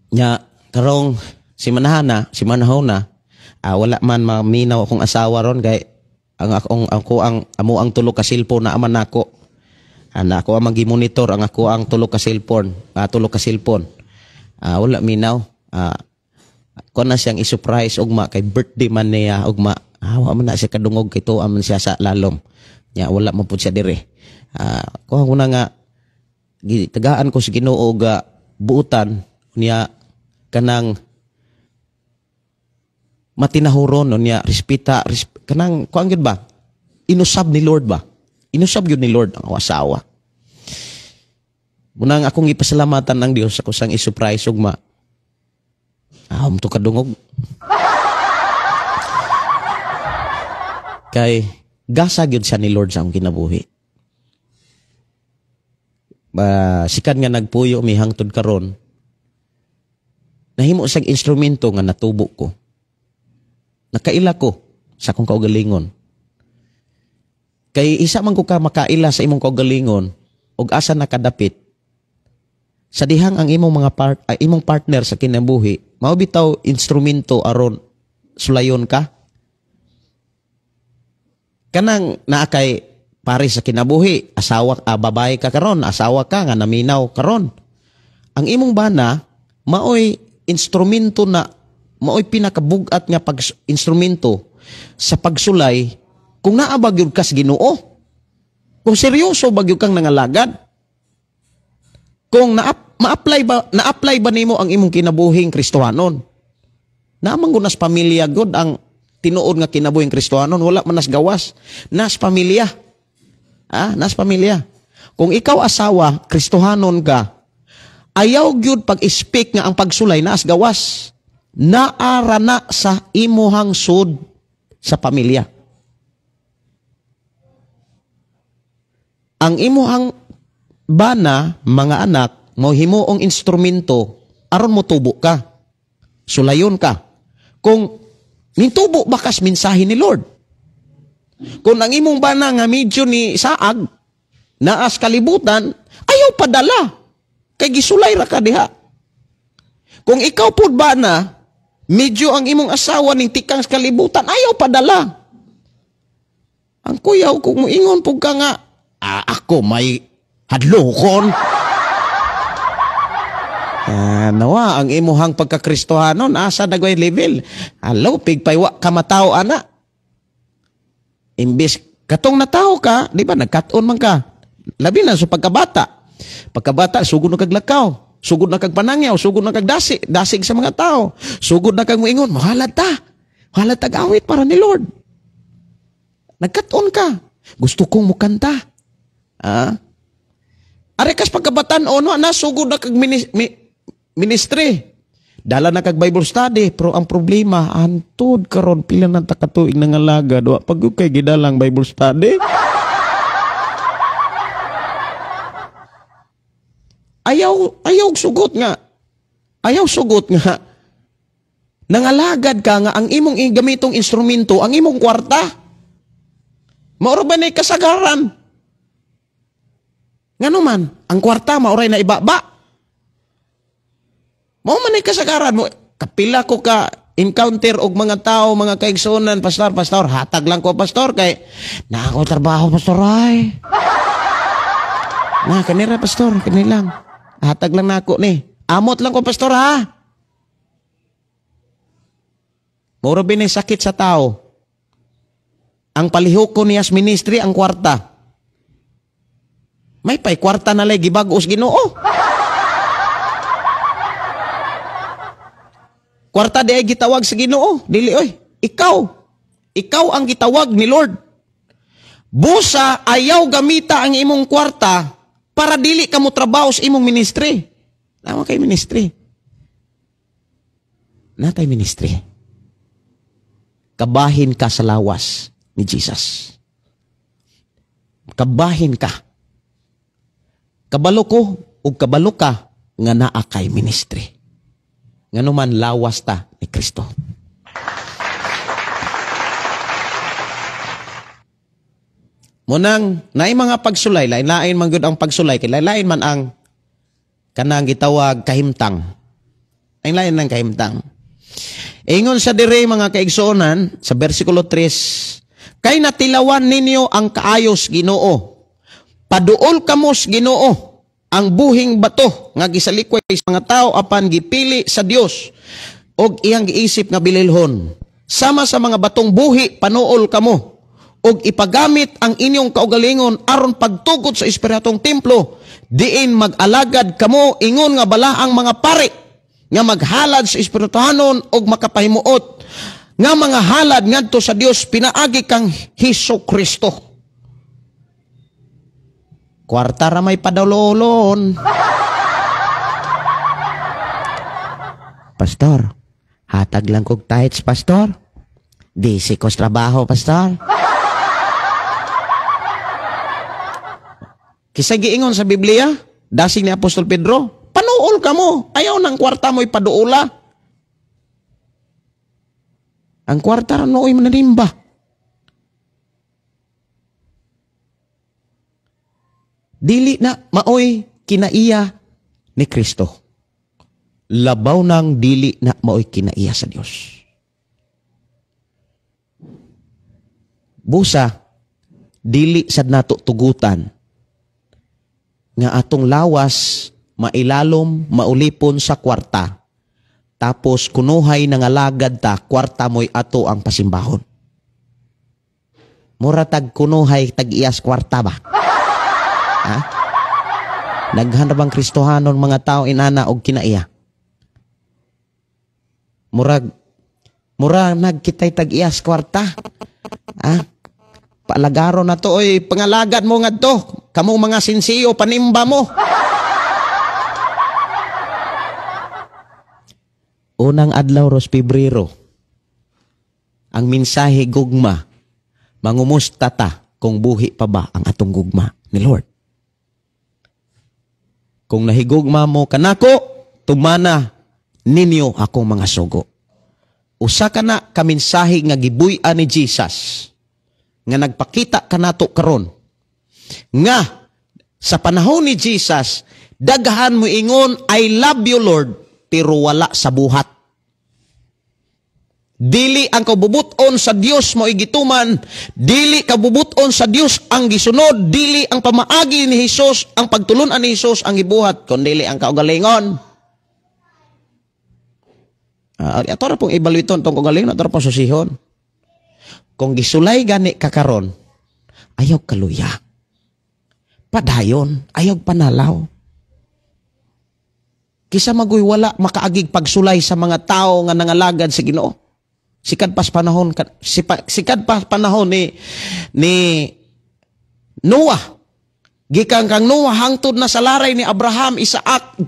Nya karong si Manahana, si Manahona, wala man maminaw akong asawa ron kay ang akong ako ang amo ang tulo ka cellphone na aman nako. Ana ako ang magi-monitor ang ako ang tulo ka cellphone, tulo ka cellphone. Wala minaw. Ko na siyang i-surprise ugma kay birthday man niya ugma. Wa man na siya kadungog kay tuwa man siya sa lalom. Nya wala man pud siya dire. Ko na nga gitagaan ko sa Ginoo ga buutan niya kanang matinahuron niya respeta kanang kuan gyud ba? Inusab ni Lord ba? Inusab gyud ni Lord ang asawa. Munang akong ipasalamatan ang Dios ako sang i-surprise ugma. To kadungog. Kay gasa gyud siya ni Lord sa akong kinabuhi. Sikan nga nagpuyo mi hangtod karon. Nahimo siyang instrumento nga natubo ko. Nakaila ko sa akong kaugalingon. Kay isa man ko ka makaila sa imong kaugalingon og asa nakadapit. Sa dihang ang imong mga imong partner sa kinabuhi, mao bitaw instrumento aron sulayon ka. Kanang naa kay pare sa kinabuhi, asawa babae ka karon, asawa ka nga naminaw karon. Ang imong bana maoy instrumento na maoy pinakabugat nga pag instrumento sa pagsulay kung naa ba gyud kas Ginoo. Kung seryoso ba gyud kang nangalagad. Kung na-apply ba nimo ang imong kinabuhing Kristohanon. Naman gud nas pamilya gud ang tinuod nga kinabuhing Kristohanon, wala man nas gawas. Nas pamilya. Nas pamilya. Kung ikaw asawa, Kristohanon ka, ayaw gyud pag-speak nga ang pagsulay naas gawas. Naara na sa imuhang sud sa pamilya. Ang imuhang bana, mga anak, mo himuong instrumento aron motubo ka. Sulayon ka. Kung mintubo bakas mensahe ni Lord. Kung ang imong bana nga medyo ni saag, naas kalibutan, ayaw padala. Kay gisulay ra ka diha. Kung ikaw pud bana, Medyo ang imong asawa ning tikang sa kalibutan, ayaw padala. Ang kuyaw kung moingon pug ka nga, ako may hadlokon. Nawa, ang imuhang pagkakristohanon, asa nagway level. Hello, pigpaywa ka matao, ana. Imbis, katong natao ka, di ba, nagkat-on man ka. Labi na sa pagkabata. Pagkabata, sugod na kag lakaw. Sugod na kag panangyaw, sugod na kag dasig, dasig sa mga tao. Sugod na kag moingon, mahalad ta. Mahalad ta gawit para ni Lord. Nagkat-on ka. Gusto kong mukanta. Ah? Are kas pagkabatan ono na sugod na kag ministry. Dala na kag Bible study, pero ang problema antud karon pila na ta katuig nangalagad wa pag kay gidalang Bible study. Ayaw sugot nga. Ayaw sugot nga. Nangalagad ka nga ang imong gamitong instrumento, ang imong kwarta. Mauro ba na kasagaran? Ngano man, ang kwarta mauray na ibaba. Mao man ay kasagaran mo. Kapila ko ka encounter og mga tao, mga kaigsunan, pastor, pastor, hatag lang ko pastor kay na ako trabaho pastor ay. Na kanira pastor, kanilang. Hatag lang nako ni. Amot lang ko pastor ha. Moro binay sakit sa tao. Ang palihok ko niyas ministry ang kwarta. May pay kwarta na lay gibag-os Ginoo. Kwarta di ay gitawag sa Ginoo. Dili oy. Ikaw. Ikaw ang gitawag ni Lord. Busa ayaw gamita ang imong kwarta para dili ka mo trabaho sa imong ministry. Tama kay ministry. Natay ministry. Kabahin ka sa lawas ni Jesus. Kabahin ka. Kabalo ko ug kabalo ka nga naa kay ministry. Nganuman lawas ta ni Kristo. Munang naay mga pagsulay, lain-lain man gyud ang pagsulay, kay lain-lain man ang kanang gitawag kahimtang. Lain-lain ang kahimtang. Ingon sa dire mga kaigsuonan sa bersikulo 3, kay natilawan ninyo ang kaayos Ginoo. Paduol kamos Ginoo ang buhing bato nga gisalikway sa mga tao apan gipili sa Dios og iyang giisip nga bililhon. Sama sa mga batong buhi panuol kamo og ipagamit ang inyong kaugalingon aron pagtugot sa espiritong templo, diin mag-alagad kamo ingon nga balaang mga pari nga maghalad sa espirituhanon og makapahimuot nga mga halad ngadto sa Dios pinaagi kang Hesus Kristo. Kwarta ra may padalolon. Pastor, hatag lang kog tithes, pastor. Busy ko sa trabaho, pastor. Kisa giingon sa Biblia, dasig ni Apostol Pedro, panuol ka mo. Ayaw ng kwarta mo'y paduola. Ang kwarta ra nooy mananimba. Dili na maoy kinaiya ni Kristo. Labaw nang dili na maoy kinaiya sa Dios. Busa, dili sad nato tugutan nga atong lawas mailalom, maulipon sa kwarta. Tapos kunuhay nangalagad ta, kwarta mo'y ato ang pasimbahon. Mura tag kunuhay tag-iyas kwarta ba? Ha? Daghan ra bang Kristohanon mga tao inana og kinaiya? Murag mura nagkitay tag-iyas kwarta. Ha? Palagaro na to, oy, pangalagad mo ngadto. Kamo mga sinsiyo, panimba mo. Unang adlaw ros Pebrero, ang mensahe gugma, mangumusta ta kung buhi pa ba ang atong gugma ni Lord. Kung nahigugma mo kanako, tumana ninyo akong mga sugo. Usa ka na kaminsahe nga gibuy-an ni Jesus, nga nagpakita kanato karon nga sa panahon ni Jesus, daghan mo ingon, I love you Lord, pero wala sa buhat. Dili ang kabubuton sa Dios mo igituman, dili kabubuton sa Dios ang gisunod, dili ang pamaagi ni Hesus, ang pagtulunan ni Hesus ang gibuhat, kun dili ang kaugalingon. Ato ra pong evaluaton tong kaugalingon, ato ra pong susihon. Kung gisulay gani ka karon, ayaw kaluya. Padayon, ayaw panalaw. Kisa magoy wala makaagig pagsulay sa mga tao nga nangalagad sa Ginoo. Sikad pas panahon sikad pas panahon ni Noah. Gikan kang Noah hangtod na sa laray ni Abraham, Isaac,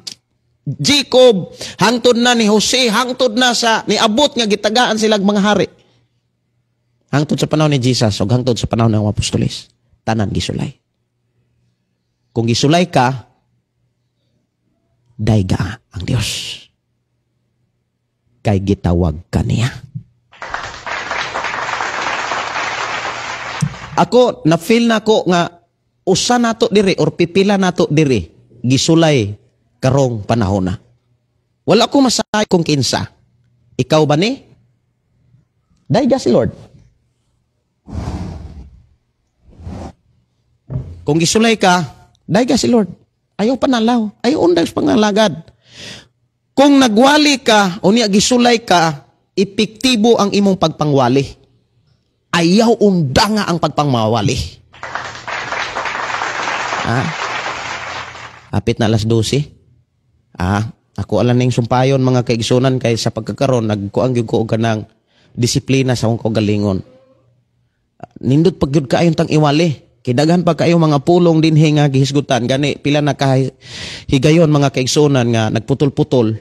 Jacob, hangtod na ni Jose, hangtod na sa niabot nga gitagaan silag mga hari. Hangtod sa panahon ni Jesus ug hangtod sa panahon ng apostoles, tanan gisulay. Kung gisulay ka, dayga ang Dios. Kay gitawag ka niya. Ako, na-feel na ako nga usa nato diri or pipila nato diri gisulay karong panahon na. Wala ko masay kung kinsa. Ikaw ba ni? Dayga si Lord. Kung gisulay ka, dayga si Lord. Ayaw panalaw, ayaw undag sa pangalagad. Kung nagwali ka o niya gisulay ka, epektibo ang imong pagpangwali. Ayaw undanga ang pagpangmawali. Apit na 12:00. Ako alam ning sumpayon mga kaigsunan kay sa pagkakaron nagkuang gyud ko og kanang disiplina sa akong kaugalingon. Nindot pag gyud kaayon tang iwali. Kay daghan pa kaayo mga pulong dinhi nga gihisgutan gani pila na ka higayon mga kaigsunan nga nagputol-putol.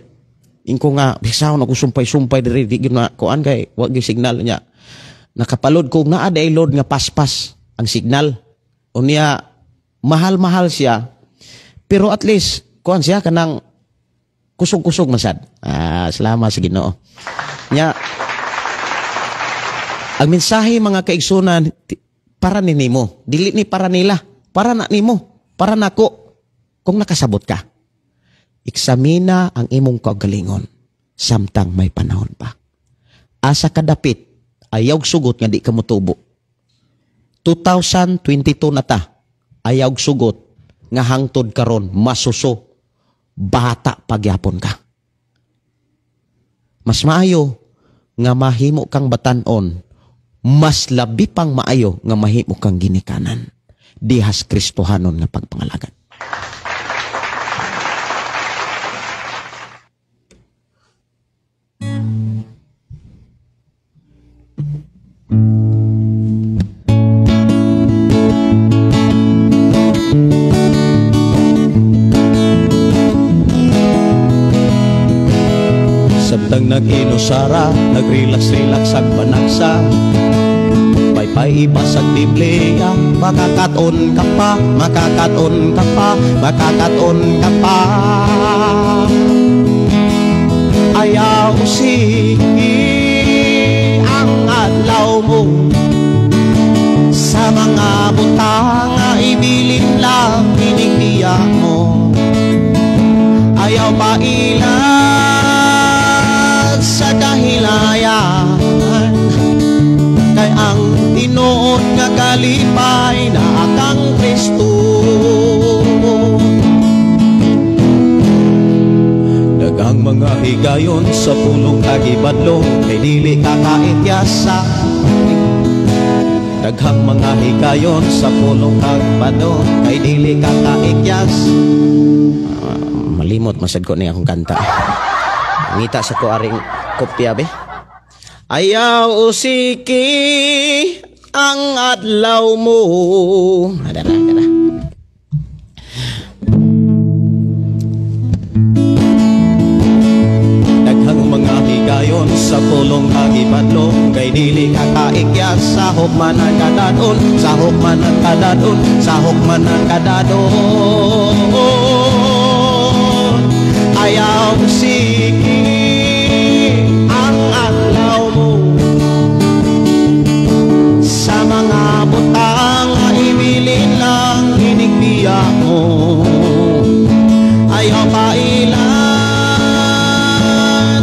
Ingko nga bisahon ako sumpay-sumpay diri di gyud na kuan kay wa gyud signal niya. Nakapalod ko naa day load nga paspas ang signal. Unya mahal-mahal siya pero at least kuan siya kanang kusog-kusog masad. Salamat sa Ginoo. Nya ang mensahe mga kaigsunan para ni nimo, dili ni para nila, para na nimo, para nako. Kung nakasabot ka, eksamina ang imong kaugalingon samtang may panahon pa. Asa ka dapit, ayaw sugot nga di ka motubo. 2022 na ta, ayaw sugot nga hangtod karon masuso, bata pagyapon ka. Mas maayo nga mahimo kang batan-on, mas labi pang maayo nga mahimo kang ginikanan dihas Kristohanon nga pagpangalagad. Samtang nag-inusara, nag-relax-relax ang panagsa. Paypay ibasag Biblia, makakaton ka pa, makakaton ka pa, makakaton ka pa. Ayaw sige ang adlaw mo sa mga butang nga ibilin lang inigbiya mo. Ayaw pailan sa kahilayan, kay ang tinuod nga kalipay na akang Kristo. Daghang mga higayon sa pulong kagibadlong, kay dili kakaityasa. Daghang mga higayon sa pulong kagbadlong, kay dili kakaityas. Malimot masad ko niya akong kanta. Ngita sa ko aring kopya be. Ayaw usiki ang adlaw mo. Dara, dara. Daghang mga higayon sa pulong kagibadlong, kay dili kakaikyas. Sahok man ang kadadon, sahok man ang kadadon, sahok man ang kadadon. Ayaw sige ang adlaw mo sa mga butang nga ibilin lang inigbiya mo. Ayaw pailan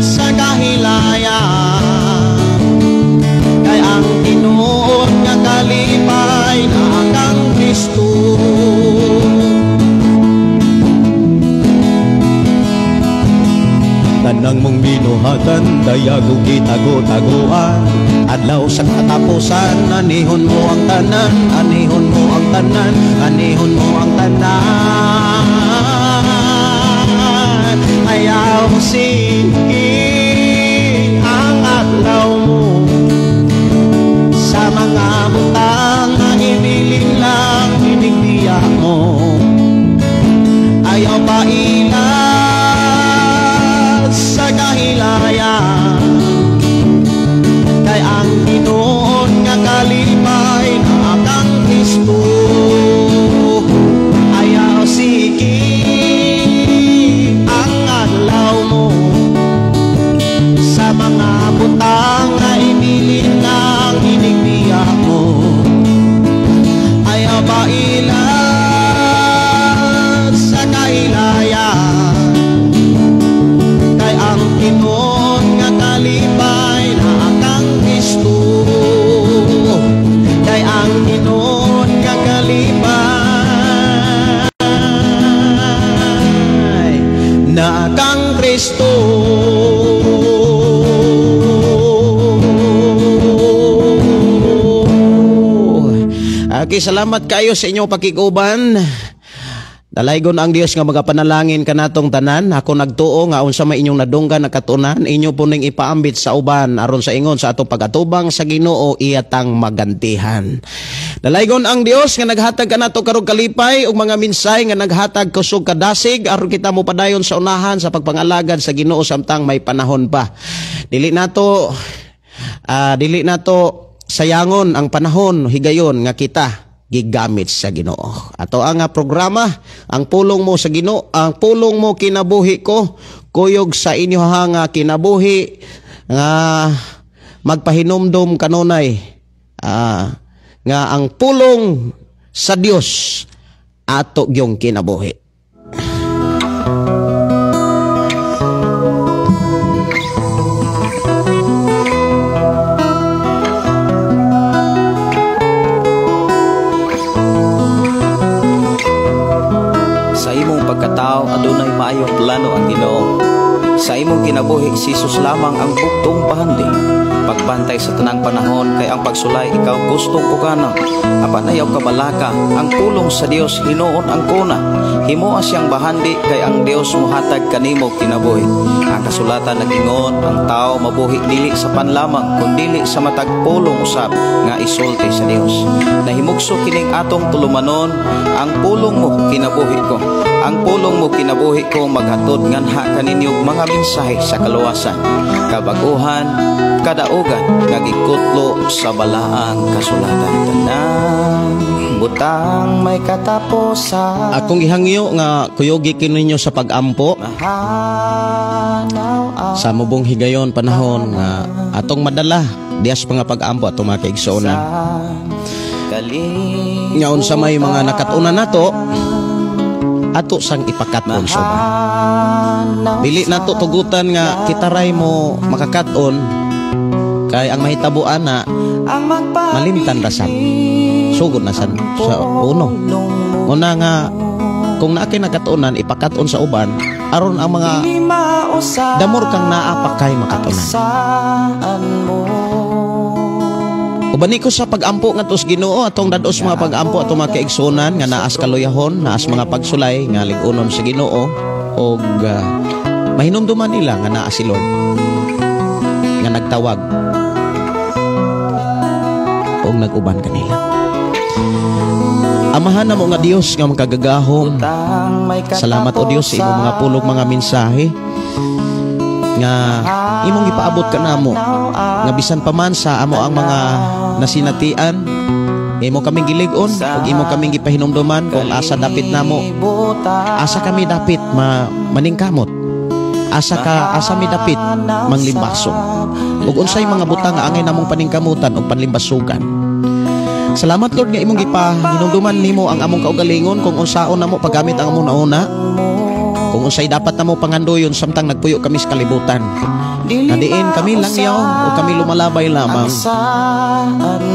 sa kahilayan, Tanang mong binuhatan, dayag ug gitago-taguan. Adlaw sa katapusan, anihon mo ang tanan, anihon mo ang tanan, anihon mo ang tanan. Ayaw sige ang adlaw mo sa mga butang nga ibilin lang inigbiya mo. Ayaw paila sa kahilayan, kay ang Ginoo nga kalipay na kang Kristo. Ayaw sige ang adlaw mo sa mga butang nga ibilin lang inigbiya mo. Ayaw paila sa kahilayan, kay ang Ginoo nga kalipay na kang Kristo. Kay ang Ginoo nga kalipay na kang Kristo. Okay, salamat kayo sa inyong pakiguban. Dalaygon ang Dios nga magapanalangin kanatong tanan. Ako nagtuo nga unsa may inyong nadunggan na katunan, inyo po ning ipaambit sa uban aron sa ingon sa atong pagatubang sa Ginoo iyatang magantihan. Dalaygon ang Dios nga naghatag kanato karong kalipay ug mga minsay nga naghatag kusog kadasig aron kita mopadayon sa unahan sa pagpangalagad sa Ginoo samtang may panahon pa. Dili nato sayangon ang panahon higayon nga kita gigamit sa Ginoo. Ato ang programa, ang pulong mo sa Ginoo, ang pulong mo kinabuhi ko, kuyog sa inyo nga kinabuhi nga magpahinumdom kanunay nga ang pulong sa Dios ato gyung kinabuhi. Pagkatao adunay maayong plano ang Ginoo. Sa imong kinabuhi si Jesus lamang ang bugtong pahandi. Pagbantay sa tanang panahon kay ang pagsulay ikaw gustong pugana. Apan ayaw kabalaka ang pulong sa Dios hinuon ang kuna. Himoa siyang bahandi kay ang Dios mohatag kanimo kinabuhi. Ang kasulatan nag-ingon ang tao mabuhi dili sa panlamang kundili sa matag pulong usab nga isulti sa Dios. Nahimugso kining atong tulumanon, ang pulong mo kinabuhi ko. Ang pulong mo kinabuhi ko maghatod nganha kaninyo mga mensahe sa kaluwasan, kabaguhan, kadaugan nga gikutlo sa balaang kasulatan. Tanang butang may katapusan. Akong gihangyo nga kuyogi kininyo sa pagampo sa mubong higayon panahon nga atong madala dias mga pagampo atong mga kaigsuonan. Nga unsa may mga nakatunan nato ato sang ipakat-on sa uban. Dili nato tugutan nga kitaray mo makakat-on kay ang mahitabo ana malimtan ra sad. Sugod na sad sa uno. Una nga kung naa kay nakatunan ipakat-on sa uban aron ang mga damor kang naa pa kay makatunan. Uban ko sa pagampo nga tos Ginoo atong dados mga pagampo atong mga kaigsunan nga naas kaluyahon, naas mga pagsulay nga lig-unon sa Ginoo og mahinumduman nila nga naa si Lord nga nagtawag og nag-uban kanila. Amahan namo nga Dios nga makagagahom. Salamat o Dios sa imong mga pulong mga mensahe nga imong gipaabot kanamo nga bisan pa man sa amo ang mga nasinatian, imo kaming gilig-on ug imo kaming gipahinumduman kung asa dapit namo, asa kami dapit maningkamot, asa mi dapit manglimbasog, ug unsay mga butang nga angay namong paningkamutan ug panlimbasugan. Salamat Lord nga imong gipahinumduman nimo ang among kaugalingon kung unsaon namo paggamit ang among nauna, kung unsay dapat namo pangandoyon samtang nagpuyo kami sa kalibutan. Nadiin kami langyaw o kami lumalabay lamang.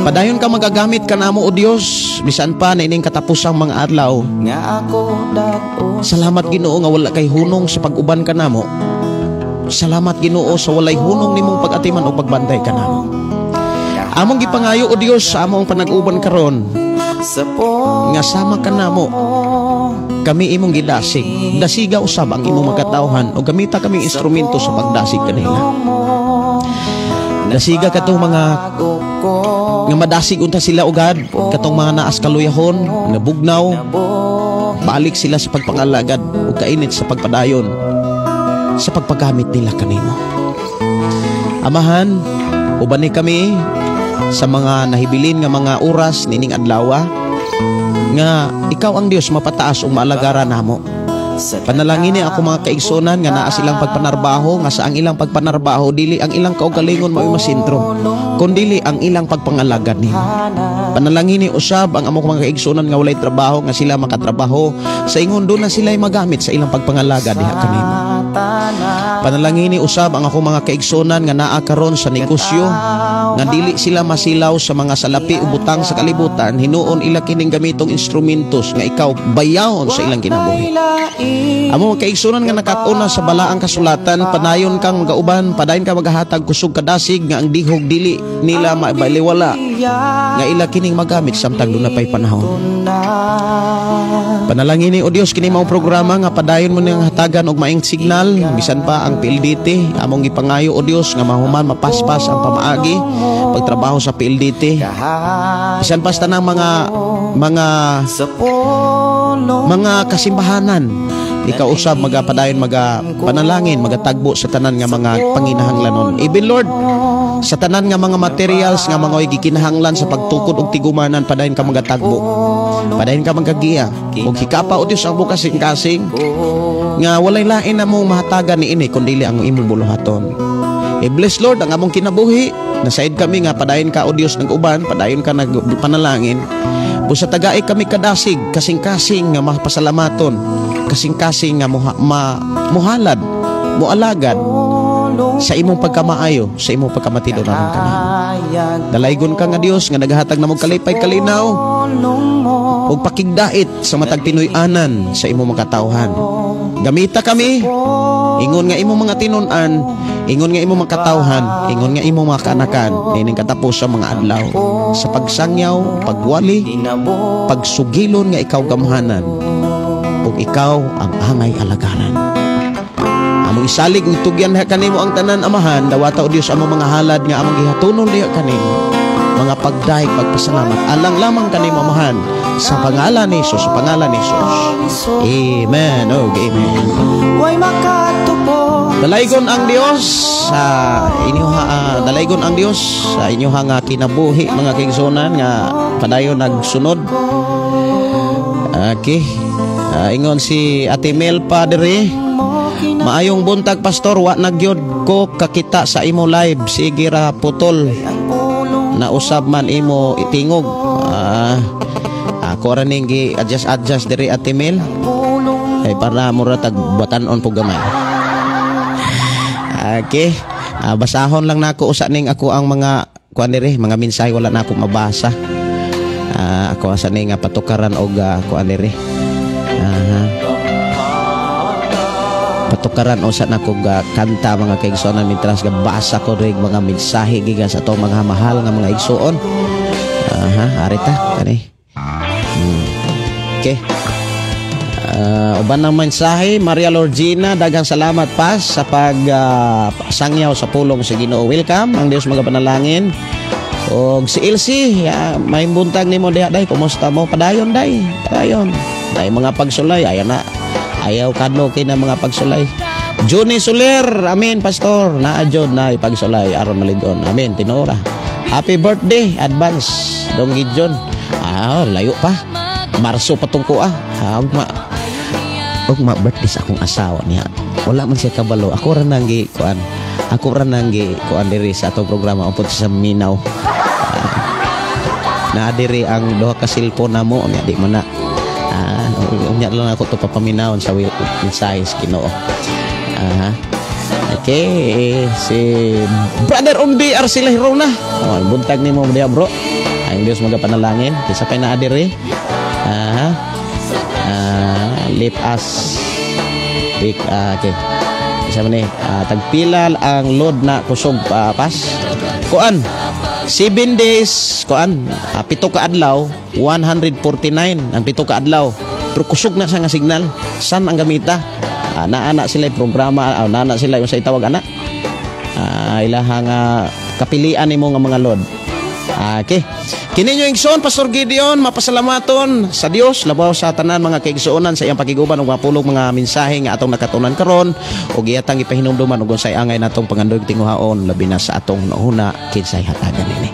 Padayon ka magagamit ka namo o Dios bisan pa na ining katapusang mga adlaw. Salamat Ginoo nga wala kay hunong sa pag-uban ka namo. Salamat, Ginoo, sa walay hunong nimong pag-atiman o pagbantay kanamo. Among gipangayo, o Dios, sa among panag-uban karon nga sama kanamo kami imong gidasig. Dasiga usab ang imong makatawhan o gamita kaming instrumento sa pagdasig kanila. Dasiga katong mga nga madasig unta sila ugad, katong mga naas kaluyahon, nabugnaw, balik sila sa pagpangalagad ug kainit sa pagpadayon sa pagpagamit nila kanimo. Amahan, ubani kami sa mga nahibilin nga mga oras nining adlaw nga ikaw ang Dios mapataas ug maalagaran namo. Panalangin ni ako mga kaigsunan nga naa silang pagpanarbaho, nga sa ang ilang pagpanarbaho dili ang ilang kaugalingon mao masentro kundili ang ilang pagpangalagad nimo. Panalangin ni usab ang among mga kaigsunan nga walay trabaho, nga sila makatrabaho sa ingon doon na sila magamit sa ilang pagpangalagad diha kanimo. Panalangin ni usab ang ako mga kaigsunan nga naa karon sa negosyo, nga dili sila masilaw sa mga salapi o butang sa kalibutan, hinuon ila kining gamitong instrumentos nga ikaw bayawon sa ilang kinabuhi. Amo mga kaigsunan nga nakatuna sa balaang kasulatan, padayon kang magauban, padayon ka magahatag kusog kadasig nga ang dihog dili nila maibaliwala, nga ila kining magamit samtang duna pay panahon. Panalangin ni o Dios kini mao programa nga padayon mo nang hatagan og maing signal bisan pa ang PLDT. Among gipangayo, o Dios, nga mahuman mapaspas ang pamaagi pagtrabaho sa PLDT, bisan pa sa tanang mga kasimbahanan. Ikaw usab magapadayon, maga panalangin, magatagbo sa tanan nga mga panginahanglanon. Even, Lord, sa tanan nga mga materials nga mga gikinahanglan sa pagtukod og tigumanan, padayon ka magatagbo, padayon ka magagiya ug hikapa, o Dios, ang kasing-kasing nga walay lain na mong mahatagan ni ini kundi ang imong buluhaton. I-bless, Lord, ang among kinabuhi. Nasaid kami nga padayon ka, o Dios, nag-uban, padayon ka nagpanalangin. Busa tagai kami kadasig, kasing-kasing nga mapasalamaton, kasing-kasing nga muhalad, mualagad sa imong pagkamaayo, sa imong pagkamatinunanon kanamo. Dalaygon ka nga Dios nga naghatag namo kalipay, kalinaw ug pakigdait sa matag Pinoy-anan sa imong mga katawhan. Gamita kami ingon nga imong mga tinun-an, ingon nga imong mga katawhan, ingon nga imong mga kaanakan nining katapos sa mga adlaw sa pagsangyaw, pagwali, pagsugilon nga ikaw gamhanan ug ikaw ang angay alagaran. Among isalig ug tugyan ha kanimo ang tanan, Amahan. Dawata, o Dios, among mga halad nga among gihatunon diha kanimo. Mga pagdayeg, pagpasalamat alang lamang kanimo, Amahan, sa pangalan ni Jesus, sa pangalan ni Jesus. Amen. Oh, amen. Way makatupo. Dalaygon ang Dios sa inyo ha, dalaygon ang Dios sa inyo ha nga kinabuhi, mga kaigsunan nga padayon nagsunod. Okay. Ingon si Ate Mel pa diri. "Maayong buntag, Pastor, wa na gyud ko kakita sa imo live. Sige ra putol. Nausab man imo itingog." Ako ra ning gi adjust adjust diri, Ate Mel. Ay para mura tag batan-on po gamay. Okay. Basahon lang nako usa ning ako ang mga kuan diri, mga mensahe wala na ako mabasa. Ako asa ning nga patukaran og kuan diri. Aha. Patukaran usa nako ga kanta, mga kaigsuonan, mientras ga basa ko diri mga mensahe gikan sa atong mga mahal nga mga igsuon. Aha, arita kani. Okay. Uban ng mensahe, Maria Lorgina, daghang salamat pas sa pag sangyaw sa pulong sa Ginoo. Welcome, ang Dios magapanalangin. Og si Elsie, ya, may buntag nimo diha, day, kumusta mo? Padayon, day, padayon. Day mga pagsulay, ayan na. Ayaw kadlo kay na mga pagsulay. Johnny Soler, amen, Pastor. Naa jud na pagsulay aron maligon. Amen, tinuora. Happy birthday advance, Dong Gideon. Ah, layo pa. Marso pa tungko ah. Ah, ugma birthday sa akong asawa niya. Wala man siya kabalo. Ako ra nang gi kuan. Ako ra nang gi kuan diri sa atong programa upod sa Minaw. Naa diri ang duha ka cellphone namo nya di man na. Unya lang ako to papaminawon sa mensahe sa Ginoo. Aha. Okay, si Brother Umbi Arcila Hirona. Oh, buntag nimo diha, bro. Ang Dios magapanalangin. Kinsa pay naa diri? Aha. Let us pick, okay. Isa man ni, tagpila ang load na kusog pas? Kuan, 7 days, kuan, 7 ka adlaw, 149 ang 7 ka adlaw. Pero kusog na siya nga signal. San ang gamita? Naa na sila yung programa, naa na sila yung sa itawag ana. Ilaha nga kapilian nimo nga mga load. Okay. Kini inyong igsoon, Pastor Gideon, mapasalamaton sa Dios labaw sa tanan mga kaigsuonan sa iyang pakiguban ug mapulog mga mensahe nga atong nakatunan karon ug iyatang ipahinumduman ug unsay angay natong pangandoy tinguhaon, labi na sa atong nauna, kinsay hatagan nini.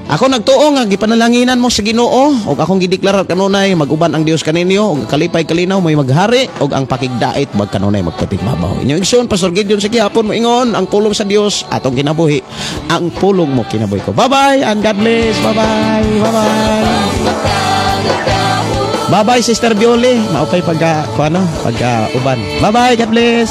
Ako nagtuo nga gipanalanginan mo sa Ginoo ug akong gideklarar kanunay mag-uban ang Dios kaninyo ug kalipay, kalinaw mo'y maghari ug ang pakigdait magkanunay magpatigbabaw. Inyong igsoon, Pastor Gideon, sa gihapon moingon ang pulong sa Dios atong kinabuhi, ang pulong mo kinabuhi ko. Bye-bye and God bless. Bye-bye. Bye-bye. Bye-bye, Sister Violi. Maupay pagka kuano, pagka uban. Bye-bye. God bless.